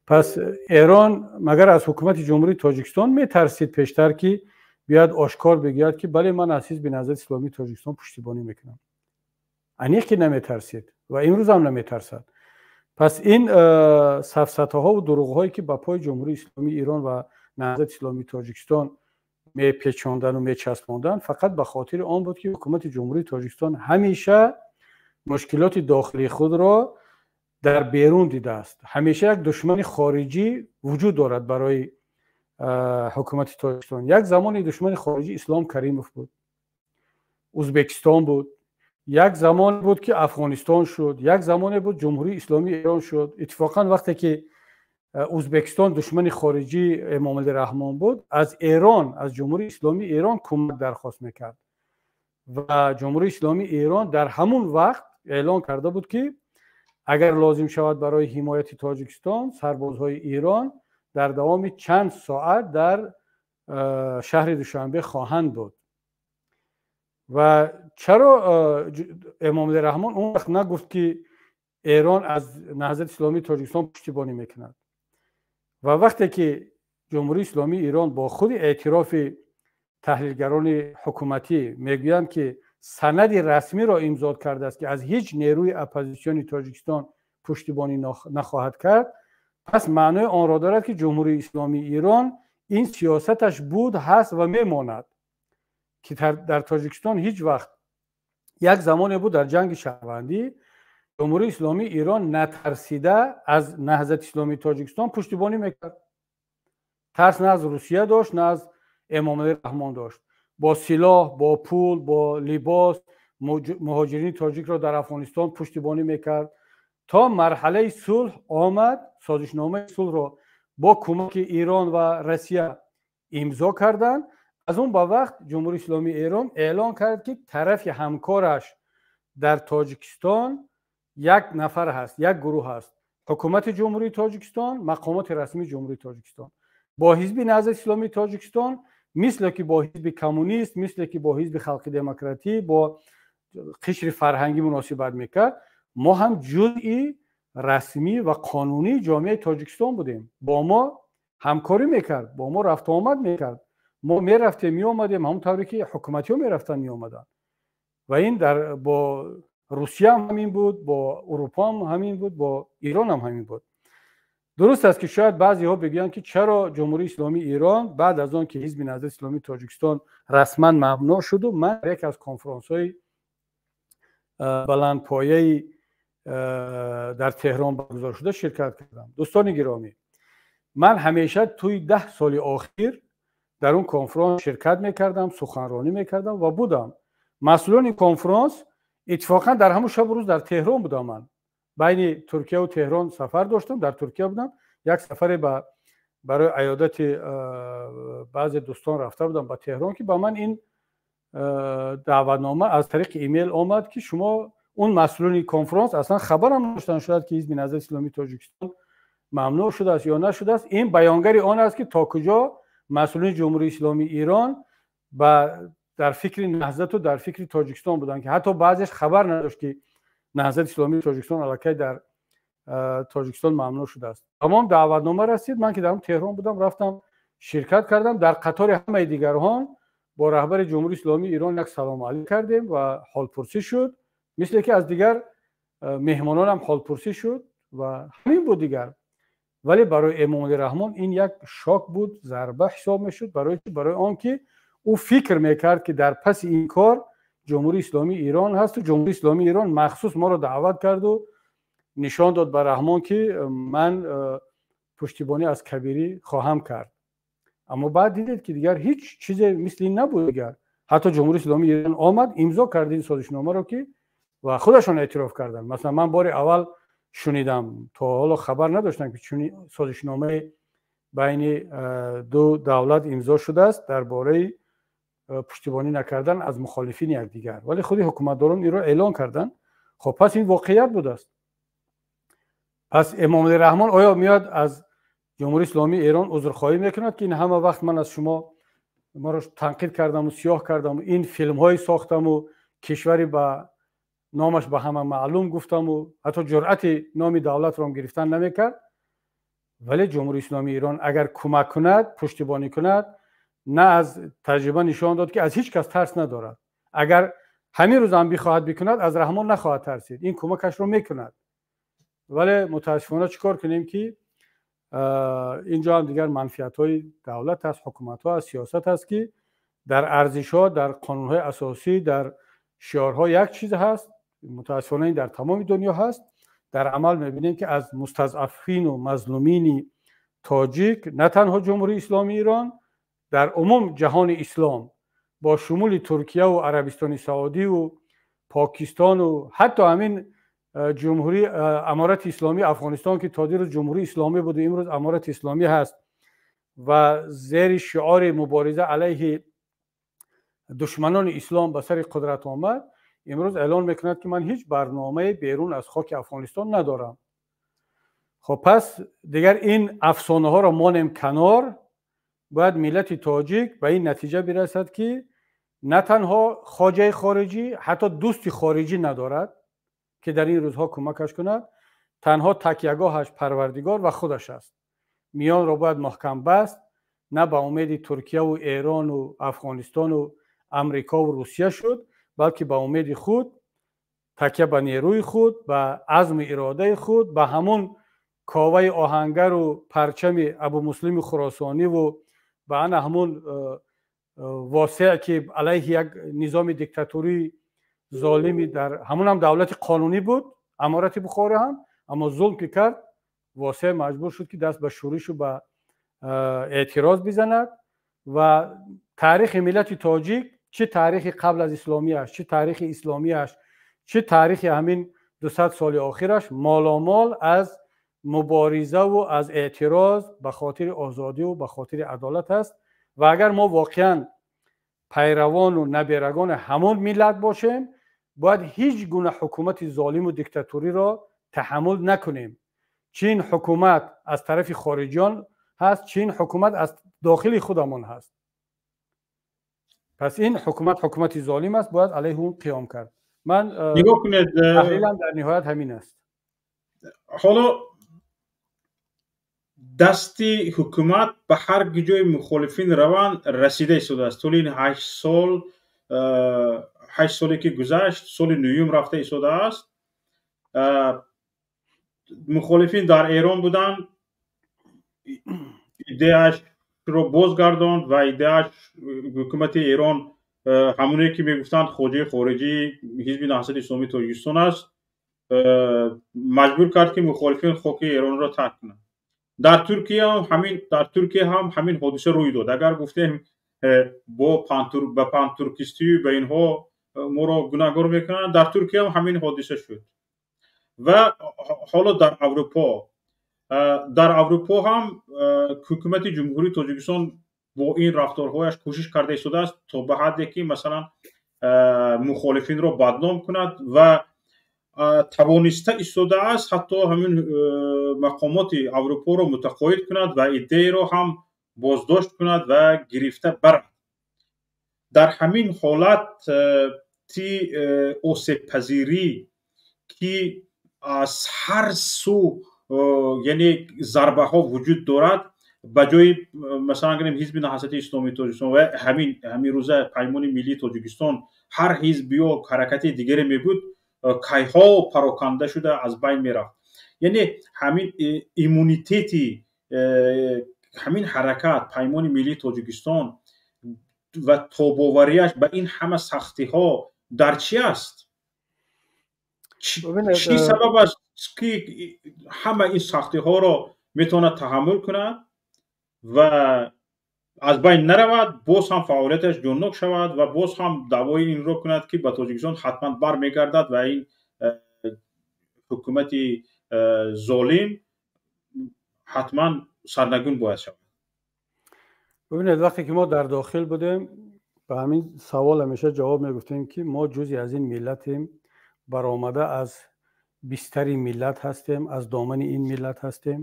Пас Эрон магар аз ҳукумати Ҷумҳурии Тоҷикистон метарсид пештар, ки биёяд ошкор бигӯяд, ки бале, ман аз Ҳизби Наҳзати Исломии Тоҷикистон пуштибонӣ мекунам? Аниқ ки наметарсид ва имрӯз ҳам наметарсад. Пас ин сафсатаҳову дурӯғҳое, ки ба пои Ҷумҳурии Исломии Эрон ва Наҳзати Исломии Тоҷикистон мепечондану мечаспонданд, фақат ба хотири он буд, ки ҳукумати Ҷумҳурии Тоҷикистон ҳамеша мушкилоти дохилии худро дар берун дидааст. Ҳамеша як душмани хориҷӣ вуҷуд дорад барои ҳукумати Тоҷикистон. Як замони душмани хориҷӣ Ислом Каримов буд, Узбекистон буд, як замон буд, ки Афғонистон шуд, як замоне буд, Ҷумҳурии Исломии Эрон шуд. Иттифоқан вақте ки Узбекистон душмани хориҷии Эмомалӣ Раҳмон буд, аз Эрон, аз Ҷумҳурии Исломии Эрон кӯмак дархост мекард ва Ҷумҳурии Исломии Эрон дар ҳамун вақт эълон карда буд, ки агар лозим шавад барои ҳимояти Тоҷикистон, сарбозҳои Эрон дар давоми чанд соат дар шаҳри Душанбе хоҳанд буд. Ва чаро Эмомалӣ Раҳмон он вақт нагуфт, ки Эрон аз Наҳзати Исломии Тоҷикистон пуштибонӣ мекунад? Ва вақте ки Ҷумҳурии Исломии Эрон бо худи эътирофи таҳлилгарони ҳукуматӣ мегӯянд, ки санади расмиро имзо кардааст, ки аз ҳеҷ нерӯи оппозитсиони Тоҷикистон пуштибонӣ нахоҳад кард, пас маънои онро дорад, ки Ҷумҳурии Исломии Эрон ин сиёсаташ буд, ҳаст ва мемонад, ки дар Тоҷикистон ҳеҷ вақт. Як замоне буд, дар ҷанги шаҳрвандӣ Ҷумҳурии Исломии Эрон натарсида аз Наҳзати Исломии Тоҷикистон пуштибонӣ мекард. Тарс на аз Русия дошт, на аз Эмомалӣ Раҳмон дошт. Бо силоҳ, бо пул, бо либос муҳоҷирини тоҷикро дар Афғонистон пуштибонӣ мекард, то марҳалаи сулҳ омад. Созишномаи сулҳро бо кӯмаки Эрон ва Россия имзо карданд. Аз он ба вақт Ҷумҳурии Исломии Эрон эълон кард, ки тарафи ҳамкораш дар Тоҷикистон як нафар ҳаст, як гурӯҳ ҳаст: ҳукумати Ҷумҳурии Тоҷикистон, мақомоти расмии Ҷумҳурии Тоҷикистон. Бо Ҳизби Наҳзати Исломии Тоҷикистон, мисле ки бо Ҳизби Коммунист, мисле ки бо Ҳизби Халқи Демократӣ, бо қишри фарҳангӣ муносибат мекард, мо ҳам ҷузъи расмӣ ва қонунии ҷомеаи Тоҷикистон будем. Бо мо ҳамкорӣ мекард, бо мо рафтуомад мекард, мо мерафтем, меомадем, ҳамон тавре ки ҳукуматиҳо мерафтанд, меомаданд. Ва ин дар бо Русия ҳам ҳамин буд, бо Урупо ҳам ҳамин буд, бо Эрон ҳам ҳамин буд. Дуруст аст, ки шояд баъзеҳо бигӯянд, ки чаро Ҷумҳурии Исломии Эрон баъд аз он ки Ҳизби Наҳзати Исломии Тоҷикистон расман мамнӯъ шуду ман дар яке аз конфронсҳои баландпояи дар Теҳрон баргузор шуда ширкат кардам. Дӯстони гиромӣ, ман ҳамеша тӯи 10 соли охир дар он конфронс ширкат мекардам, суханронӣ мекардам ва будам. Масъулони конфронс иттифоқан дар ҳамон шабу рӯз дар Теҳрон будам. Ман байни Туркияву Теҳрон сафар доштам, дар Туркия будам, як сафаре барои аёдати баъзе дӯстон рафта будам ба Теҳрон, ки ба ман ин даъватнома аз тариқи имейл омад, ки шумо. Он масъулони конфронс аслан хабарам надоштанд шояд, ки Ҳизби Наҳзати Исломии Тоҷикистон мамнӯъ шудааст ё нашудааст. Ин баёнгари он аст, ки то куҷо масъулини Ҷумҳурии Исломии Эрон ба дар фикри наҳзату дар фикри Тоҷикистон буданд, ки ҳатто баъзеш хабар надошт, ки Наҳзати Исломии Тоҷикистон аллакай дар Тоҷикистон мамнӯъ шудааст. Тамом даъватнома расид, ман ки дар Теҳрон будам, рафтам, ширкат кардам. Дар қатори ҳамаи дигарҳон бо раҳбари Ҷумҳурии Исломии Эрон як салому алейк кардем ва ҳолпурсӣ шуд, мисле ки аз дигар меҳмононам ҳолпурсӣ шуд, ва ҳамин буд дигар. Вале барои Эмомалӣ Раҳмон ин як шок буд, зарба ҳисоб мешуд. Барои чӣ? Барои он ки Ӯ фикр мекард, ки дар паси ин кор Ҷумҳурии Исломии Эрон ҳасту Ҷумҳурии Исломии Эрон махсус моро даъват карду нишон дод ба Раҳмон, ки ман пуштибонӣ аз Кабирӣ хоҳам кард. Аммо баъд дидед, ки дигар ҳеҷ чизе мисли ин набуд. Дигар ҳатто Ҷумҳурии Исломии Эрон омад, имзо кард ин созишномаро, ки ва худашон эътироф карданд. Масалан, ман бори аввал шунидам, то ҳоло хабар надоштам, ки чунин созишномаи байни ду давлат имзо шудааст дар бораи пуштибонӣ накардан аз мухолифини якдигар, вале худи ҳукуматдорон инро эълон карданд. Хоб, пас ин воқеият будааст. Пас Эмомалӣ Раҳмон оё меояд, аз Ҷумҳурии Исломии Эрон узрхоҳӣ мекунад, ки ин ҳама вақт ман аз шумо маро танқид кардаму сиёҳ кардаму ин филмҳое сохтаму кишваре ба номаш ба ҳама маълум гуфтаму ҳатто ҷуръати номи давлатро гирифтан намекард? Вале Ҷумҳурии Исломии Эрон агар кӯмак кунад, пуштибонӣ кунад, на аз таҷриба нишон дод, ки аз ҳеҷ кас тарс надорад. Агар ҳамин рӯз ҳам бихоҳад бикунад, аз Раҳмон нахоҳад тарсид, ин кӯмакашро мекунад. Вале мутаассифона чӣ кор кунем, ки инҷо ҳам дигар манфиатҳои давлат аст, ҳукуматҳо аст, сиёсат аст, ки дар арзишҳо, дар қонунҳои асосӣ, дар шиорҳо як чиз ҳаст. Мутаассифона ин дар тамоми дунё ҳаст. Дар амал мебинем, ки аз мустазъафину мазлумини тоҷик на танҳо Ҷумҳурии Исломии Эрон, дар умум ҷаҳони ислом бо шумули Туркияву Арабистони Саудиву Покистону ҳатто ҳамин ҷумҳурии Аморати Исломии Афғонистон, ки то дирӯз ҷумҳурии исломӣ буду имрӯз Аморати Исломӣ ҳаст ва зери шиори мубориза алайҳи душманони ислом ба сари қудрат омад, имрӯз эълон мекунад, ки ман ҳеҷ барномаи берун аз хоки Афғонистон надорам. Хоб, пас дигар ин афсонаҳоро монем канор. Бояд миллати тоҷик ба ин натиҷа бирасад, ки на танҳо хоҷаи хориҷӣ, ҳатто дӯсти хориҷӣ надорад, ки дар ин рӯзҳо кӯмакаш кунад. Танҳо такягоҳаш Парвардигор ва худаш аст. Миёнро бояд маҳкам баст, на ба умеди Туркияву Эрону Афғонистону Амрикову Русия шуд, балки ба умеди худ, такя ба нерӯи худ, ба азму иродаи худ, ба ҳамун Коваи Оҳангару парчами Абумуслими Хуросониву ба ана ҳамун Восеъ, ки алайҳи як низоми диктатурии золими дар ҳамун ҳам давлати қонунӣ буд, Аморати Бухоро ҳам, аммо зулм ки кард, Восеъ маҷбур шуд, ки даст ба шӯришу ба эътироз бизанад. Ва таърихи миллати тоҷик, чӣ таърихи қабл аз исломиаш, чӣ таърихи исломиаш, чӣ таърихи ҳамин 200 соли охираш, моломол аз муборизаву аз эътироз ба хотири озодиву ба хотири адолат аст. Ва агар мо воқеан пайравону наберагони ҳамон миллат бошем, бояд ҳеҷ гуна ҳукумати золиму диктатуриро таҳаммул накунем, чӣ ин ҳукумат аз тарафи хориҷиён ҳаст, чӣ ин ҳукумат аз дохили худамон ҳаст. Пас ин ҳукумат ҳукумати золим аст, бояд алайҳи он қиём кард. Ман нигоҳ кунед, таҳлилам дар ниҳоят ҳамин аст. Ҳоло дасти ҳукумат ба ҳар ҷои мухолифин раванд, расида истодааст. Тӯли ин 8 сол, 8 соле ки гузашт, соли нӯюм рафта истодааст. Мухолифин дар Эрон буданд, идеяшро бозгардонд ва идеяш ҳукумати Эрон, ҳамоне ки мегуфтанд хоҷаи хориҷӣ Ҳизби Наҳзати Исломии Тоҷикистон аст, маҷбур кард, ки мухолифин хоки Эронро тарк кунанд. Дар Туркия ҳам ҳамин ҳодиса рӯй дод. Агар гуфтем бо ба пантуркистию ба инҳо моро гунаҳгор мекунанд, дар Туркия ҳам ҳамин ҳодиса шуд. Ва ҳоло дар Аврупо ҳам ҳукумати Ҷумҳурии Тоҷикистон бо ин рафторҳояш кӯшиш карда истодааст, то ба ҳадде ки масалан мухолифинро бадном кунад ва тавониста истодааст ҳатто ҳамин мақомоти Аврупоро мутақоид кунад ва идеяро ҳам боздошт кунад ва гирифта барад. Дар ҳамин ҳолат ти осебпазирӣ, ки аз ҳар сӯ, яъне зарбаҳо вуҷуд дорад, ба ҷои масалан гирем Ҳизби Наҳзати Исломии Тоҷикистон ва ҳамин рӯза Паймони Миллии Тоҷикистон, ҳар ҳизб ё ҳаракати дигаре мебуд, кайҳо пароканда шуда аз байн мерафт. Яъне ҳамин иммунитети ҳамин ҳаракат, Паймони Миллии Тоҷикистон. ва тобовариаш ба ин ҳама сахтиҳо дар чӣ аст? Чӣ сабаб аст, ки ҳама ин сахтиҳоро метавонад таҳаммул кунад ва аз байн наравад, боз ҳам фаъолияташ ҷоннок шавад ва боз ҳам даъвои инро кунад, ки ба Тоҷикистон ҳатман бармегардад ва ин ҳукумати золим ҳатман сарнагун бояд шавад? Бибинед, вақте ки мо дар дохил будем, ба ҳамин савол ҳамеша ҷавоб мегуфтем, ки мо ҷузъи аз ин миллатем, баромада аз бистари миллат ҳастем, аз домани ин миллат ҳастем.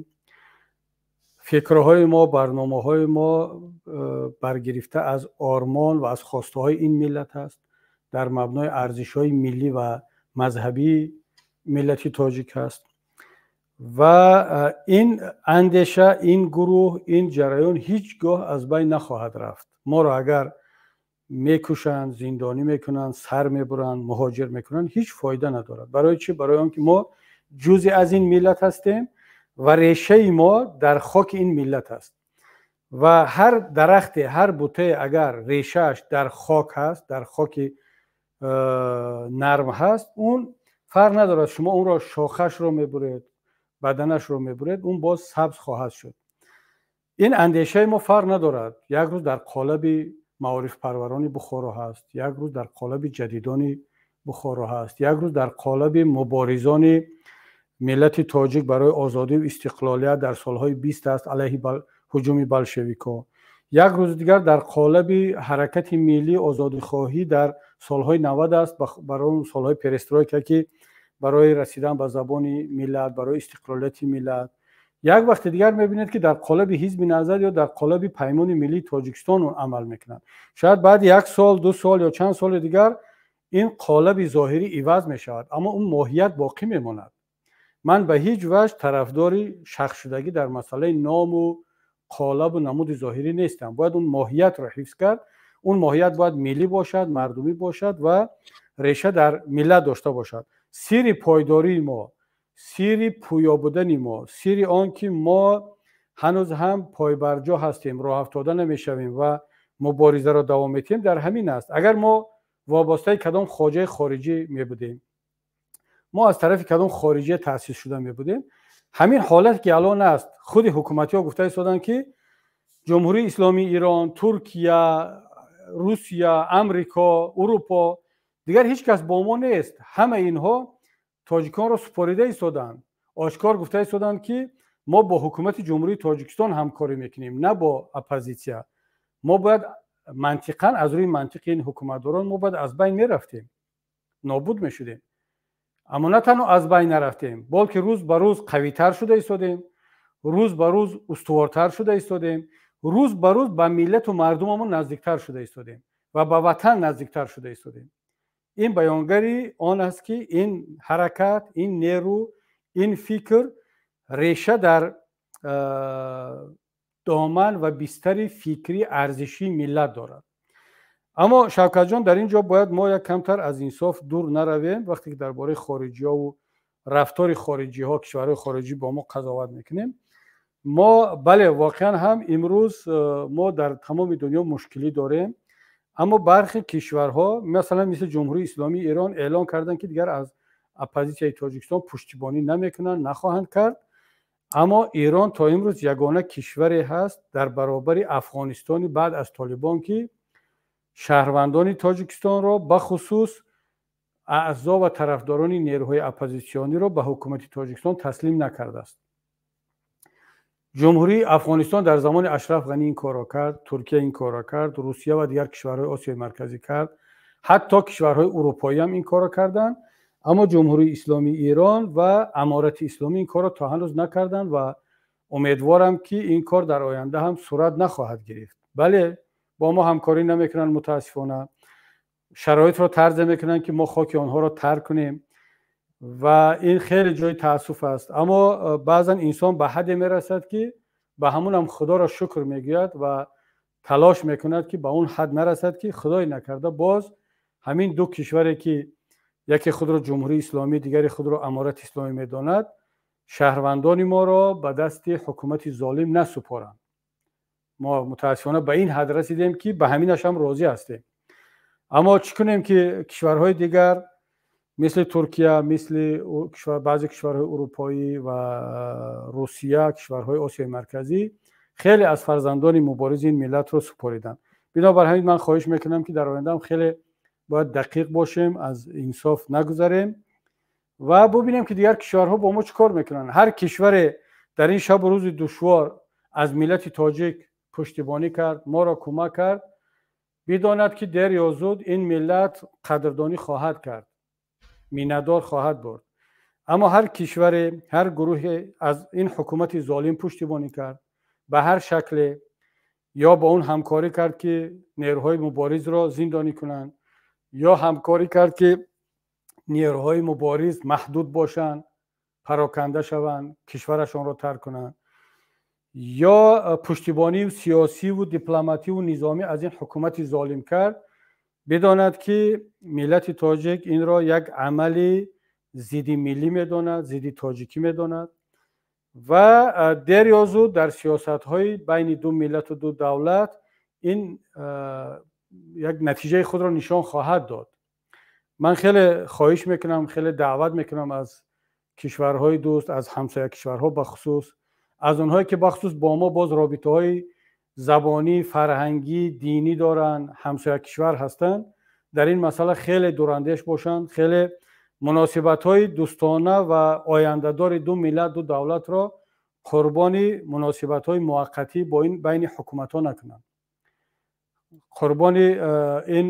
Фикрҳои мо, барномаҳои мо баргирифта аз ормон ва аз хостаҳои ин миллат аст, дар мабнои арзишҳои миллӣ ва мазҳабии миллати тоҷик аст. Ва ин андеша, ин гурӯҳ, ин ҷараён ҳеҷ гоҳ аз байн нахоҳад рафт. Моро агар мекушанд, зиндонӣ мекунанд, сар мебуранд, муҳоҷир мекунанд, ҳеҷ фоида надорад. Барои чӣ? Барои он ки мо ҷузъи аз ин миллат ҳастем ва решаи мо дар хоки ин миллат аст. Ва ҳар дарахте, ҳар бутае агар решааш дар хок ҳаст, дар хоки нарм ҳаст, он фарқ надорад, шумо онро шохашро мебуред, баданашро мебуред, он боз сабз хоҳад шуд. Ин андешаи мо фарқ надорад, як рӯз дар қолаби маорифпарварони Бухоро ҳаст, як рӯз дар қолаби ҷадидони Бухоро ҳаст, як рӯз дар қолаби муборизони миллати тоҷик барои озодию истиқлолият дар солҳои 20 аст алайҳи ҳуҷуми болшевикҳо, як рӯзи дигар дар қолаби ҳаракати миллии озодихоҳӣ дар солҳои 90 аст, барои солҳои перестройка, ки барои расидан ба забони миллат, барои истиқлолияти миллат. Як вақти дигар мебинед, ки дар қолаби Ҳизби Наҳзат ё дар қолаби Паймони миллии Тоҷикистон он амал мекунад. Шояд баъди як сол, 2 сол ё чанд соли дигар ин қолаби зоҳирӣ иваз мешавад, аммо он моҳият боқӣ мемонад. Ман ба ҳеҷ ваҷҳ тарафдори шахсшудагӣ дар масъалаи ному қолабу намуди зоҳирӣ нестам. Бояд он моҳиятро ҳифз кард. Он моҳият бояд миллӣ бошад, мардумӣ бошад ва реша дар миллат дошта бошад. Сирри пойдории мо, сирри пӯё будани мо, сирри он ки мо ҳанӯз ҳам пойбарҷо ҳастем, роҳафтода намешавем ва муборизаро давом медиҳем, дар ҳамин аст. Агар мо вобастаи кадом хоҷаи хориҷӣ мебудем, мо аз тарафи кадом хориҷия таъсис шуда мебудем, ҳамин ҳолат ки алон аст, худи ҳукуматиҳо гуфта истоданд, ки Ҷумҳурии Исломии Ирон, Туркия, Русия, Амрико, Урупо, дигар ҳеҷ кас бо мо нест. Ҳама инҳо тоҷиконро супорида истоданд, ошкор гуфта истоданд, ки мо бо ҳукумати Ҷумҳурии Тоҷикистон ҳамкорӣ мекунем, на бо оппозитсия. Мо бояд мантиқан, аз рӯи мантиқи ин ҳукуматдорон, мо бояд аз байн мерафтем, нобуд мешудем. Аммо на танҳо аз байн нарафтем, балки рӯз ба рӯз қавитар шуда истодем, рӯз ба рӯз устувортар шуда истодем, рӯз ба рӯз ба миллату мардумамон наздиктар шуда истодем ва ба ватан наздиктар шуда истодем. Ин баёнгари он аст, ки ин ҳаракат, ин нерӯ, ин фикр реша дар доман ва бистари фикрӣ арзишии миллат дорад. Аммо, Шавкатҷон, дар ин ҷо бояд мо як камтар аз инсоф дур наравем. Вақте ки дар бораи хориҷиҳову рафтори хориҷиҳо, кишварҳои хориҷӣ бо мо қазоват мекунем, мо, бале, воқеан ҳам имрӯз мо дар тамоми дунё мушкилӣ дорем, аммо бархе кишварҳо, масалан мисли Ҷумҳурии Исломии Эрон, эълон карданд, ки дигар аз оппозитсияи Тоҷикистон пуштибонӣ намекунанд, нахоҳанд кард. Аммо Эрон то имрӯз ягона кишваре ҳаст дар баробари Афғонистони баъд аз Толибон, ки шаҳрвандони Тоҷикистонро, бахусус аъзо ва тарафдорони нерӯҳои оппозитсиониро, ба ҳукумати Тоҷикистон таслим накардааст. Ҷумҳурии Афғонистон дар замони Ашраф Ғанӣ ин корро кард, Туркия ин корро кард, Русия ва дигар кишварҳои Осиёи Марказӣ кард, ҳатто кишварҳои урупоӣ ҳам ин корро карданд. Аммо Ҷумҳурии Исломии Эрон ва Аморати Исломӣ ин корро то ҳанӯз накарданд ва умедворам, ки ин кор дар оянда ҳам сурат нахоҳад гирифт. Бале, бо мо ҳамкорӣ намекунанд, мутаассифона шароитро тарзе мекунанд, ки мо хоки онҳоро тарк кунем, ва ин хеле ҷои таассуф аст. Аммо баъзан инсон ба ҳадде мерасад, ки ба ҳамун ҳам Худоро шукр мегӯяд ва талош мекунад, ки ба он ҳад нарасад, ки худое накарда боз ҳамин ду кишваре, ки яке худро Ҷумҳурии Исломӣ, дигаре худро Аморати Исломӣ медонад, шаҳрвандони моро ба дасти ҳукумати золим насупоранд. Мо мутаассифона ба ин ҳад расидем, ки ба ҳаминаш ҳам розӣ ҳастем. Аммо чӣ кунем, ки кишварҳои дигар, мисли Туркия, мисли баъзе кишварҳои урупоӣ ва Русия, кишварҳои Осиёи Марказӣ, хеле аз фарзандони муборизи ин миллатро супориданд. Бинобар ҳамин ман хоҳиш мекунам, ки дар ояндаам хеле бояд дақиқ бошем, аз инсоф нагузарем ва бубинем, ки дигар кишварҳо бо мо чӣ кор мекунанд. Ҳар кишваре дар ин шабу рӯзи душвор аз миллати тоҷик пуштибонӣ кард, моро кӯмак кард, бидонад, ки дер ё зуд ин миллат қадрдонӣ хоҳад кард, миннатдор хоҳад бурд. Аммо ҳар кишваре, ҳар гурӯҳе аз ин ҳукумати золим пуштибонӣ кард ба ҳар шакле, ё бо он ҳамкорӣ кард, ки нерӯҳои муборизро зиндонӣ кунанд, ё ҳамкорӣ кард, ки нерӯҳои мубориз маҳдуд бошанд, пароканда шаванд, кишварашонро тарк кунанд, ё пуштибонии сиёсиву дипломативу низомӣ аз ин ҳукумати золим кард, бидонад, ки миллати тоҷик инро як амали зидди миллӣ медонад, зидди тоҷикӣ медонад ва дер ё зуд дар сиёсатҳои байни ду миллату ду давлат ин як натиҷаи худро нишон хоҳад дод. Ман хеле хоҳиш мекунам, хеле даъват мекунам аз кишварҳои дӯст, аз ҳамсоя кишварҳо, бахусус аз онҳое ки бахусус бо мо боз робитаҳои забонӣ, фарҳангӣ, динӣ доранд, ҳамсоя кишвар ҳастанд, дар ин масъала хеле дурандеш бошанд, хеле муносибатҳои дӯстона ва ояндадори ду миллат, ду давлатро қурбони муносибатҳои муваққатӣ бо ин байни ҳукуматҳо накунанд, қурбони ин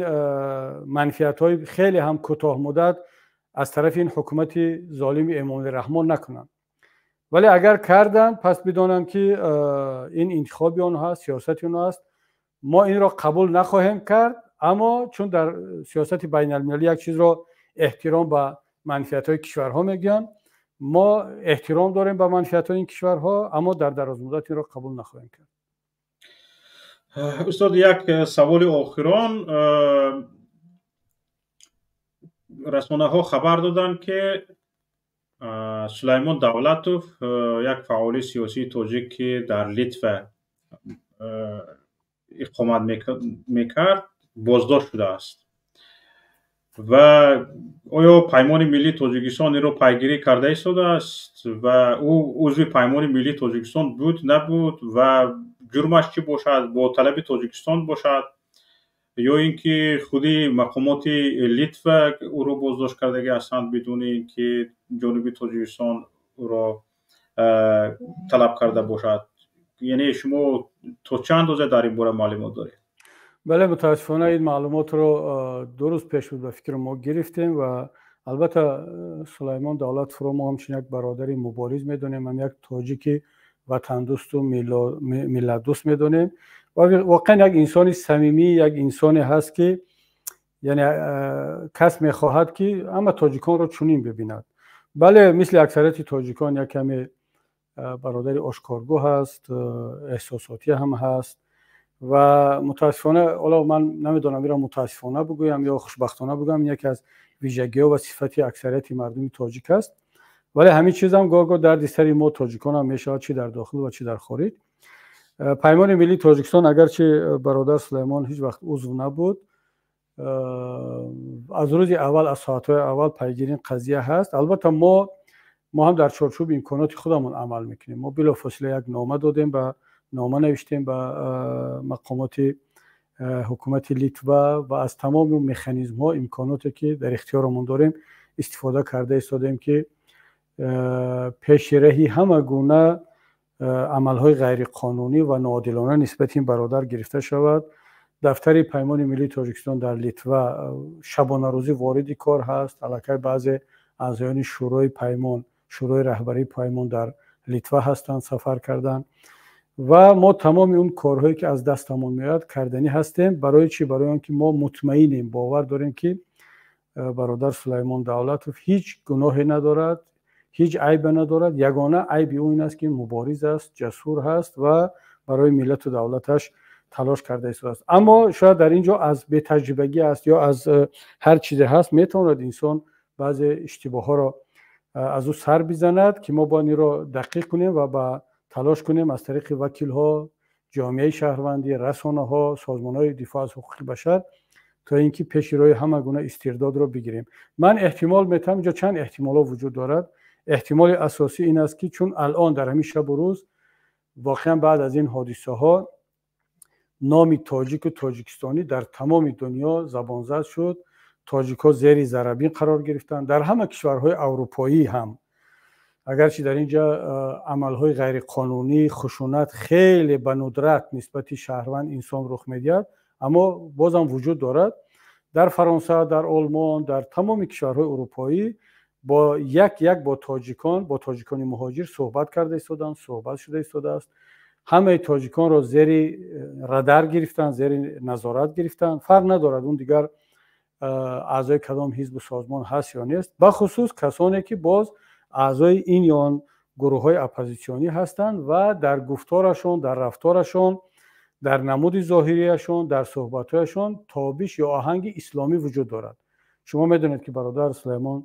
манфиатҳои хеле ҳам кӯтоҳмуддат аз тарафи ин ҳукумати золими Эмомалӣ Раҳмон накунанд. Вале агар карданд, пас бидонанд, ки ин интихоби онҳоаст, сиёсати онҳоаст. Мо инро қабул нахоҳем кард, аммо чун дар сиёсати байналмилалӣ як чизро эҳтиром ба манфиатҳои кишварҳо мегӯянд, мо эҳтиром дорем ба манфиатҳои ин кишварҳо, аммо дар дарозмуддат инро қабул нахоҳем кард. Устод, як саволи охирон. Расонаҳо хабар доданд, ки Сулаймон Давлатов, як фаъоли сиёсии тоҷик, ки дар Литва иқомат мекард, боздошт шудааст. Ва оё Паймони миллии Тоҷикистон инро пайгирӣ карда истодааст ва ӯ узви Паймони миллии Тоҷикистон буд, набуд ва ҷурмаш чӣ бошад? Бо талаби Тоҷикистон бошад ё ин ки худи мақомоти Литва ӯро боздошт кардагӣ ҳастанд, бидуни ин ки ҷониби Тоҷикистон ӯро талаб карда бошад? Яъне шумо то чӣ андоза дар ин бора маълумот доред? Бале, мутаассифона ин маълумотро 2 рӯз пеш буд, ба фикри мо гирифтем. Ва албатта Сулаймон Давлатовро мо ҳамчун як бародари мубориз медонем, ҳам як тоҷики ватандӯсту миллатдӯст медонем ва воқеан як инсони самимӣ, як инсоне ҳаст, ки яъне кас мехоҳад, ки ҳама тоҷиконро чунин бибинад. Бале, мисли аксарияти тоҷикон як каме бародари ошкоргӯ ҳаст, эҳсосотӣ ҳам ҳаст ва мутаассифона, ҳоло ман намедонам инро мутаассифона бигӯям ё хушбахтона бигӯям, ин яке аз вижагиҳо ва сифати аксарияти мардуми тоҷик аст. Вале ҳамин чизам гоҳ-гоҳ дарди сари мо тоҷикон ҳам мешавад, чӣ дар дохил ва чӣ дар хориҷ. Паймони миллии Тоҷикистон, агарчи бародар Сулаймон ҳеҷ вақт узв набуд, аз рӯзи аввал, аз соатҳои аввал пайгири ин қазия ҳаст. Албатта мо ҳам дар чорчӯби имконоти худамон амал мекунем. Мо билофосила як нома додем, ба нома навиштем ба мақомоти ҳукумати Литва ва аз тамоми механизмҳо, имконоте ки дар ихтиёрамон дорем, истифода карда истодем, ки пеши раҳи ҳама гуна амалҳои ғайриқонунӣ ва ноодилона нисбати ин бародар гирифта шавад. Дафтари Паймони миллии Тоҷикистон дар Литва шабонарӯзӣ вориди кор ҳаст. Аллакай баъзе аъзоёни шӯрои паймон, шӯрои раҳбарии паймон дар Литва ҳастанд, сафар карданд ва мо тамоми он корҳое ки аз дастамон меояд, карданӣ ҳастем. Барои чӣ? Барои он ки мо мутмаинем, бовар дорем, ки бародар Сулаймон Давлатов ҳеҷ гуноҳе надорад, ҳеҷ айбе надорад. Ягона айби ӯ ин аст, ки мубориз аст, ҷасур ҳаст ва барои миллату давлаташ талош карда истодааст. Аммо шояд дар ин ҷо аз бетаҷрибагӣ аст ё аз ҳар чизе ҳаст, метавонад инсон баъзе иштибоҳҳоро аз ӯ сар бизанад, ки мо бояд инро дақиқ кунем ва ба талош кунем аз тариқи вакилҳо, ҷомеаи шаҳрвандӣ, расонаҳо, созмонҳои дифоъ аз ҳуқуқи башар, то ин ки пеши роҳи ҳама гуна истирдодро бигирем. Ман эҳтимол метавам, инҷо чанд эҳтимолҳо вуҷуд дорад. Эҳтимоли асосӣ ин аст, ки чун алон дар ҳамин шабу рӯз воқеан баъд аз ин ҳодисаҳо номи тоҷику тоҷикистонӣ дар тамоми дунё забонзад шуд, тоҷикҳо зери зарабин қарор гирифтанд дар ҳама кишварҳои аврупоӣ ҳам. Агарчи дар инҷа амалҳои ғайриқонунӣ, хушунат хеле ба нудрат нисбати шаҳрванд инсон рух медиҳад, аммо бозам вуҷуд дорад. Дар Фаронса, дар Олмон, дар тамоми кишварҳои урупоӣ бо як як бо тоҷикон, бо тоҷикони муҳоҷир суҳбат карда истоданд, суҳбат шуда истодааст. Ҳамаи тоҷиконро зери радар гирифтанд, зери назорат гирифтанд. Фарқ надорад, он дигар аъзои кадом ҳизбу созмон ҳаст ё нест, бахусус касоне ки боз аъзои ин ё он гурӯҳҳои оппозитсионӣ ҳастанд ва дар гуфторашон, дар рафторашон, дар намуди зоҳирияшон, дар суҳбатҳояшон тобиш ё оҳанги исломӣ вуҷуд дорад. Шумо медонед, ки бародар Сулаймон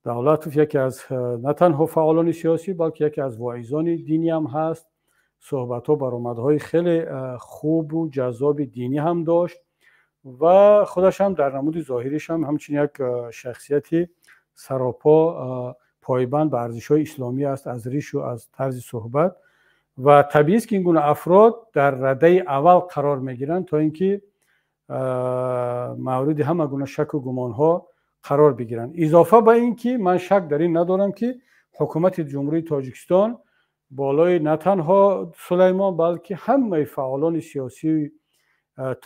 Давлатов яке аз на танҳо фаъолони сиёсӣ, балки яке аз воизони динӣ ҳам ҳаст. Суҳбатҳо, баромадҳои хеле хубу ҷаззоби динӣ ҳам дошт ва худаш ҳам дар намуди зоҳириш ҳам ҳамчун як шахсияти саропо пойбанд ба арзишҳои исломӣ аст, аз ришу аз тарзи суҳбат. Ва табиист, ки ин гуна афрод дар радаи аввал қарор мегиранд, то ин ки мавриди ҳама гуна шаку гумонҳо қарор бигиранд. Изофа ба ин ки ман шак дар ин надорам, ки ҳукумати Ҷумҳурии Тоҷикистон болои на танҳо Сулаймон, балки ҳамаи фаъолони сиёсии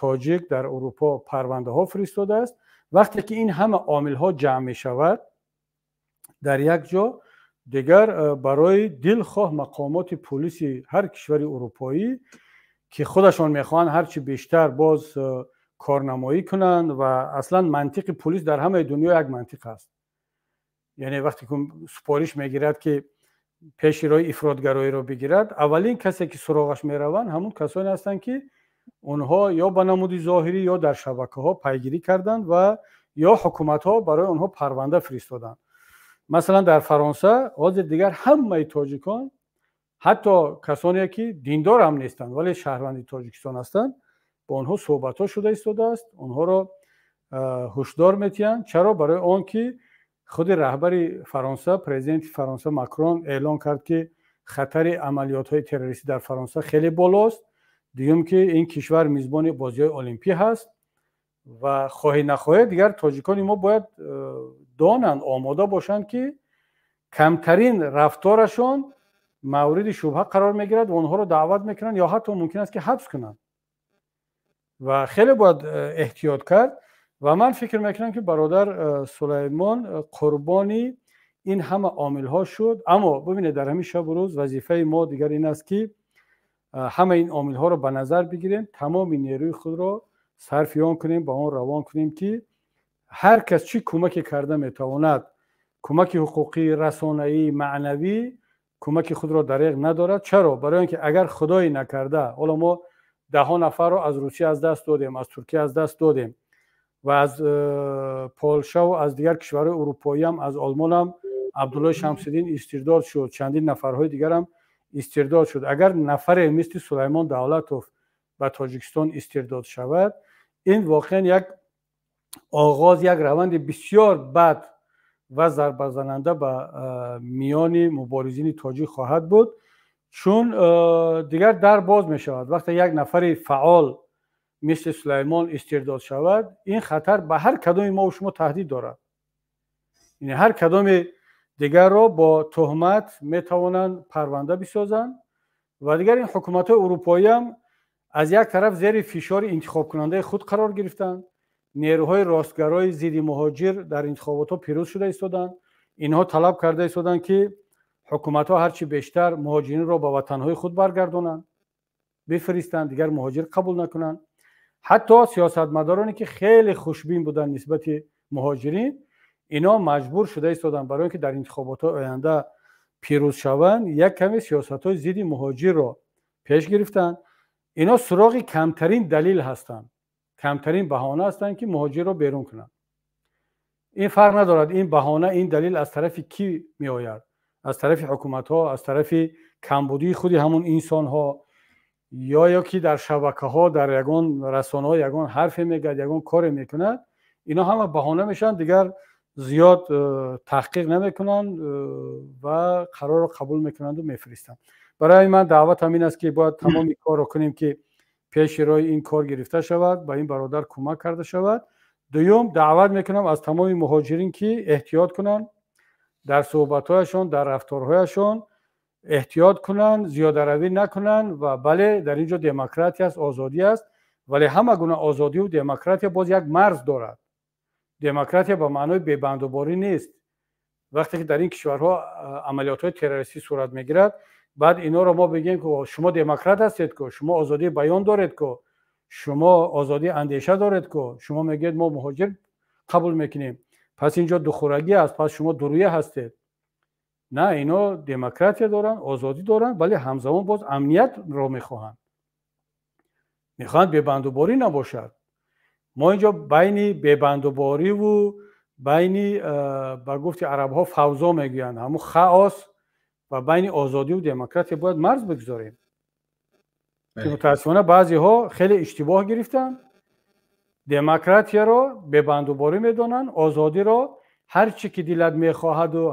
тоҷик дар Урупо парвандаҳо фиристодааст. Вақте ки ин ҳама омилҳо ҷамъ мешавад дар як ҷо, дигар барои дилхоҳ мақомоти пулиси ҳар кишвари урупоӣ, ки худашон мехоҳанд ҳарчи бештар боз корнамоӣ кунанд, ва аслан мантиқи пулис дар ҳамаи дунё як мантиқ аст, яъне вақте ки супориш мегирад, ки пеши роҳи ифротгароиро бигирад, аввалин касе ки суроғаш мераванд, ҳамун касоне ҳастанд, ки онҳо ё ба намуди зоҳирӣ, ё дар шабакаҳо пайгирӣ карданд ва ё ҳукуматҳо барои онҳо парванда фиристоданд. Масалан, дар Фаронса ҳозир дигар ҳамаи тоҷикон, ҳатто касоне ки диндор ҳам нестанд, вале шаҳрванди Тоҷикистон ҳастанд, бо онҳо суҳбатҳо шуда истодааст, онҳоро ҳушдор метиҳанд. Чаро? Барои он ки худи раҳбари Фаронса, президенти Фаронса Макрон эълон кард, ки хатари амалиётҳои террористӣ дар Фаронса хеле болост. Дуюм, ки ин кишвар мизбони бозиҳои олимпӣ ҳаст ва хоҳӣ нахоҳӣ дигар тоҷикони мо бояд донанд, омода бошанд, ки камтарин рафторашон мавриди шубҳа қарор мегирад ва онҳоро даъват мекунанд ё ҳатто мумкин аст, ки ҳабс кунанд, ва хеле бояд эҳтиёт кард. Ва ман фикр мекунам, ки бародар Сулаймон қурбони ин ҳама омилҳо шуд. Аммо бибинед, дар ҳамин шабу рӯз вазифаи мо дигар ин аст, ки ҳамаи ин омилҳоро ба назар бигирем, тамоми нерӯи худро сарфи он кунем, ба он равон кунем, ки ҳар кас чӣ кӯмаке карда метавонад, кӯмаки ҳуқуқӣ, расонаӣ, маънавӣ, кӯмаки худро дареғ надорад. Чаро? Барои он ки агар худое накарда, ҳоло мо даҳҳо нафарро аз Русия аз даст додем, аз Туркия аз даст додем ва аз Полшаву аз дигар кишварҳои урупоиам, аз Олмонам Абдуллои Шамсиддин истирдод шуд, чандин нафарҳои дигарам истирдод шуд. Агар нафаре мисли Сулаймон Давлатов ба Тоҷикистон истирдод шавад, ин воқеан як оғоз, як раванди бисёр бад ва зарбазананда ба миёни муборизини тоҷик хоҳад буд, чун дигар дар боз мешавад. Вақте як нафари фаъол мисли Сулаймон истирдод шавад, ин хатар ба ҳар кадоми мо шумо таҳдид дорад. Яъне ҳар кадоми дигарро бо туҳмат метавонанд парванда бисозанд. Ва дигар ин ҳукуматҳои урупоиам аз як тараф зери фишори интихобкунандаи худ қарор гирифтанд. Нерӯҳои ростгарои зидди муҳоҷир дар интихоботҳо пирӯз шуда истоданд. Инҳо талаб карда истоданд, ки ҳукуматҳо ҳарчи бештар муҳоҷиринро ба ватанҳои худ баргардонанд, бифиристанд, дигар муҳоҷир қабул накунанд. Ҳатто сиёсатмадороне ки хеле хушбин буданд нисбати муҳоҷирин, ино маҷбур шуда истоданд, барои он ки дар интихоботҳои оянда пирӯз шаванд, як каме сиёсатҳои зидди муҳоҷирро пеш гирифтанд. Ино суроғи камтарин далил ҳастанд, камтарин баҳона ҳастанд, ки муҳоҷирро берун кунанд. Ин фарқ надорад, ин баҳона, ин далил аз тарафи кӣ меояд, аз тарафи ҳукуматҳо, аз тарафи камбудии худи ҳамун инсонҳо. Ё ки дар шабакаҳо, дар ягон расонаҳо ягон ҳарфе мегӯяд, ягон коре мекунад, ино ҳама баҳона мешаванд, дигар зиёд таҳқиқ намекунанд ва қарорро қабул мекунанду мефиристанд. Барои ман даъватам ин аст, ки бояд тамоми корро кунем, ки пеши роҳи ин кор гирифта шавад, ба ин бародар кӯмак карда шавад. Дуюм, даъват мекунам аз тамоми муҳоҷирин, ки эҳтиёт кунанд дар суҳбатҳояшон, дар рафторҳояшон эҳтиёт кунанд, зиёдаравӣ накунанд. Ва бале, дар ин ҷо демократия аст, озодӣ аст, вале ҳама гуна озодиву демократия боз як марз дорад. Демократия ба маънои бебандуборӣ нест. Вақте ки дар ин кишварҳо амалиётҳои террористӣ сурат мегирад, баъд инҳоро мо бигӯем, ки шумо демократ ҳастед ку, шумо озодии баён доред ку, шумо озодии андеша доред ку, шумо мегӯед, мо муҳоҷир қабул мекунем, пас ин ҷо духӯрагӣ аст, пас шумо дурӯя ҳастед. На, ино демократия доранд, озодӣ доранд, вале ҳамзамон боз амниятро мехоҳанд, мехоҳанд бебандуборӣ набошад. Мо ин ҷо байни бебандубориву байни, ба гуфти арабҳо, фавзо мегӯянд, ҳамун хаос, ва байни озодиву демократия бояд марз бигузорем, ки мутаассифона баъзеҳо хеле иштибоҳ гирифтанд, демократияро бебандуборӣ медонанд, озодиро ҳар чӣ ки дилат мехоҳаду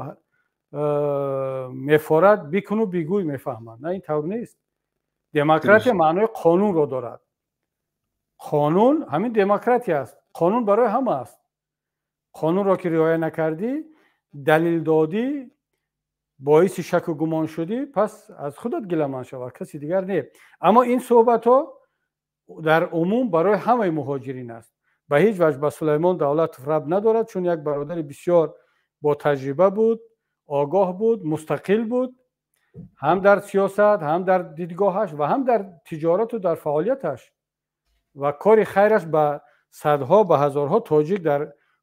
мефорад, бикуну бигӯй мефаҳманд. На, ин тавр нест. Демократия маънои қонунро дорад. Қонун ҳамин демократия аст. Қонун барои ҳама аст. Қонунро ки риоя накардӣ, далил додӣ, боиси шаку гумон шудӣ, пас аз худат гиламанд шавад, каси дигар не. Аммо ин суҳбатҳо дар умум барои ҳамаи муҳоҷирин аст, ба ҳеҷ ваҷҳ ба Сулаймон Давлатов рабт надорад, чун як бародари бисёр бо таҷриба буд, огоҳ буд, мустақил буд ҳам дар сиёсат, ҳам дар дидгоҳаш ва ҳам дар тиҷорату дар фаъолияташ, ва кори хайраш ба садҳо, ба ҳазорҳо тоҷик дар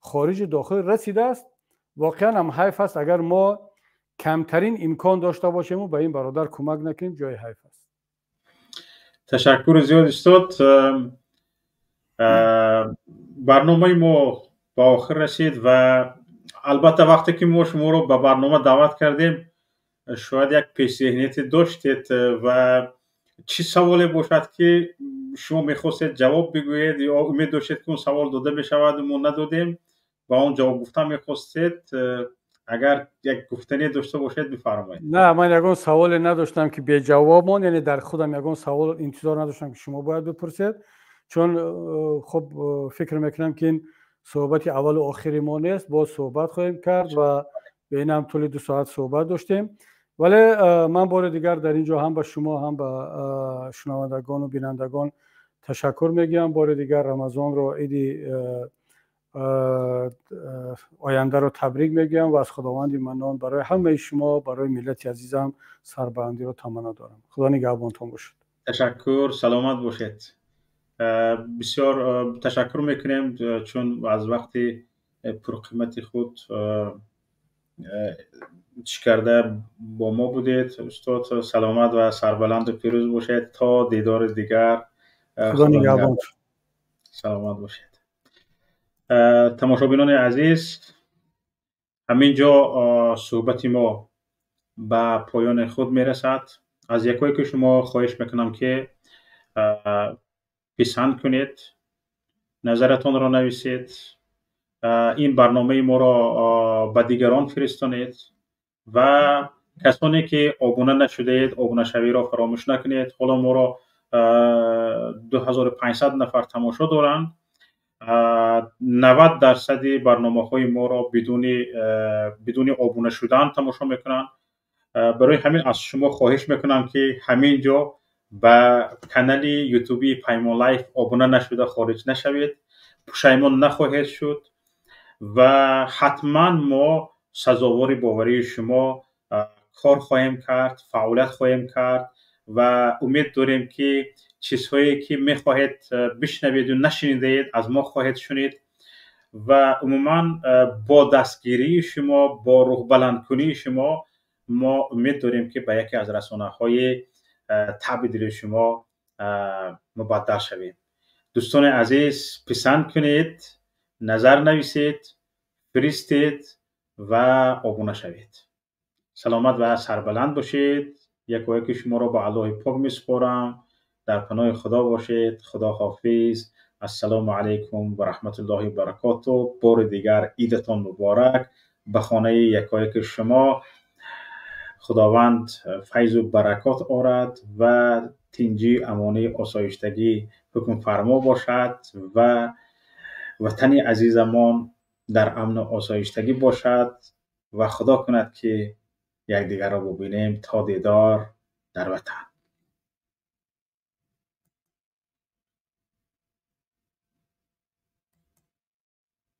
хориҷу дохил расидааст. Воқеан ҳам ҳайф аст, агар мо камтарин имкон дошта бошему ба ин бародар кӯмак накунем, ҷои ҳайф аст. Ташаккури зиёд, устод. Барномаи мо ба охир расид ва албатта, вақте ки мо шуморо ба барнома даъват кардем, шояд як пешзеҳнияте доштед ва чӣ саволе бошад, ки шумо мехостед ҷавоб бигӯед ё умед доштед, ки он савол дода мешавад, мо надодем, ба он ҷавоб гуфта мехостед. Агар як гуфтане дошта бошед, бифармоед. На, ман ягон саволе надоштам, ки беҷавоб монд, яъне дар худам ягон савол интизор надоштам, ки шумо бояд бипурсед, чун хуб, фикр мекунам, ки ин суҳбати аввалу охири мо нест, боз суҳбат хоҳем кард ва ба ин ҳам тӯли 2 соат суҳбат доштем. Вале ман бори дигар дар ин ҷо ҳам ба шумо, ҳам ба шунавандагону бинандагон ташаккур мегӯям. Бори дигар Рамазонро, иди ояндаро табрик мегӯям ва аз Худованди Маннон барои ҳамаи шумо, барои миллати азизам сарбаландиро таманно дорам. Худо нигаҳбонтон бошад. Ташаккур, саломат бошед. Бисёр ташаккур мекунем, чун аз вақти пурқимати худ чӣ карда бо мо будед. Устод, саломат ва сарбаланду пирӯз бошед. То дидори дигар. Худо нигаҳбон. Саломат бошед. Тамошобинони азиз, ҳамин ҷо суҳбати мо ба поёни худ мерасад. Аз якое ки шумо хоҳиш мекунам, ки писанд кунед, назаратонро нависед, ин барномаи моро ба дигарон фиристонед ва касоне ки обуна нашудаед, обунашавиро фаромӯш накунед. Ҳоло моро 2500 нафар тамошо доранд. 90 дарсади барномаҳои моро бидуни обуна шудан тамошо мекунанд. Барои ҳамин аз шумо хоҳиш мекунам, ки ҳамин ҷо ба канали ютубии Паймон Лайф обуна нашуда хориҷ нашавед, пушаймон нахоҳед шуд ва ҳатман мо сазовори боварии шумо кор хоҳем кард, фаъолият хоҳем кард ва умед дорем, ки чизҳое ки мехоҳед бишнаведу нашунидаед, аз мо хоҳед шунид ва умуман бо дастгирии шумо, бо рӯҳбаландкунии шумо мо умед дорем, ки ба яке аз расонаҳои таъби дили шумо мубаддал шавем. Дӯстони азиз, писанд кунед, назар нависед, фиристед ва обуна шавед. Саломат ва сарбаланд бошед. Якояки шуморо ба Аллоҳи пок месупорам. Дар паноҳи Худо бошед. Худо ҳофиз. Ассалому алайкум ва раҳматуллоҳи ва баракоту. Бори дигар идатон муборак. Ба хонаи якояки шумо Худованд файзу баракот орад ва тинҷӣ, амонӣ, осоиштагӣ ҳукмфармо бошад ва ватани азизамон дар амну осоиштагӣ бошад ва Худо кунад, ки якдигарро бубинем. То дидор дар ватан.